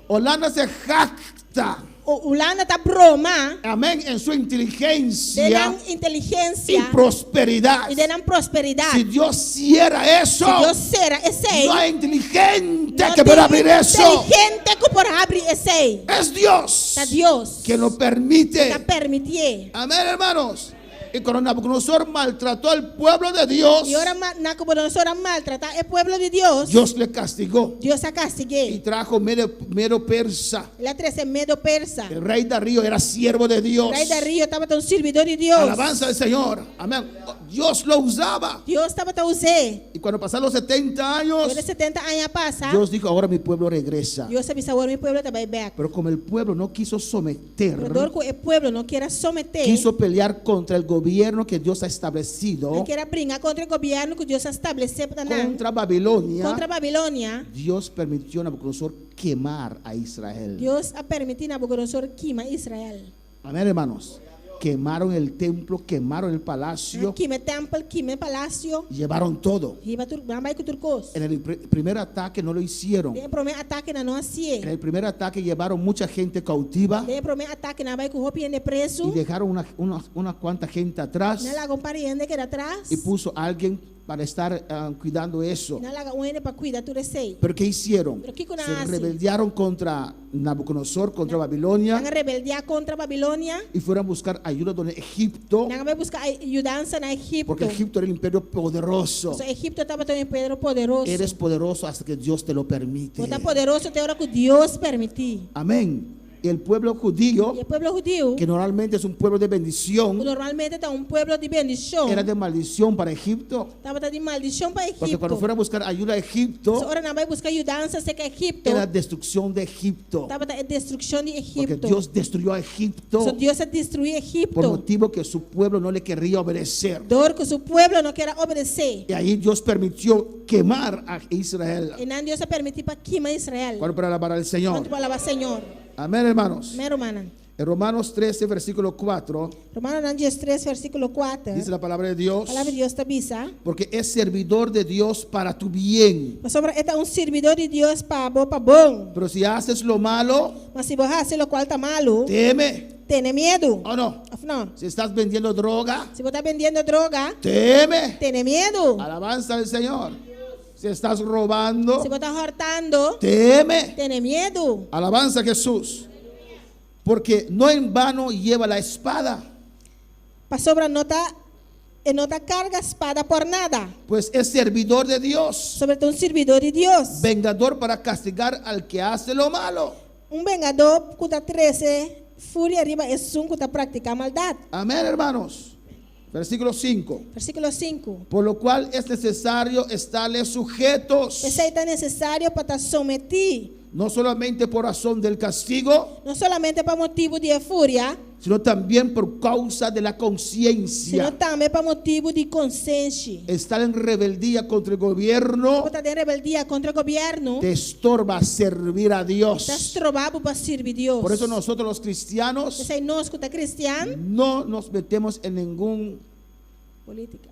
Holanda se jacta. Hulanda ta broma. Amén. En su inteligencia. Den nan inteligensia. Y prosperidad. I den nan prosperidat. Si Dios cierra eso. Si Dios sera esei. No hay inteligente No que pueda abrir eso. Inteligente ku por habri esei. Es Dios. Ta Dios. Que lo permite. Ta permitié. Amén, hermanos. Y cuando Nabucodonosor maltrató al pueblo de Dios, I ora Nabucodonosor a maltratá e pueblo di Dios, Dios le castigó. Dios a kastig'é. Y trajo Medo, Medo Persa. El a trese Medo Persa. El rey Darío era siervo de Dios. Rei Darío tabata un sirbidó di Dios. Alabanza al Señor. Amén. Dios lo usaba. Dios tabata us'é. Y cuando pasaron los 70 años, Ora 70 aña pasa, Dios dijo, ahora mi pueblo regresa. Dios a bisa awor mi pueblo ta bai bèk. Pero como el pueblo no quiso someter, Pero dor ku e pueblo no ker a someté, quiso pelear contra el gobierno que Dios ha establecido, ker a bringa kontra e gobièrnu ku Dios a establesé pa nan, contra Babilonia, kontra Babilonia, Dios permitió a Nabucodonosor quemar a Israel. Dios a permití Nabucodonosor kima Israel. Amén, hermanos. Quemaron el templo, quemaron el palacio, Kima e tèmpel, kima e palasio, llevaron todo. Hiba tur, nan bai ku tur kos. En el primer ataque no lo hicieron. Den e promé atake nan no a hasié. En el primer ataque llevaron mucha gente cautiva Den e promé atake nan a bai ku hopi hende preso. y dejaron una cuanta gente atrás. Nan a laga un par di hende keda atras. Y puso a alguien para estar cuidando eso. Nan a laga un hende pa kuida tur esei. Pero ¿qué hicieron? Pero kiko Se nan a hasi? rebeldearon contra Nabucodonosor, contra Babilonia. Nan a rebeldiá kontra Babilonia. Y fueron a buscar ayuda donde Egipto. Nan a bai buska yudansa na Egipto. Porque Egipto era el imperio poderoso. Pasobra Egipto tabata un imperio poderoso. Eres poderoso hasta que Dios te lo permite. Bo ta poderoso te ora ku Dios permití. Amén. Y el pueblo judío, I e pueblo hudiu, que normalmente es un pueblo de bendición, normalmente ta un pueblo di bendishon, era de maldición para Egipto. Tabata di maldishon pa Porque cuando Egipto. fueron a buscar ayuda a Egipto, Ora nan bai buska yudansa serka Egipto, era destrucción de Egipto. Tabata e destrukshon di Porque Egipto. Dios destruyó a Egipto So Dios a destruí Egipto. por motivo que su pueblo no le quería obedecer. Dor ku su pueblo no ker a obedesé. Y ahí Dios permitió quemar a Israel. Einan Dios a permití pa kima Israel. ¿Cuánto para alabar al Señor? Kuantu pa alabá Señor? Amén, hermanos. Amèn, rumannan. En Romanos 13, versículo 4, Romanonan 13, versíkulo 4. dice la palabra de Dios, Palabra di Dios ta bisa. porque es servidor de Dios para tu bien. Pasobra e ta un sirbidó di Dios pa bo pa bon. Pero si haces lo malo, Ma si bo hasi lokual ta malu, teme. tene miedu. ¿O no? Òf no? Si estás vendiendo droga, Si bo ta bendiendo droga, teme. tene miedu. Alabanza al Señor. Si estás robando, Si bo ta hòrtando, teme. tene miedu. Alabanza a Jesús. Porque no en vano lleva la espada, Pasobra no ta e no ta karga spada pòrnada. pues es servidor de Dios, Pasobra e ta un sirbidó di Dios. vengador para castigar al que hace lo malo. Un vengadó ku ta trese furia riba esun ku ta praktiká maldat. Amén, hermanos. Versículo 5. Versíkulo 5. Por lo cual es necesario estarle sujetos, P'esei ta nesesario pa ta sometí, no solamente por razón del castigo, no solamente pa motibu di furia, Sino también por causa de la Sino conciencia. tambe pa motibu di konsenshi. Estar en rebeldía contra el gobierno Bo ta den rebeldia kontra gobièrnu, te estorba a servir a ta Dios. stroba bo pa sirbi Dios. Por eso nosotros los cristianos P'esei nos ku ta kristian, no nos metemos en ningún polítika.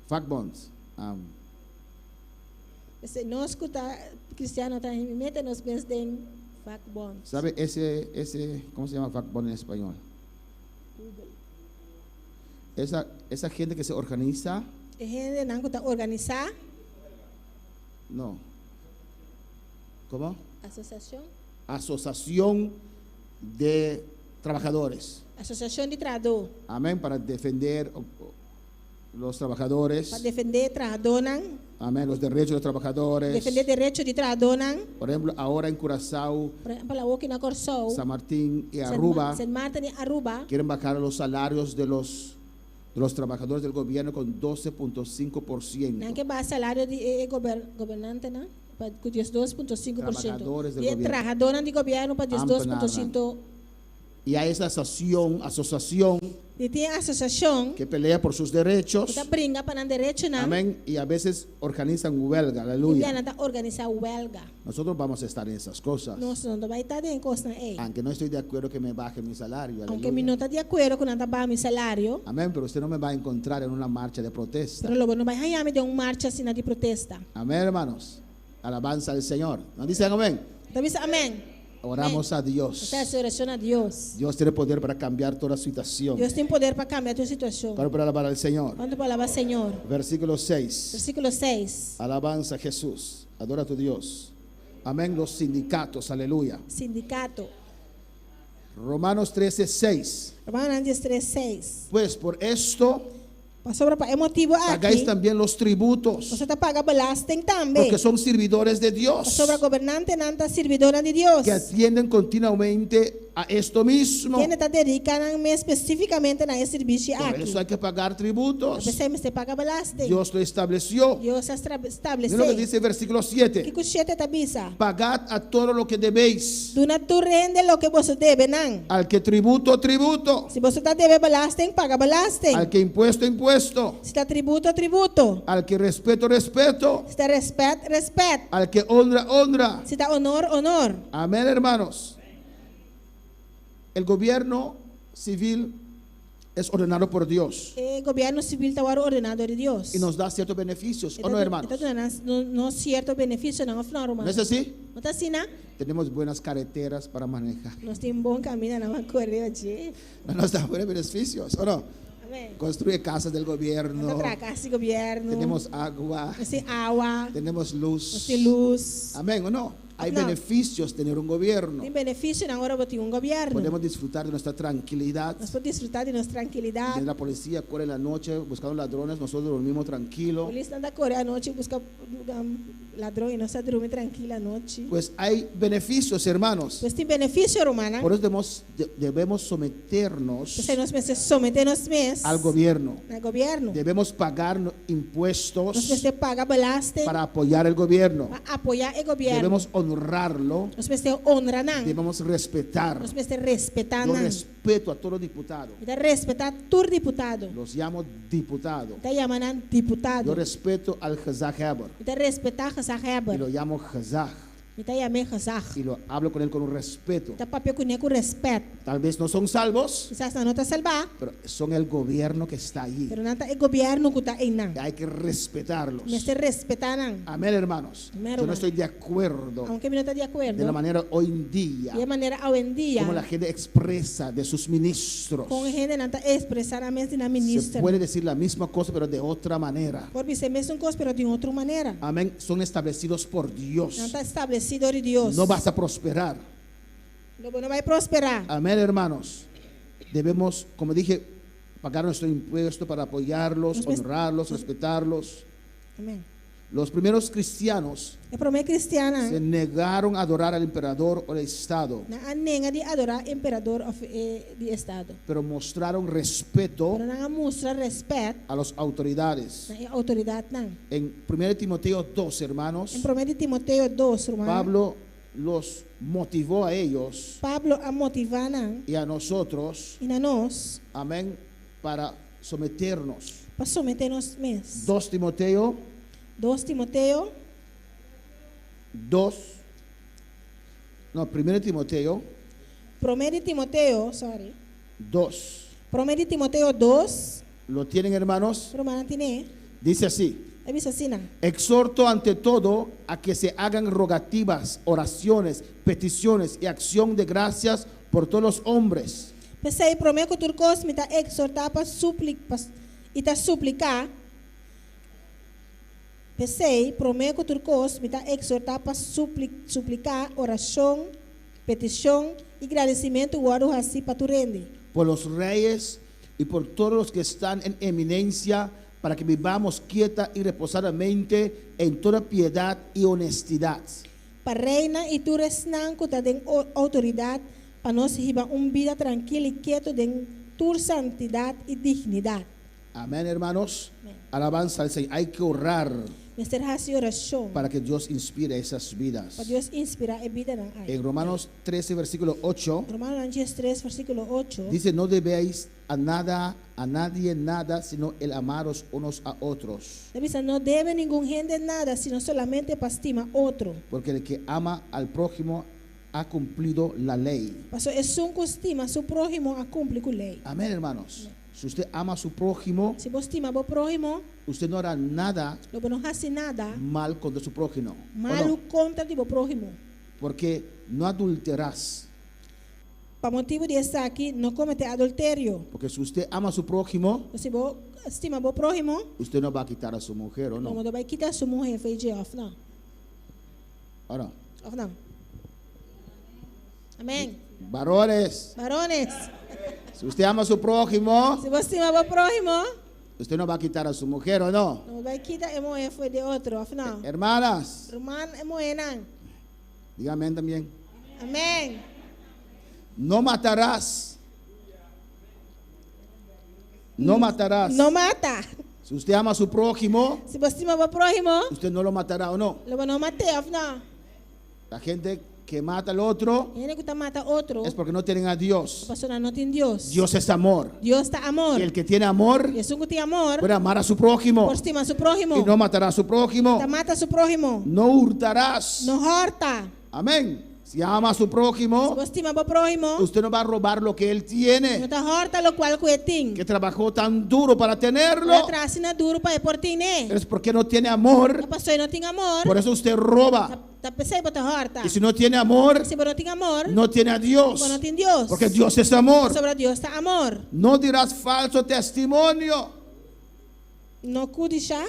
vakbond. P'esei nos ku ta kristian no ta mete nos mes den vakbond. ¿Sabe ese, cómo se llama vakbond en español? Esa gente que se organiza, E hendenan ku ta organisá, no. ¿Cómo? asosiashon, Asociación de Trabajadores. asosiashon di trahadó, Amén, para defender los trabajadores. pa defendé trahadónan, Amén, los derechos de los trabajadores. defendé derecho di trahadónan. Por ejemplo, ahora en Curazao, Por ehèmpel, awor aki na Kòrsou, San Martín y Aruba Sint Maarten i Aruba, quieren bajar los salarios de los trabajadores del gobierno con 12.5%. Nan ke baha salario di e gobernantenan, pa 12.5%. Trabajadores del E gobierno. trahadónan di gobièrnu pa 12.5%. Y hay esa asociación I tin asosiashon que pelea por sus derechos. ku ta bringa pa nan derechonan. Amén. Y a veces organizan huelga. I Aleluya. nan ta organisá huelga. Nosotros vamos a estar en esas cosas. Nos no ta bai ta den kosnan ei. Aunque no estoy de acuerdo que me bajen mi salario. Aunke mi Aleluya. no ta di akuerdo ku nan ta baha mi salario, Amén. Pero usted no me va a encontrar en una marcha de protesta. pero lo bo no bai haña mi den un marcha asina di protesta. Amén, hermanos. Alabanza al Señor. ¿No dicen amén? Ta bisa amèn. Oramos a Dios. Nos ta hasi orashon na Dios. Dios tiene poder para cambiar toda situación. Dios tin poder pa kambia tur situashon. Para alabar al Señor. Kuantu por alabá Señor? Versículo 6. Versíkulo 6. Alabanza a Jesús. Adora a tu Dios. Amén. Los sindicatos. Aleluya. Sindikato. Romanos 13, 6. Romanonan 13, 6. Pues por esto Pasobra pa e motibu pagáis aki. también los tributos, Boso ta paga belasting tambe. porque son servidores de Dios, Pasobra gobernantenan ta sirbidónan di Dios. que atienden continuamente a esto mismo. Kende ta dediká nan mes spesífikamente na e servisio Por aki. eso hay que pagar tributos. P'esei mester paga belasting. Dios lo estableció. Dios a Miren lo que establesé. dice el versículo 7. Kiko 7 ta bisa. Pagad a todo lo que debéis. Duna tur hende loke boso debe nan. Al que tributo, tributo. Si boso ta debe belasting, paga belasting. Al que impuesto, impuesto. Si ta tributo, tributo. Al que respeto, respeto. Si ta rèspèt, rèspèt. Al que honra, honra. Si ta honor, honor. Amén, hermanos. El gobierno civil es ordenado por Dios E gobièrnu sivil ta ordená di Dios. y nos da ciertos beneficios, ¿o no, hermanos? E ta duna nos sierto benefisionan, òf no, ruman? ¿No es así? No ta asina, no? Tenemos buenas carreteras para manejar. Nos tin bon kaminda pa kore, oye. No nos da buenos beneficios, ¿o no? Amèn. Construye casas del gobierno. Nos traha kas di gobièrnu. Tenemos agua. Nos tin awa. Tenemos luz. Nos tin lus. Amén, ¿o no? Hay No. beneficios tener un gobierno. Tin benefisionan ora bo tin un gobièrnu. Podemos disfrutar de nuestra tranquilidad. Nos por disfrutá di nos trankilidat. La policía corre en la noche buscando ladrones, nosotros dormimos tranquilo. Polis ta kore anochi buska ladron i nos ta drumi trankil anochi. Pues hay beneficios, hermanos. Pues tin benefisio, rumannan. Por eso debemos someternos P'esei nos mester someté nos mes al gobierno. na gobièrnu. Debemos pagar impuestos Nos mester paga belasting para apoyar el gobierno. pa apoyá e gobièrnu. Debemos honrarlo. Nos mester honra nan. Debemos respetar. Nos mester respetá Yo nan. respeto a todos los diputados. Mi ta respetá tur diputado. Los llamo diputado. Mi ta yama nan Yo diputado. respeto al gezaghebber Mi ta respetá y gezaghebber. lo llamo gezag Mi ta yam'é gezag. y lo hablo con él con un respeto. Mi ta papia kuné ku rèspèt. Tal vez no son salvos, Kisas nan no ta salbá, pero son el gobierno que está allí. pero nan ta e gobièrnu ku ta einan. Hay que respetarlos. Mester respetá nan. Amén, hermanos. Amén, Yo no hermano. estoy de acuerdo Aunke mi no ta di de la akuerdo. manera hoy en día Di e manera awendia, como la gente expresa de sus ministros. kon hendenan ta ekspresá nan mes di nan Se minister. puede decir la misma cosa, pero de otra manera. Por bisa e mesun kos, pero di otro manera. Amén. Son establecidos por Dios. Nan ta establesí dor di Dios. No vas a prosperar. Lo bo no bai prosperá. Amén, hermanos. Debemos, como dije, pagar nuestro impuesto para apoyarlos, honrarlos, respetarlos. Amèn. Los primeros cristianos E promé kristiannan se negaron a adorar al emperador o al Estado, nan a nenga di adorá emperador òf di estado. pero mostraron respeto Pero nan a mustra rèspèt a las autoridades. na e outoridatnan. En 1 Timoteo 2, hermanos, En 1 Timoteo 2, ruman. Pablo los motivó a ellos Pablo a motivá nan y a nosotros, i na nos amén, para someternos. Pa someté nos mes. 2 Timoteo 2 Timoteo 2, no, 1 Timoteo Promé di Timoteo, sorry. 2. Promé di Timoteo 2, ¿Lo tienen, hermanos? Rumannan tin'é. Dice así. E ta bisa asina. Exhorto ante todo a que se hagan rogativas, oraciones, peticiones y acción de gracias por todos los hombres. P'esei promé ku tur kos mi ta ekshortá pa supli pa i ta supliká. P'esei promé ku tur kos mi ta ekshortá pa supli supliká, orashon, petishon i gradisimentu wòrdu hasí pa tur hende. Por los reyes y por todos los que están en eminencia, para que vivamos quieta y reposadamente en toda piedad y honestidad. Pa reinan i tur esnan ku ta den outoridat, pa nos hiba un bida trankil i ketu den tur santidat i dignidat. Amén, hermanos. Alabanza al Señor. Hay que orar Mester hasi orashon para que Dios inspire esas vidas. pa Dios inspirá e bidanan ai. En Romanos 13, versículo 8, Romanonan 13, versíkulo 8. dice, no debéis a nada, a nadie nada, sino el amaros unos a otros. Ta bisa, no debe ningun hende nada, sino solamente pa stima otro. Porque el que ama al prójimo ha cumplido la ley. Paso esun ku stima su próhimo a kumpli ku lei. Amén, hermanos. Si usted ama a su prójimo, Si bo stima bo próhimo, usted no hará nada lo bo no hasi nada mal contra su prójimo. ¿O malu no? kontra di bo próhimo. Porque no adulterás. Pa motibu di esaki, no kometé adulterio. Porque si usted ama a su prójimo, Si bo stima bo próhimo, usted no va a quitar a su mujer, ¿o lo bo no? no ta bai kita su muhé fo'i dje, òf no? ¿O no? Òf no? Amèn. Varones, Varones, si usted ama a su prójimo, si bo stima bo próhimo, usted no va a quitar a su mujer, ¿o no? no bo ta bai kita e muhé fo'i di otro, òf no? Hermanas, Ruman muhénan. dígame amén también. Amèn. No matarás. No matarás. No mata. Si usted ama a su prójimo, Si bo stima bo próhimo, usted no lo matará o no. lo bo no mat'é, òf no? La gente que mata al otro Hende ku ta mata otro, es porque no tienen a Dios. pasobra nan no tin Dios. Dios es amor. Dios ta amor. Y el que tiene amor I esun ku tin amor, puede amar a su prójimo por stima su próhimo. y no matará a su prójimo. Ta mata su próhimo. No hurtarás. No hòrta. Amén. Si ama a su prójimo, Si bo stima bo próhimo, usted no va a robar lo que él tiene, no ta hòrta lokual ku e tin. que trabajó tan duro para tenerlo. El a traha asina duru pa e por tin'é. Es porque no tiene amor, Ta pasobra e no tin amor. por eso usted roba. Ta p'esei bo ta hòrta. Y si no tiene amor, Si bo no tin amor, no tiene a Dios. bo no tin Dios. Porque Dios es amor. Pasobra Dios ta amor. No dirás falso testimonio. No kudishá,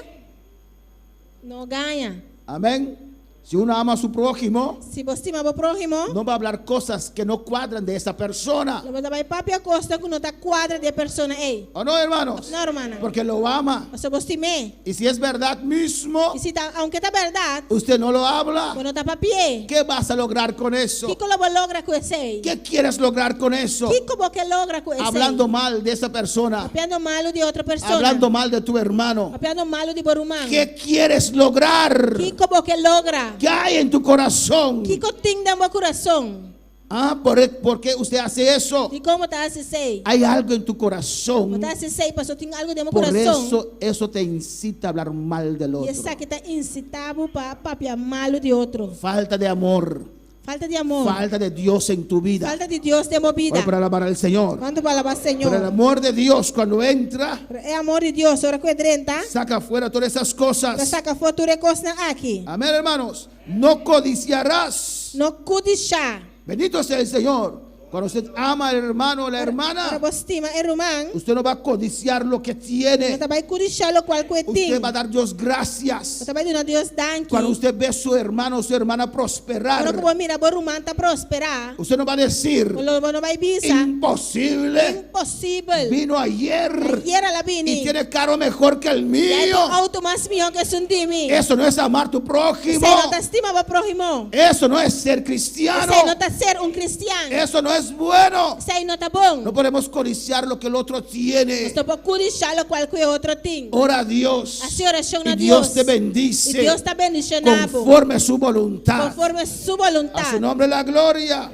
no gaña. Amén. Si uno ama a su prójimo, Si bo stima bo próhimo, no va a hablar cosas que no cuadran de esa persona. lo bo no ta bai papia kos ku no ta kuadra di e persona ei. ¿O no, hermanos? No, rumannan. Porque lo ama. Pasobra bo stim'é. Y si es verdad mismo, I si ta, aunke ta bèrdat, usted no lo habla. bo no ta papi'é. ¿Qué vas a lograr con eso? Kiko lo bo logra ku esei? ¿Qué quieres lograr con eso? Kiko bo ke logra ku esei? Hablando mal de esa persona, Papiando malu di otro persona. hablando mal de tu hermano. Papiando malu di bo ruman. ¿Qué quieres lograr? Kiko bo ke logra? ¿Qué hay en tu corazón? Kiko tin den bo kurason? Ah, ¿por qué usted hace eso? Dikon bo ta hasi esei? Hay algo en tu corazón. Bo ta hasi esei, pasobra tin algu den bo Por kurason. eso te incita a hablar mal del I otro. esaki ta insitá bo pa papia malu di otro. Falta de amor. Falta di amor. Falta de Dios en tu vida. Falta di Dios den bo bida. Hoy para alabar al Señor. Kuantu por alabá Señor? Pero el amor de Dios cuando entra, Pero e amor di Dios, ora ku e drenta, saca fuera todas esas ta cosas. saka afó tur e kosnan aki. Amén, hermanos. No codiciarás. No kudishá. Bendito sea el Señor. Cuando usted ama al hermano o la Ora hermana, bo stima e ruman, usted no va a codiciar lo que tiene. no ta bai kudishá lokual ku e Usted tin. va a dar Dios gracias. Bo ta bai duna Dios danki. Cuando usted ve a su hermano o su hermana prosperar, Ora ku bo mira bo ruman ta prosperá, usted no va a decir, lo bo no bai bisa. imposible, Imposibel. vino ayer Ayera el a y bini. tiene carro mejor que el I e mío. tin outo mas mihó ku esun di mi. Eso no es amar tu prójimo. Esei no ta stima bo próhimo. Eso no es ser cristiano. Esei no ta ser un kristian. Eso no es es bueno. Esei no ta bon. No podemos codiciar lo que el otro tiene. Nos no por kudishá lokual ku e otro tin. Ora a Dios. Hasi orashon Y na Dios Dios. te bendice. I Dios ta bendishoná bo. Conforme a su voluntad. Konforme su A boluntat. su nombre la gloria.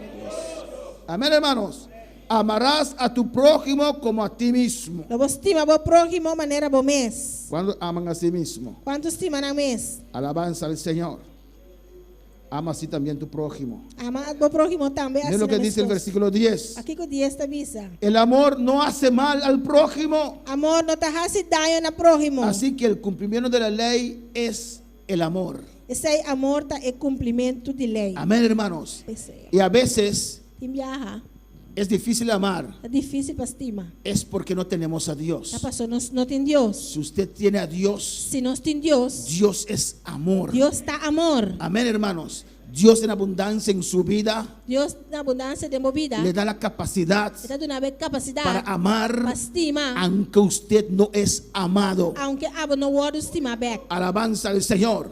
Amén, hermanos. Amarás a tu prójimo como a ti mismo. Lo bo stima bo próhimo manera bo mes. ¿Cuándo aman a sí mismo? Kuantu stima nan mes? Alabanza al Señor. Ama así también tu prójimo. Ama bo próhimo tambe Miren lo asina que dice el meskos. versículo 10. Kiko 10 ta bisa. El amor no hace mal al prójimo. Amor no ta hasi daño na próhimo. Así que el cumplimiento de la ley es el amor. Esei amor ta e kumplimentu di lei. Amén, hermanos. Esei. Y a veces Tin biaha. es difícil amar. Ta difísil pa stima. Es porque no tenemos a Ta Dios. pasó nos no tin Dios. Si usted tiene a Dios, Si nos tin Dios, Dios es amor. Dios ta amor. Amén, hermanos. Dios en abundancia en su vida Dios na abundansia den bo bida. le da la capacidad E ta duna bo kapasidat para amar pa stima, aunque usted no es amado. aunke abo no wòrdu stimá bèk. Alabanza al Señor.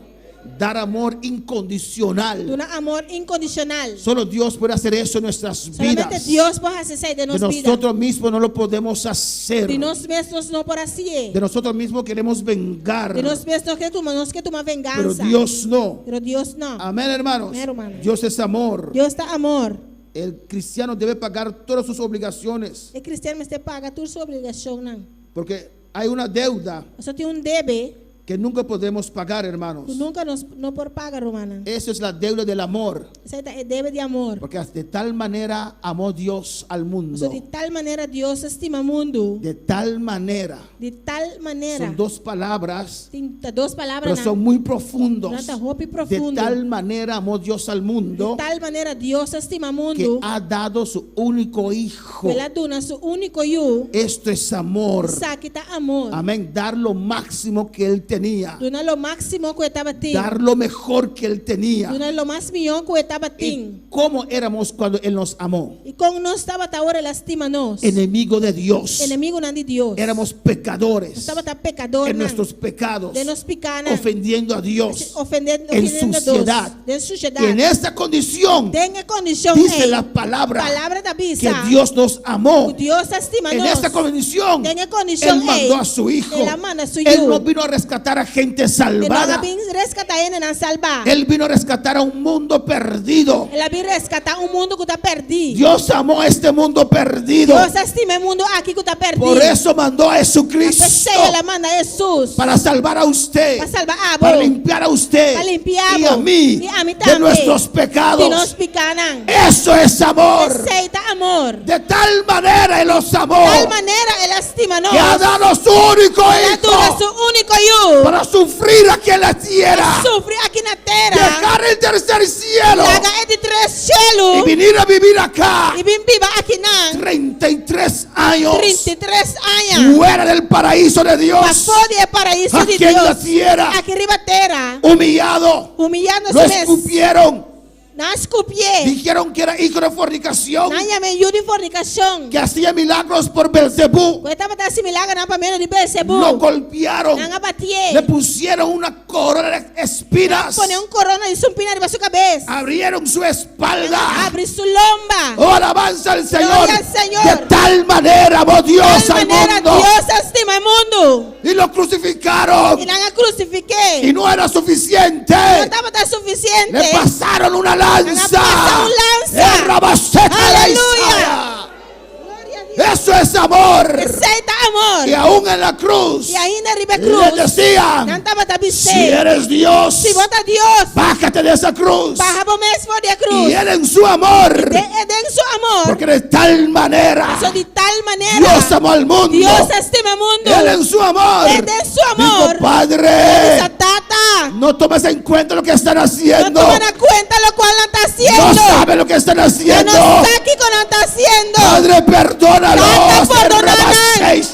Dar amor incondicional. Duna amor inkondishonal. Solo Dios puede hacer eso en nuestras Solamente vidas. Dios por hasi esei den De nos bida. nosotros mismos no lo podemos hacer. Di nos mes nos no por hasié. De nosotros mismos queremos vengar. Di nos mes nos ke tuma, nos ke tuma Pero vengansa. Dios no. Pero Dios no. Amén, hermanos. Amén, hermano. Dios es amor. Dios ta amor. El cristiano debe pagar todas sus obligaciones. E kristian mester paga tur su obligashonnan. Porque hay una deuda Nos tin un debe que nunca podemos pagar, ku hermanos. nunka nos no por paga, rumannan. Eso es la deuda del amor. Esei ta e debe di amor. Porque de tal manera amó Dios al mundo. So, di tal manera Dios a stima mundu. De tal manera. Di tal manera. Son dos palabras, Tin dos palabra pero son muy profundos. Nan ta hopi De profundo. tal manera amó Dios al Di mundo tal manera Dios a stima que mundu. ha dado su único hijo. El a duna su úniko yu. Esto es amor. Esaki ta amor. Amén. Dar lo máximo que él tenía. Duna lo máksimo ku e tabatin. Dar lo mejor que él tenía. Duna lo mas mihó ku e tabatin. ¿Y cómo éramos cuando él nos amó? I kon nos tabata ora el a stima nos. Enemigo de Dios. Enemigunan di Dios. Éramos pecadores. Nos tabata pekadó. En nuestros pecados. Den nos pikánan. Ofendiendo a Dios. Ofendiendo, En ofendiendo a Dios. suciedad. Den sushedat. Y en esta condición Den e kondishon dice ei. la palabra Palabra ta que bisa. Dios nos amó. Dios a stima En nos. esta condición, Den e kondishon Él mandó ei. a su hijo. El a manda su Él yu. no vino a rescatar a gente E no a salvada. bin reskatá hendenan salvá. Él vino a rescatar a un mundo perdido. El a bin reskatá un mundu ku ta pèrdí. Dios amó a este mundo perdido. Dios a stima e mundu aki ku ta pèrdí. Por eso mandó a Jesucristo P'esei el a manda Hesus. para salvar a usted, Pa salba abo. para limpiar a usted Pa limpia y a bo. mí I ami de tambe. nuestros Di nos pecados. pikánan. Eso es amor. Esei ta amor. De tal manera Él los amó Tal manera el a stima nos. que ha dado su único El a duna hijo su úniko yu. para sufrir aquí en la tierra, Sufri aki na tera. dejar el tercer cielo Laga e di tres shelu. y venir a vivir acá I bin biba akinan. 33 años 33 aña. fuera del paraíso de Dios, Pafó di e paraiso di aquí en la Dios. tierra, Aki riba tera. humillado, Humiliando lo su mes. escupieron, Nan a skupié. dijeron que era hijo de fornicación, Nan a yam'é yu di fornikashon. que hacía milagros por Belcebú, Ku e tabata hasi milagernan pa medio di Belzebú. lo golpearon, Nan a batié. le pusieron una corona de espinas, Pone un korona di sumpiña riba su kabes. abrieron su espalda. Habri su lomba. Oh, alabanza al Señor. Gloria al Señor. De tal manera amó Dios Tal al manera mundo. Dios a stima e mundu. Y lo crucificaron. I nan a krusifik'é. Y no era suficiente. No tabata sufisiente. Le pasaron una lanza. Nan a pasa un lansa. El rabaseta de Aleluya. Isaías. Gloria a Dios. Eso es amor. Esei ta amor. Y aún en la cruz I ainda riba le krus. decían, Nan tabata si bis'é. eres Dios, Si bo ta Dios, bájate de esa cruz. baha bo mes for di e krus. Y él en su amor, Den, den su amor. porque de tal manera So di tal manera. Dios amó al mundo. Dios a stima mundu. Él en su amor E den su amor. dijo, Padre, Bisa Tata. no tomes en cuenta lo que están No haciendo. tuma na kuenta lokual nan ta No hasiendo. saben lo que están No haciendo. sa kiko nan ta hasiendo. Padre, perdónalos. Tata, perdónanos.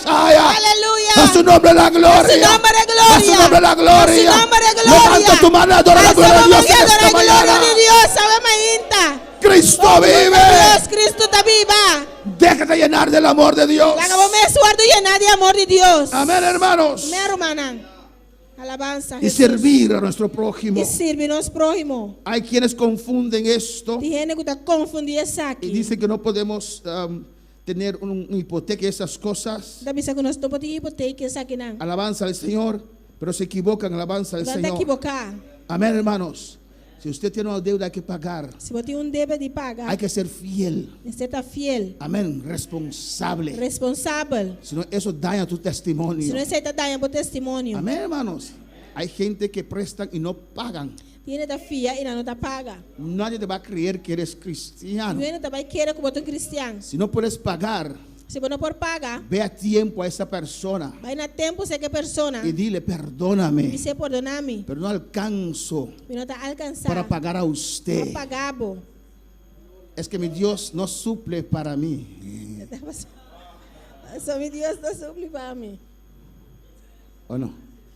Aleluya. Aleluya. A su nombre la gloria. A su nombre gloria. A su nombre la gloria. A su nombre gloria. Levanta tu mano, adora la gloria de Dios en esta mañana. Gloria di Dios, awe mainta. Cristo vive. Dios, Cristo ta biba. Déjate llenar del amor de Dios. Laga bo mes wòrdu yená di amor di Dios. Amén, hermanos. Amèn, rumannan. Alabansa Y Hesus. servir a nuestro prójimo. I sirbi nos próhimo. Hay quienes confunden esto Tin hende ku ta konfundí esaki. y dicen que no podemos tener una hipoteca y esas cosas. Ta bisa ku nos no por tin hipoteka esakinan. Alabanza al Señor, pero se equivocan, alabanza al Nan ta Señor. ekivoká. Amén, hermanos. Si usted tiene una deuda hay que pagar. Si bo tin un debe di paga, Hay que ser fiel. mester ta fiel, Amén, responsable. responsabel. Si no, eso daña tu testimonio. Si no esei ta daña bo testimonio. Amén, hermanos. Hay gente que prestan y no pagan. Tin hende ta fia i nan no ta paga. Nadie te va a creer que eres cristiano. Niun hende no ta bai kere ku bo ta un kristian. Si no puedes pagar, Si bo no por paga, ve a tiempo a esa persona bai na tempu serka e persona y dile, perdóname, bis'é pordoná mi. pero no alcanzo Mi no ta alkansá para pagar a pa usted. paga bo. Es que mi Dios no suple para mí. So mi Dios no ta supli pa mi. ¿O no?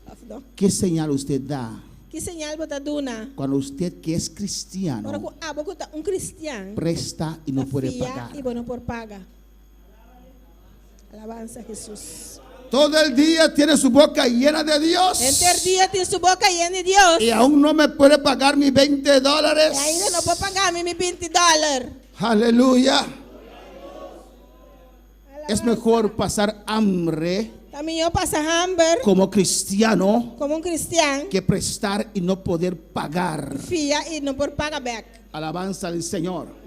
Òf no? ¿Qué señal usted da Ki señal bo ta duna? cuando usted que es cristiano Ora ku abo ku ta un kristian, presta y no ta puede fia pagar? i bo no por paga. Alabansa Hesus. Todo el día tiene su boca llena de Dios. Henter dia tin su boka yen di Dios. Y aún no me puede pagar mis 20 dólares. I ainda no por paga mi mi 20 dòler. Aleluya. Es mejor pasar hambre Ta mihó pasa hamber como cristiano komo un kristian que prestar y no poder pagar. fia i no por paga bèk. Alabanza al Señor.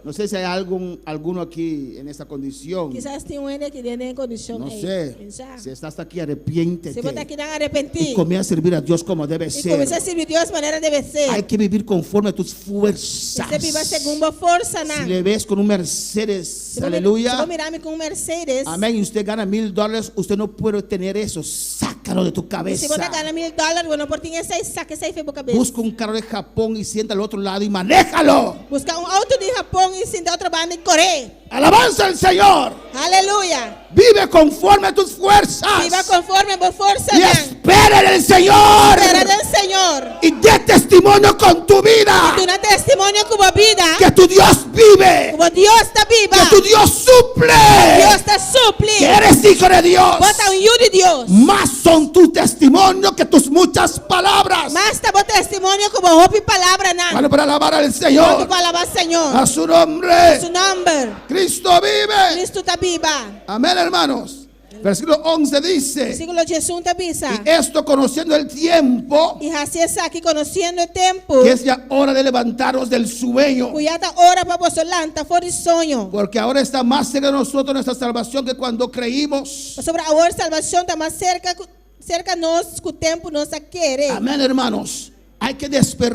No sé si hay alguno aquí en esta condición. Kisas tin un hende aki den e kondishon No ei. sé. Mi sa. Si estás aquí, arrepiéntete. Si bo ta aki nan Y arepentí. comienza a servir a Dios como debe I ser. kuminsá sirbi Dios manera debe ser. Hay que vivir conforme a tus fuerzas. Mester biba segun bo forsanan. Si le ves con un Mercedes, Si bo aleluya. si bo mira mi ku un Mercedes. Amén. Y usted gana $1000, usted no puede tener eso. Sácalo de tu cabeza. Si bo ta gana $1000, bo no por tin esei, saka esei fo'i bo kabes. Busca un carro de Japón y sienta al otro lado y manéjalo. Buska un outo di Japon i sinta otro banda i kore. Alabanza al Señor. Aleluya. Vive conforme a tus fuerzas. Biba konforme bo forsa Y nan. espera en el Señor. Spera den Señor. Y dé testimonio con tu vida. I duna testimonio ku bo bida. Que tu Dios vive. Ku bo Dios ta biba. Que tu Dios suple. Dios ta supli. Que eres hijo de Dios. Bo ta un yu di Dios. Más son tu testimonio que tus muchas palabras. Mas ta bo testimonio ku bo hopi palabranan. Bueno, para alabar al Señor. Kuantu pa alabá Señor. A su nombre. Su nòmber. Cristo vive. Kristu ta biba. Amén, hermanos. Versículo 11 dice: Versíkulo 11 ta bisa. Y esto conociendo el tiempo, I hasi esaki konosiendo e tempu. que es ya hora de levantarnos del sueño, Ku ya ta ora pa boso lanta for di soño. porque ahora está más cerca de nosotros nuestra salvación que cuando creímos. Pasobra awor salbashon ta mas serka serka nos ku tempu nos a kere. Amén, hermanos. Hay que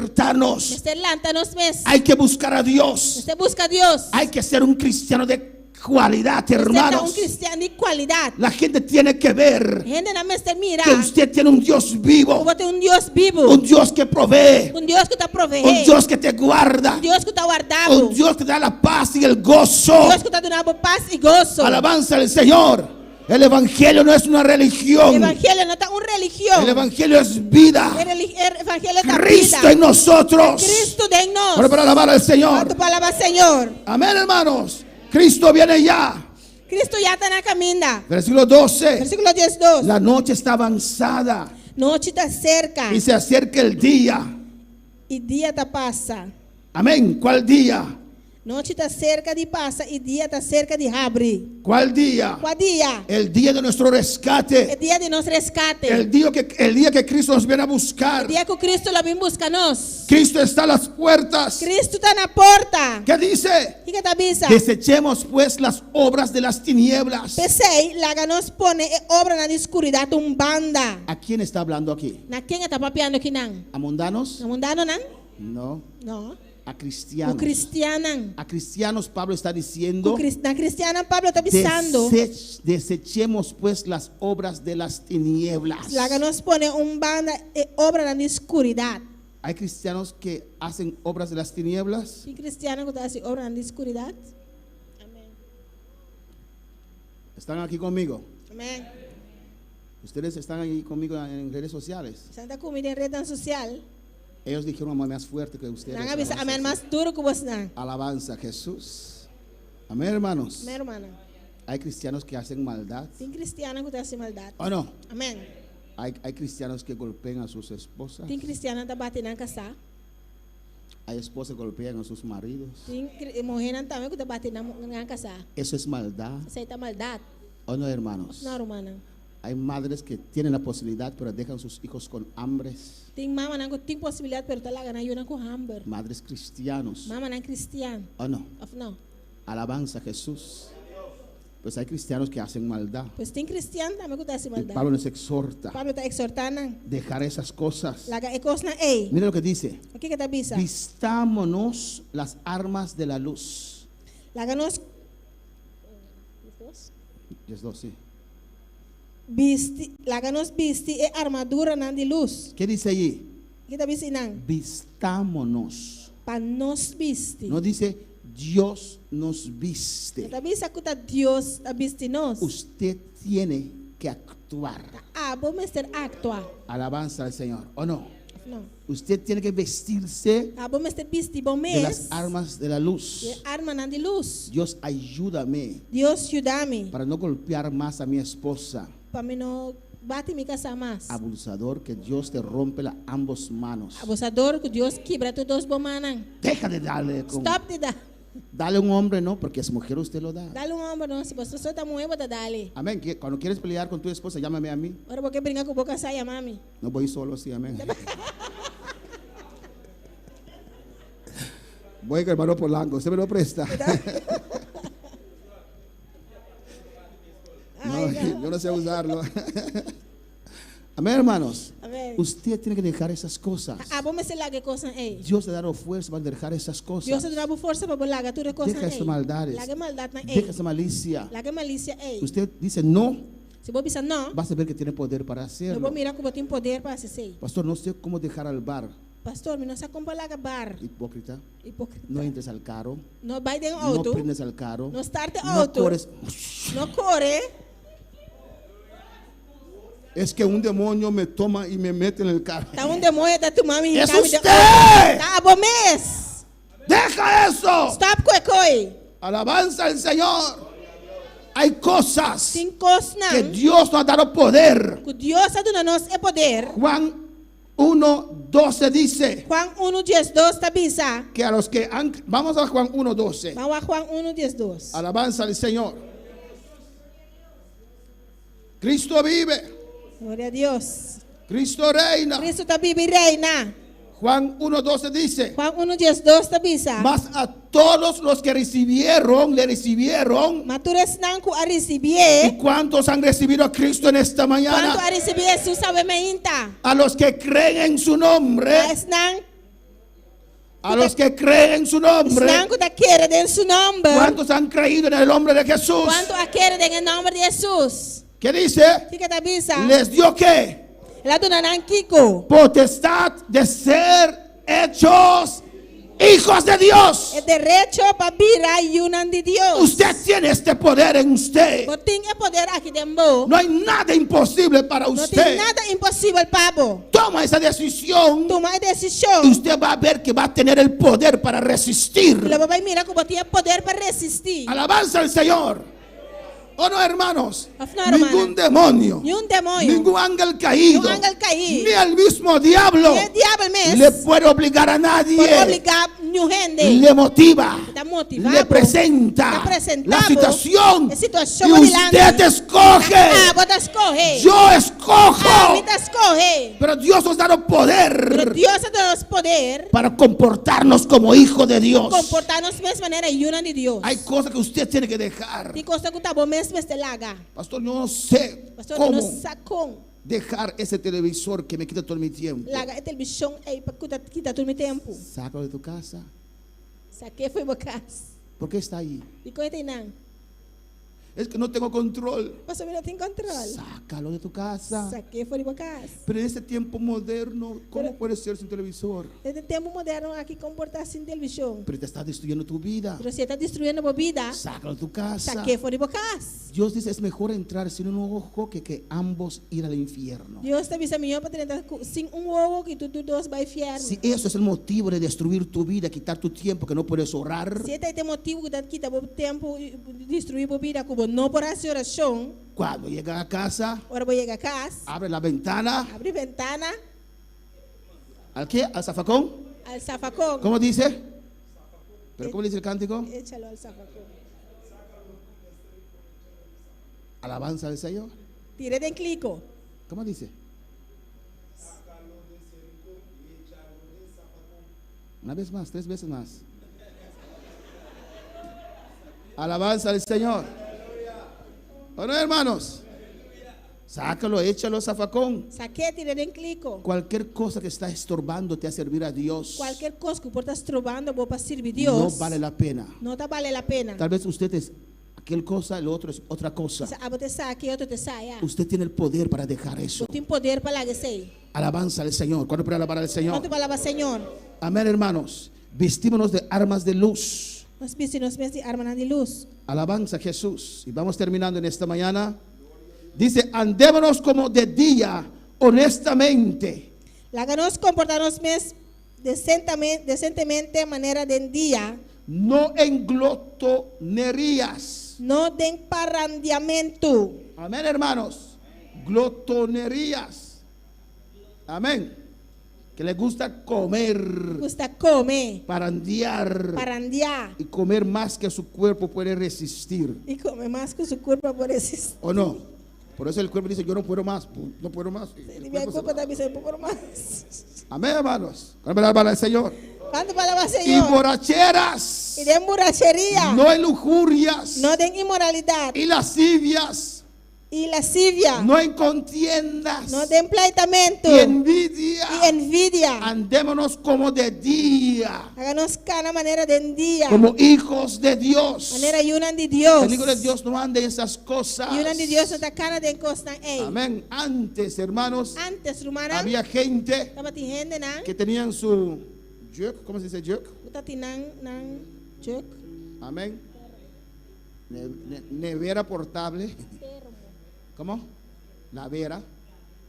despertarnos. Mester lanta nos mes. Hay que buscar a Dios. Mester buska Dios. Hay que ser un cristiano de cualidad, Mester ta un hermanos. kristian di kualidat. La gente tiene que ver Hendenan mester mira. que usted tiene un Dios vivo, Ku bo tin un Dios bibu. un Dios que provee, Un Dios ku ta proveé. un Dios que te guarda, Un Dios ku ta warda bo. un Dios que te da la paz y el gozo. Dios ku ta duna bo pas i goso. Alabanza al Señor. El Evangelio no es una religión. Evangelio no ta un religion. El Evangelio es vida. E Evangelio ta Cristo bida. en nosotros. Cristo den nos. Ahora para alabar al Señor. Kuantu pa alabá Señor. Amén, hermanos. Cristo viene ya. Cristo ya ta na kaminda. Versículo 12. Versíkulo 12. La noche está avanzada Nochi ta serka. y se acerca el día. I dia ta pasa. Amén. ¿Cuál día? Nochi ta serka di pasa i dia ta serka di habri. ¿Cuál día? Kua dia? El día de nuestro E rescate. dia di nos reskate. El día que Cristo nos viene a buscar. Dia ku Cristo lo bin buska nos. Cristo está a las puertas. Cristo ta na porta. ¿Qué dice? Kiko e ta bisa? Desechemos pues las obras de las tinieblas. P'esei, laga nos pone e obranan di skuridat un banda. ¿A quién está hablando aquí? Na ken e ta papiando akinan? ¿A mundanos? Na mundanonan? No, No. a cristianos. Ku kristiannan. A cristianos Pablo está diciendo, Na kristiannan Pablo ta bisando. Desechemos pues las obras de las tinieblas. Laga nos pone un banda e obranan di skuridat. Hay cristianos que hacen obras de las tinieblas. Tin kristian ku ta hasi obranan di skuridat? Amèn. Están aquí conmigo. Amèn. Ustedes están ahí conmigo en redes sociales. Boso ta ku mi den ret sosial. Ellos dijeron amén más fuerte que ustedes. Nan a bisa amèn mas duru ku bosonan. Alabanza a Jesús. Amén, hermanos. Amèn, ruman. Hay cristianos que hacen maldad. Tin kristian ku ta hasi maldat. ¿O no? Amèn. Hay cristianos que golpean a sus esposas. Tin kristiannan ta bati nan kasá. Hay esposas que golpean a sus maridos. Tin muhénan tambe ku ta bati nan nan kasá. Eso es maldad. Esei ta maldat. ¿O no, hermanos? No, rumannan. Hay madres que tienen la posibilidad, pero dejan sus hijos con hambres. Tin mamanan ku tin posibilidat pero ta laga nan yunan ku hamber. Madres cristianos. Mamanan kristian. ¿O no? Òf no? Alabanza a Jesús. Pues hay cristianos que hacen maldad. Pues tin kristian tambe ku ta hasi Y maldat. Pablo nos exhorta Pablo ta eksortá nan. dejar esas cosas. Laga e kosnan ei. Mira lo que dice. Kiko e ta bisa? Vistámonos las armas de la luz. Laga nos 10:2, sí. bisti, laga nos bisti e armaduranan di lus. ¿Qué dice allí? Kiko ta bisa einan? Vistámonos. Pa nos bisti. No dice Dios nos viste. No ta bisa ku ta Dios ta bisti nos. Usted tiene que actuar. Ta abo mester aktua. Alabanza al Señor, ¿o no? No. Usted tiene que vestirse Abo mester bisti bo de las mes. armas de la luz. E armanan di lus. Dios, ayúdame Dios yuda mi para no golpear más a mi esposa. pa mi no bati mi kasá mas. Abusador, que Dios te rompe las ambos manos. Abusador, ku Dios kibra tur dos bo mannan. Deja de darle con Stop di da. Dale un hombre, no, porque es mujer usted lo da. Dal un hòmber no, si bo so ta muhé bo ta dale. Amén. Que Cuando quieres pelear con tu esposa, llámame a mí. Ora bo ke bringa ku bo kasá, yama mi. No voy solo, sí, amén. Voy con el hermano Polanco, usted me lo presta. No, yo no sé usarlo. Amén, hermanos. Amén. Usted tiene que dejar esas cosas. Abo mester laga e kosnan ei. Dios te dará fuerza para dejar esas Dios cosas. ta duna bo forsa pa bo laga tur e kosnan Deja ei. esas maldades. Laga e maldatnan ei. Deja esa malicia. Laga e malisia ei. Usted dice no, Si bo bisa no, vas a ver que tiene poder para lo bo hacerlo. mira ku bo tin poder pa hasi esei. Pastor, no sé cómo dejar al bar. Pastor, mi no sa kon pa laga bar. Hipócrita. Hipócrita. No entres al carro. No bai den No outo. prendes al carro. No start e No outo. corres. No kore. Es que un demonio me toma y me mete en el carro. Ta un demoño ta tuma mi ¡Es hinka mi den usted! outo. Ta abo mes. ¡Deja eso! Stop ku e koi. Alabanza al Señor. Hay cosas Tin kosnan que Dios nos ha dado poder. ku Dios a duna nos e poder. Juan 1:12 dice Juan 1, 12 ta bisa. que a los que han. Vamos a Juan 1:12. Ban wak Juan 1, 12. Alabanza al Señor. Cristo vive. Gloria a Dios. Cristo reina. Cristo ta biba i reina. Juan 1:12 dice. Juan 1, 12 ta bisa. Mas a todos los que recibieron, le recibieron. Ma tur esnan ku a risibié. ¿Y cuántos han recibido a Cristo en esta Kuantu mañana? a risibí Hesus awe mainta? A los que creen en su nombre. Esnan, A los que creen en su nombre. esnan ku ta kere den su nòmber. ¿Cuántos han creído en el nombre de Jesús? Kuantu a kere den e nòmber di Hesus? ¿Qué dice? Kiko e ta bisa? ¿Les dio qué? El a duna nan kiko? Potestad de ser hechos hijos de Dios. E derecho pa bira yunan di Dios. Usted tiene este poder en usted. Bo tin e poder aki den bo. No hay nada imposible para No tin usted. nada imposibel pa bo. Toma esa decisión Tuma e y desishon. usted va a ver que va a tener el poder para resistir. Lo bo bai mira ku bo tin e poder pa resistí. Alabanza al Señor. ¿O no, hermanos? Òf no, rumannan? Ningún demonio, Niun demoño. ningún ángel caído, Niun angel kaí. ni el mismo diablo Ni e diabel mes. le puede obligar a nadie. Por obligá niun hende. Le motiva, Ta motivá le bo. presenta Ta presentá la bo. situación E situashon y dilanti. usted escoge. Ah, bo ta skohe. Yo Ah, mi escojo. ta skohe. Pero Dios nos ha dado Pero poder Dios a duna nos poder para comportarnos como hijo de Dios. komportá nos mes manera yunan di Dios. Hay cosas que usted tiene que dejar. Tin kos ku ta bo mes mester laga. Pastor, yo no sé Pastor, no cómo sa kon. dejar ese televisor que me quita todo mi tiempo. Laga e televishon ei pa ku ta kita tur mi tempu. Sácalo de tu casa. Sak'é fo'i bo kas. ¿Por qué está ahí? Dikon e ta einan? Es que no tengo control. Pasobra mi no tin kontròl. Sácalo de tu casa. Sak'é for di bo kas. Pero en este tiempo moderno, ¿cómo Pero- puede ser sin televisor? Den e tempu moderno aki kon por ta sin televishon. Pero te está destruyendo tu vida. Pero si e ta destruyendo bo bida, Sácalo de tu casa. sak'é for di bo kas. Dios dice, es mejor entrar sin un ojo que ambos ir al infierno. Dios ta bisa mihó pa drenta sin un wowo ku tur dos bai fièrnu. Si eso es el motivo de destruir tu vida, quitar tu tiempo que no puedes orar, Si esei ta e motibu ku ta kita bo tempu, destruí bo bida, ku bo no por hasi orashon, Cuando llega a casa, ora bo yega kas, abre la ventana. habri bentana. ¿Al qué? ¿Al zafacón? Al zafakon. ¿Cómo dice? ¿Pero cómo dice el cántico? Échalo al zafakon. Alabanza al Señor. Tir'é den kliko. ¿Cómo dice? Una vez más, tres veces más. Alabanza al Señor. Bueno, hermanos, sácalo, échalo, zafacón. Sak'é, tir'é den kliko. Cualquier cosa que está estorbándote a servir a Dios Kualke kos ku por ta strobando bo pa sirbi Dios. no vale la pena. No ta bale la pena. Tal vez usted es aquel cosa, el otro es otra cosa. Abo ta esaki, otro ta esaya. Usted tiene el poder para dejar eso. Bo tin poder pa laga esei. Alabanza al Señor. ¿Cuándo puede alabar al Señor? Kuantu por alabá Señor? Amén, hermanos. Vestímonos de armas de luz. Nos bisti nos mes di armanan di lus. Alabanza a Jesús. Y vamos terminando en esta mañana. Dice, andémonos como de día, honestamente. Laga nos komportá nos mes desentemente, desentemente manera den dia. No en glotonerías. No den parandiamentu. Amén, hermanos. Glotonerías. Amén. Que le gusta comer, Gusta kome, parandear parandiá. y comer más que su cuerpo puede resistir. I kome mas ku su kurpa por resistí. ¿O no? Por eso el cuerpo dice, yo no puedo más, no puedo más. Y el Mi cuerpo se kurpa va. tambe ta bisa, no por mas. Amén, hermanos. ¿Cuál es la palabra del Señor? Kuantu por alabá Y Señor? borracheras, I den buracheria. no en lujurias No den inmoralidat. y lascivias, I lasivia. no en contiendas No den pleitamentu. y envidia. I envidia. Andémonos como de día, Laga nos kana manera den dia. como hijos de Dios. Manera yunan di Dios. El hijo de Dios no anda en esas cosas. Yunan di Dios no ta kana den kosnan ei. Amén. Antes, hermanos, Antes, rumannan, había gente tabatin hendenan, que tenían su jug, ¿cómo se dice jug? tabatin nan nan jug. Amén. Nevera portable. ¿Cómo? Lavera,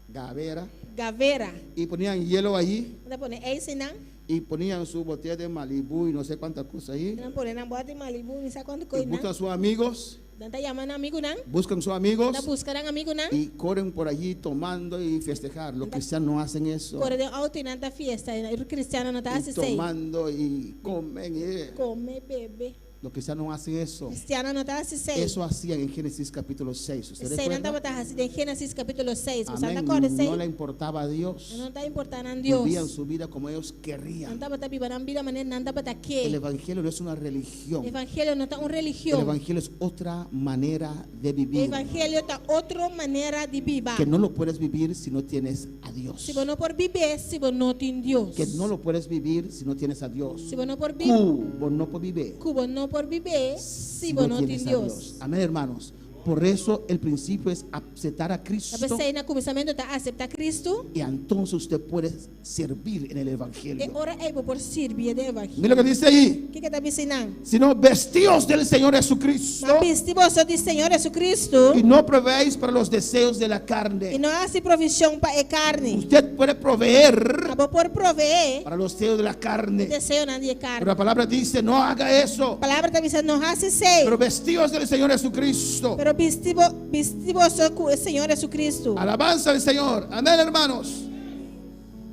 gavera. Gavera. Y ponían hielo allí Nan ta pone eis einan. y ponían su botella de Malibú y no sé cuántas cosas ahí. Nan pone nan bòter Malibu, mi sa kuantu Y kos buscan a sus amigos, Nan ta yama nan amigunan. buscan sus amigos Ta buska nan amigunan. y corren por allí tomando y festejar. Los cristianos no hacen eso. Kore den outo i nan ta fiesta. E kristiannan no ta Y hasi esei. tomando y comen. Kome, bebe. Los cristianos no hacen eso. Kristiannan no ta hasi esei. Eso hacían en Génesis capítulo 6. ¿Usted Esei nan recuerda? tabata hasi den Génesis kapítulo 6. Bo Amén. ta kòrda No le esei? importaba a Dios. No ta importá na Dios. Vivían su vida como ellos Nan querían. tabata biba nan bida manera nan tabata El ke. evangelio no es una religión. Evangelio no ta un El religion. evangelio es otra manera de vivir. Evangelio ta otro manera di biba. Que no lo puedes vivir si no tienes a Dios. Si bo no por bib'é, si bo no tin Dios. Que no lo puedes vivir si no tienes a Dios. Si bo no por biba, Ku bo no por biba ku bo no por biba, si bo no tin tienes a Dios. Amén, hermanos. Por eso el principio es aceptar a Cristo. P'esei na kuminsamentu ta aseptá Kristu. Y entonces usted puede servir en el evangelio. E ora ei bo por sirbi den evangelio. Mira lo que dice ahí. Kiko e ta bisa einan? Sino vestíos del Señor Jesucristo Ma bisti boso di Señor Jesucristo y no proveáis para los deseos de la i carne. no hasi provishon pa e karni. Usted puede proveer Abo por proveé para los deseos de la carne. deseonan di Pero karni. la palabra dice, no haga eso. Palabra ta bisa no hasi esei. Pero vestíos del Señor Jesucristo. Pero bisti bo bisti boso ku Señor Jesucristo. Alabanza al Señor. Amén, hermanos.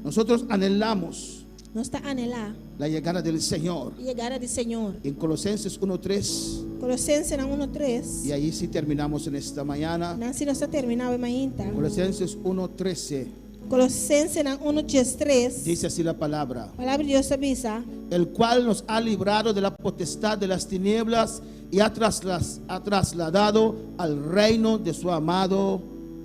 Nosotros anhelamos Nos ta anhelá la llegada del Señor. yegada di Señor. En Colosenses 1.3, Kolosensenan 1:3. y ahí sí terminamos en esta mañana. Einan sí nos ta terminá e mainta. Colosenses 1.13, Kolosensenan 1:3. dice así la palabra. Palabra di Dios ta bisa. El cual nos ha librado de la potestad de las tinieblas y ha trasladado al reino de su amado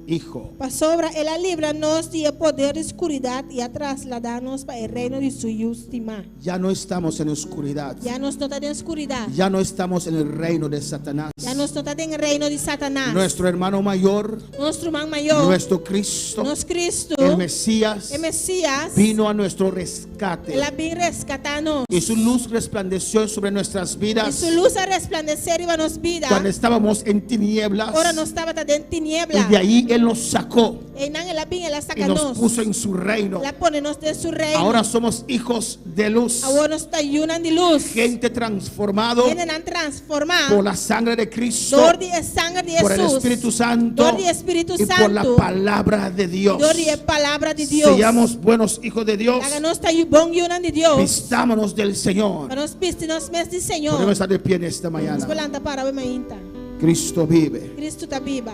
Hijo. Pasobra el a libra nos di e poder di skuridat i a trasladá nos pa e reino di su Yu stimá. Ya no estamos en oscuridad. Ya nos no ta den skuridat. Ya no estamos en el reino de Satanás. Ya nos no ta den reino di Satanas. Nuestro hermano mayor, Nos ruman mayó, nuestro Cristo, nos Cristo, el Mesías, e Mesías, vino a nuestro rescate. el a bin reskatá nos. Y su luz resplandeció sobre nuestras I vidas su lus a resplandesé riba nos bida. cuando estábamos en tinieblas. Ora nos tabata den tiniebla. Y de ahí Él Él nos sacó Einan el a bin, el a y saka nos nos. puso en su reino. El a pone nos den su reino. Ahora somos hijos de luz. Awor nos ta yunan di lus. Gente transformado Hendenan transformá. por la sangre de Cristo, Dor di e sanger di por el Hesus. Espíritu Santo Dor di Spiritu y por la Santu. palabra de Dios. Dor di e palabra di Dios. Seamos buenos hijos de Dios. Laga nos ta bon yunan di Dios. Vistámonos del Señor. Pa nos bisti nos mes di Señor. Podemos estar de pie en esta Nos mañana. por lanta para awe mainta. Cristo vive. Cristo ta biba.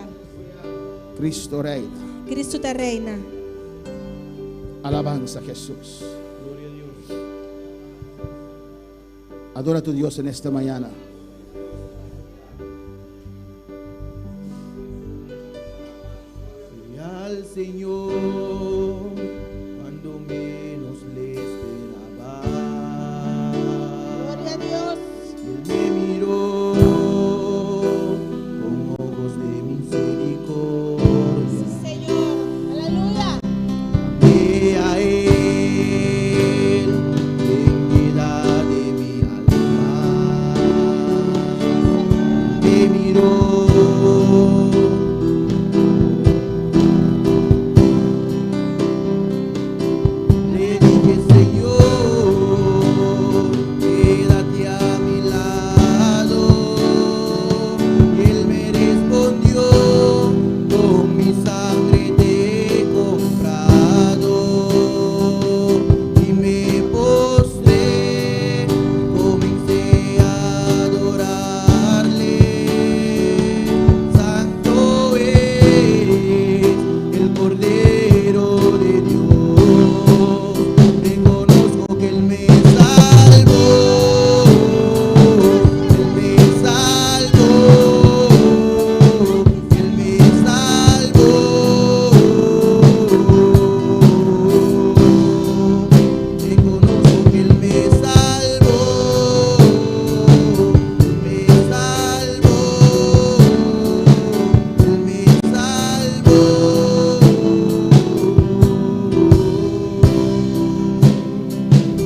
Cristo reina. Cristo ta reina. Alabanza a Jesús. Adora a tu Dios en esta mañana. Y al Señor cuando menos le esperaba. Gloria a Dios. Él me miró con ojos de misericordia. Señor. Aleluya. Clamé a Él, ten piedad de mi alma. Me miró. Le dije, Señor, quédate a mi lado. Y él me respondió, con mi sangre te he comprado. Y me postré, comencé a adorarle. Santo es el Cordero de Dios. Reconozco que Él me salvó. Él me salvó. Él me salvó. Reconozco que Él me salvó. Él me salvó. Él me salvó.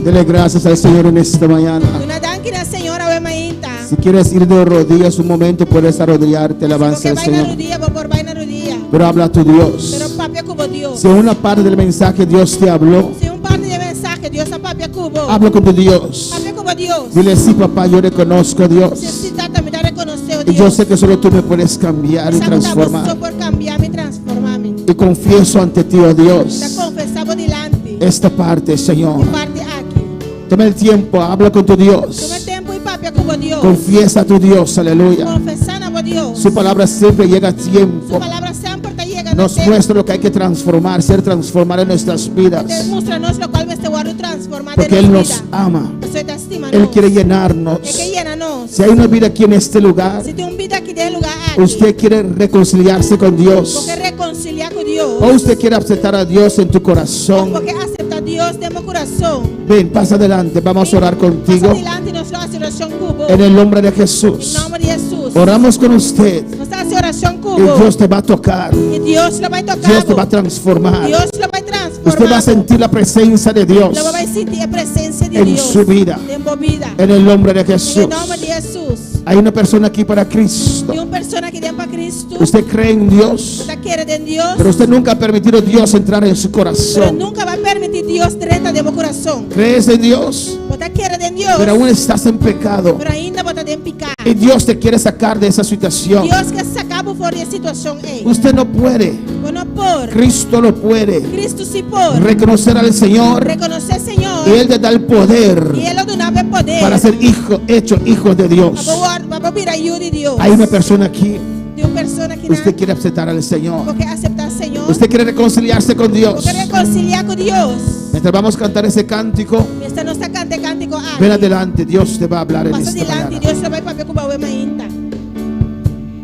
Dele gracias al Señor en esta mañana. Duna danki na Señor awe mainta. Si quieres ir de rodillas un momento, puedes arrodillarte, alabanza Porque al bai na Señor. rudia, bo por bai na rudia. Pero habla a tu Dios. Pero papia ku bo Dios. Si en una parte del mensaje Dios te habló, Si un parte di mensahe Dios a papia ku bo. habla con tu Dios. Papia ku bo Dios. Dile, sí, papá, yo reconozco a Dios. Sí, Tata, mi ta rekonosé Y yo Dios. sé que solo tú me puedes cambiar y Sa ku ta bo so transformar. por kambia mi, transformá mi. Y confieso ante ti, oh Ta Dios, konfesá bo dilanti. esta parte, Señor. E parti aki. Toma el tiempo, habla con tu Tuma Dios. tempu i papia ku bo Dios. Confiesa a tu Dios, aleluya. Konfesá na bo Dios. Su palabra siempre llega a Su tiempo. palabra semper ta yega na Nos tempu. muestra lo que hay que transformar, ser transformado en nuestras vidas. E ta mustra nos loke mester wòrdu transformá Porque den Él nos nos bida. ama. Pasobra E ta stima Él nos. quiere E llenarnos. ke yena nos. Si hay una vida aquí en este lugar, Si tin un bida aki den e lugá aki. usted quiere reconciliarse con Dios. Bo ke rekonsiliá ku Dios. O usted quiere aceptar a Dios en tu corazón. Bo ke aseptá Dios den bo kurason. Ven, pasa adelante. Vamos a orar contigo Pasa dilanti, nos lo hasi orashon ku bo. en el nombre de En Jesús. nòmber di Hesus. Oramos con usted Nos ta hasi orashon y ku bo. Dios te va a tocar. I Dios lo bai toka. Dios te va a transformar. Dios lo bai transformá. Usted va a sentir la presencia de Dios Lo bo bai sinti e presensia di en Dios. su vida. Den bo bida. En el nombre de En Jesús. nòmber di Hesus. Hay una persona aquí para Cristo. Tin un persona aki den pa Kristu. Usted cree en Dios, Ta kere den Dios. pero usted nunca ha permitido a Dios entrar en su Pero corazón. nunka bo a permití Dios drenta den bo kurason. Crees en Dios, Bo ta kere den Dios. pero aún estás en pecado. Pero ainda bo ta den piká. Y Dios te quiere sacar de esa situación. Dios ke saka bo for di e situashon ei. Usted no puede. Bo no por. Cristo lo puede. Kristu sí por. Reconocer al Señor Rekonosé Señor. y Él te da el poder I E lo duna bo poder. para ser hijo, hecho hijo de Dios. Pa bo bira yu di Dios. Hay una persona aquí. Tin un persona aki Usted quiere aceptar al Señor. Bo ke aseptá Señor. Usted quiere reconciliarse con Dios. Bo ke rekonsiliá ku Dios. Mientras vamos a cantar ese cántico, Mientras nos ta kanta e kántiko aki. ven adelante. Dios te va a hablar en Pasa esta dilanti, mañana. Dios lo bai papia ku bo awe mainta.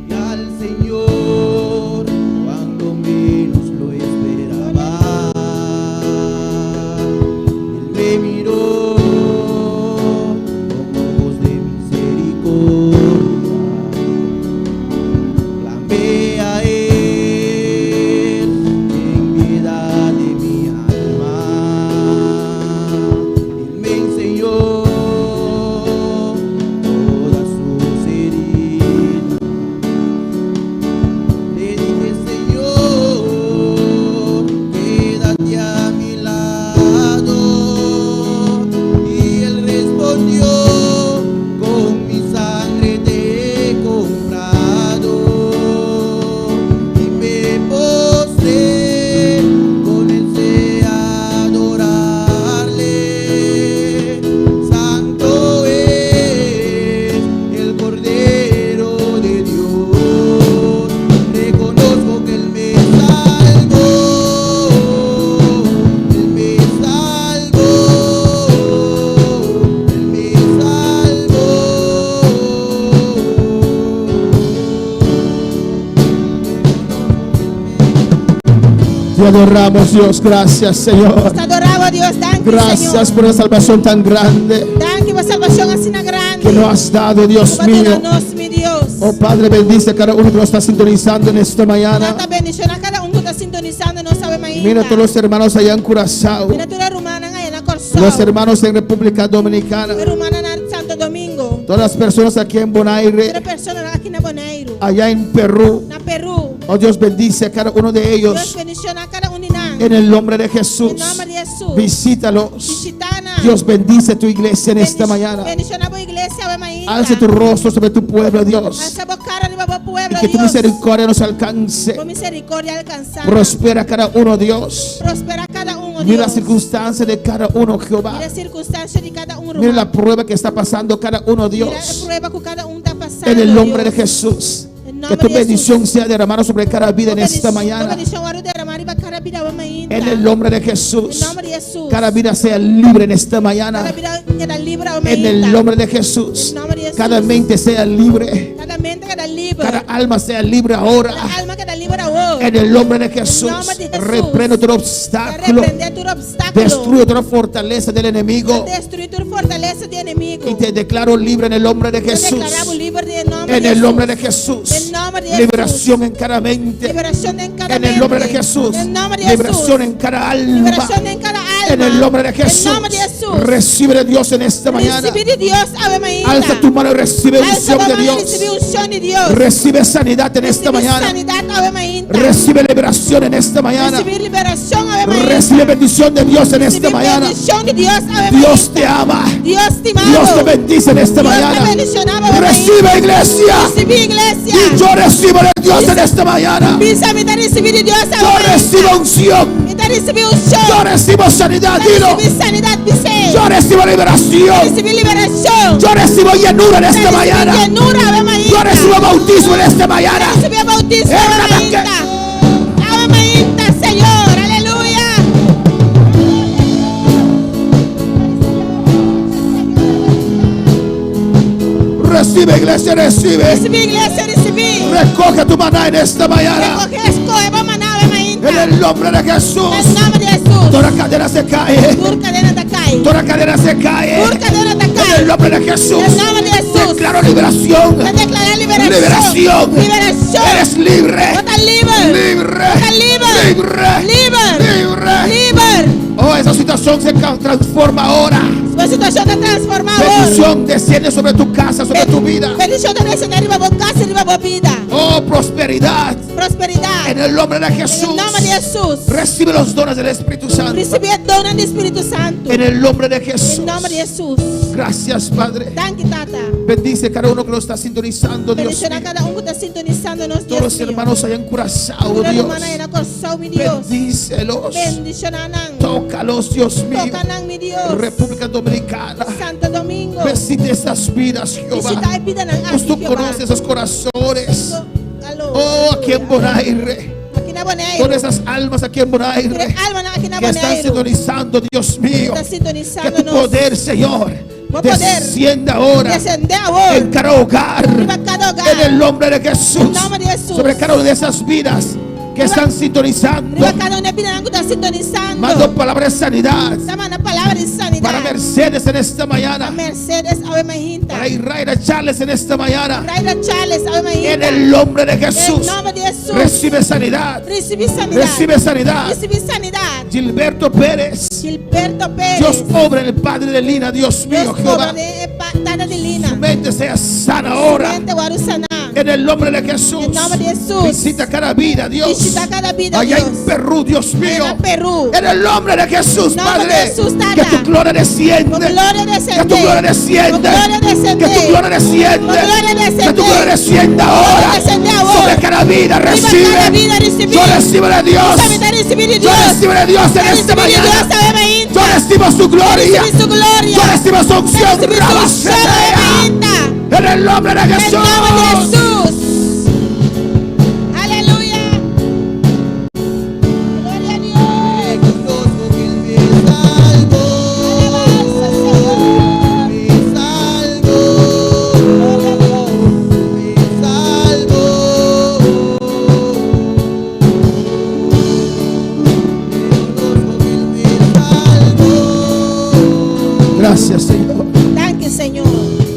Y al Señor cuando menos lo esperaba, Él me miró con ojos de misericordia. Clamé a Él, ten piedad de mi alma. Él me enseñó toda su Te adoramos, Dios. Gracias, Señor. Nos ta adorá bo, Dios. Danki, Gracias Señor. por la salvación tan grande Danki pa salbashon asina grandi. que nos has dado, Dios Ku bo a duna mío. nos, mi Dios. Oh Padre, bendice a cada uno que nos está sintonizando en esta mañana. Tata, bendishoná kada un ku ta sintonisando nos awe mainta. Mira a todos los hermanos allá en Curazao, Mira tur e rumannan aya na Kòrsou. los hermanos en República Dominicana, E rumannan na Santo Domingo. todas las personas aquí en Tur e Bonaire, personanan aki na Boneiru. allá en Perú. Na Perú. Oh Dios, bendice a cada uno de Dios ellos bendishoná kada un di nan. en el nombre de Jesús. Den nòmber di Hesus. Visítalos. Bishitá nan. Dios bendice tu iglesia en esta mañana. Bendishoná bo iglesia awe mainta. Alza tu rostro sobre tu pueblo, Dios. Alsa bo kara riba bo Y pueblo, que tu Dios. misericordia nos alcance. Bo miserikòrdia alkansá. Prospera cada uno, Dios. Prosperá kada un, oh Mira la Dios. circunstancia de cada uno, Jehová. Mira cirkunstansia di kada un, Mira la ruman. prueba que está pasando cada uno, Mira e Dios. prueba ku kada un ta pasando, En el nombre de Dios. Jesús. En Que nombre tu de Jesús. bendición sea derramada sobre cada vida en Bo esta bendishon- Bo mañana. bendishon wòrdu derramá riba kada bida awe mainta. En el nombre de En Jesús. nòmber di Hesus. Cada vida sea libre en esta Kada mañana. bida keda liber awe En el mainta. nombre de Jesús. En nombre de Jesús. Cada mente sea libre. Kada mente keda liber. Cada alma sea libre ahora. Kada alma keda liber awor. En el nombre de Jesús. En nombre de Jesús. Reprendo todo obstáculo. Reprendé tur opstákulo. Destruyo toda fortaleza del enemigo. Destruí tur fortalesa di enemigu. Y te declaro libre en el nombre de Te Jesús. deklará bo liber den nòmber En di el nombre de Jesús. Jesús. En nombre de Jesús. Liberación en cada mente. Liberashon den kada En el nombre de mente. Jesús. Den nòmber di Hesus. Liberación en cada alma. Liberashon den kada alma. En el nombre de Jesús. Den nòmber di Hesus. Recibe de Dios en esta mañana. Risibí di Dios awe mainta. Alza tu mano y recibe Alza unción bo de man i Dios. risibí unshon di Dios. Recibe sanidad en esta Risibí mañana. sanidat awe mainta. Recibe liberación en esta mañana. Risibí liberashon awe mainta. Recibe bendición de Dios en esta Risibí mañana. bendishon di Dios awe Dios mainta. te ama. Dios ta stima bo. Dios te bendice en esta Dios te mañana. bendishoná bo awe Recibe mainta. iglesia. Risibí iglesia. Y yo recibo de Dios en esta mañana. Bisa mi ta risibí di Dios Yo awe mainta. recibo unción. Mi ta risibí unshon. Yo recibo sanidad. Mi ta Dilo. risibí sanidat, bis'é. Yo recibo liberación. Risibí liberashon. Yo recibo llenura en esta Risibí mañana. llenura awe mainta. Yo recibo bautismo en esta mañana. Risibí boutismo Erra awe mainta. Awe mainta, Señor. Aleluya. Recibe, iglesia, recibe. Risibí, iglesia, risibí. Recoge tu maná en esta mañana. Rekohé, skohe bo maná awe mainta. En el nombre de Jesús. Den nòmber di Hesus. Toda cadena se cae. Tur kadena ta kai. Toda cadena se cae. Tur kadena ta En kai. el nombre de Jesús. Den nòmber di Hesus. Declaro liberación. Ta deklará liberashon. Liberación. Liberashon. Eres libre. Bo ta liber. Libre. Bo ta liber. Libre. Liber. Libre. Liber. Oh, esa situación se transforma ahora. Bo situashon ta transformá awor. Bendición desciende sobre tu casa, sobre tu vida. Bendishon ta desendé riba bo kas, riba bo bida. Oh, prosperidad. Prosperidat. En el nombre de Jesús. Den nòmber di Hesus. Recibe los dones del Espíritu Santo. Risibí e donnan di Spiritu Santu. En el nombre de Jesús. Den nòmber di Hesus. Gracias, Padre. Danki, Tata. Bendice a cada uno que nos está sintonizando, Dios Bendishoná mío. kada un ku ta sintonisando nos, Todos Dios los mío. hermanos allá en Curazao, Tur Dios. rumannan na Kòrsou, mi Dios. Bendícelos. Bendishoná nan. Tócalos, Dios mío. Toka nan, mi Dios. República Dominicana. Santo Domingo. Visite esas vidas, Jehová. Bishitá e bidanan Pues aki, tú Jehová. conoces esos corazones. Aló, Oh, aquí en aleluya. Bonaire. Aki na Boneiru. Todas esas almas aquí en Bonaire Tur almanan aki na que están Boneiru. sintonizando, Dios mío. Ta Que sintonisando tu nos. poder, Señor, Bo poder. descienda ahora Desendé awor. en cada hogar. Riba kada hogar. En el nombre de Jesús. Den nòmber di Hesus. Sobre cada una de esas vidas que están sintonizando. Riba kada un di e bidanan ku ta sintonisando. Mando palabra de sanidad Ta manda palabra di sanidat. para Mercedes en esta mañana. Pa Mercedes awe mainta. Para Israel Charles en esta mañana. Raida Charles awe mainta. En el nombre de Jesús. Den nòmber di Hesus. Recibe sanidad. Risibí sanidat. Recibe sanidad. Risibí sanidat. Gilberto Pérez. Gilberto Pérez. Dios obra en el padre de Lina, Dios mío, Dios Jehová. obra den e tata di Lina. Su mente sea sana ahora. Mente wòrdu saná. En el nombre de Jesús. Den nòmber di Hesus. Visita cada vida, Dios. Bishitá kada bida, Allá Dios. en Perú, Dios mío. Na Perú. En el nombre de Jesús, Nombre de Padre. Jesús, Tata. Que tu gloria desciende. Bo gloria desendé. Que tu gloria desciende. Bo gloria desendé. Que tu gloria desciende. Bo gloria desendé. Que tu gloria descienda Bo gloria ahora. desendé ahora. Sobre cada vida, Riba recibe. kada bida, risibí. Yo recibo de Dios. Sabe ta risibí di Yo Dios. recibo de Dios en esta Risibí di mañana. Dios awe mainta. Yo recibo su gloria. Risibí su gloria. Yo recibo su unción. Risibí su unción awe mainta. En el nombre de En Jesús. nombre de Jesús. Aleluya. Gloria a Dios. Reconozco que Él me salvó, Alabanza, Señor. me salvó, Gloria a Dios. me salvó. Danki, Señor.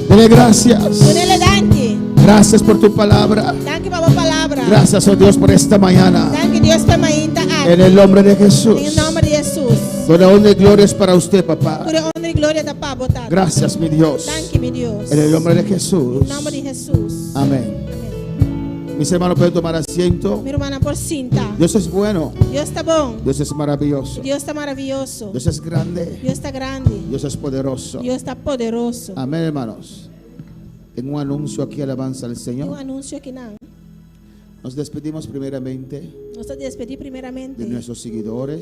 Dele gracias. Dun'é danki. Gracias por tu palabra. Danki pa bo palabra. Gracias, oh Dios, por esta mañana. Danki, Dios, pa e mainta aki. En el nombre de Jesús. Den nòmber di Hesus. Toda honra y gloria es para usted, papá. Tur honra i gloria ta pa bo, Tata. Gracias, mi Dios. Danki, mi Dios. En el nombre de Jesús. Den nòmber di Hesus. Amén. Amèn. Mis hermanos pueden tomar asiento. Mi rumannan por sinta. Dios es bueno. Dios ta bon. Dios es maravilloso. Dios ta maravioso. Dios es grande. Dios ta grandi. Dios es poderoso. Dios ta poderoso. Amén, hermanos. Tengo un anuncio aquí, alabanza al Tin un Señor. anunsio akinan. Nos despedimos primeramente Nos ta despedí primeramente de nuestros seguidores.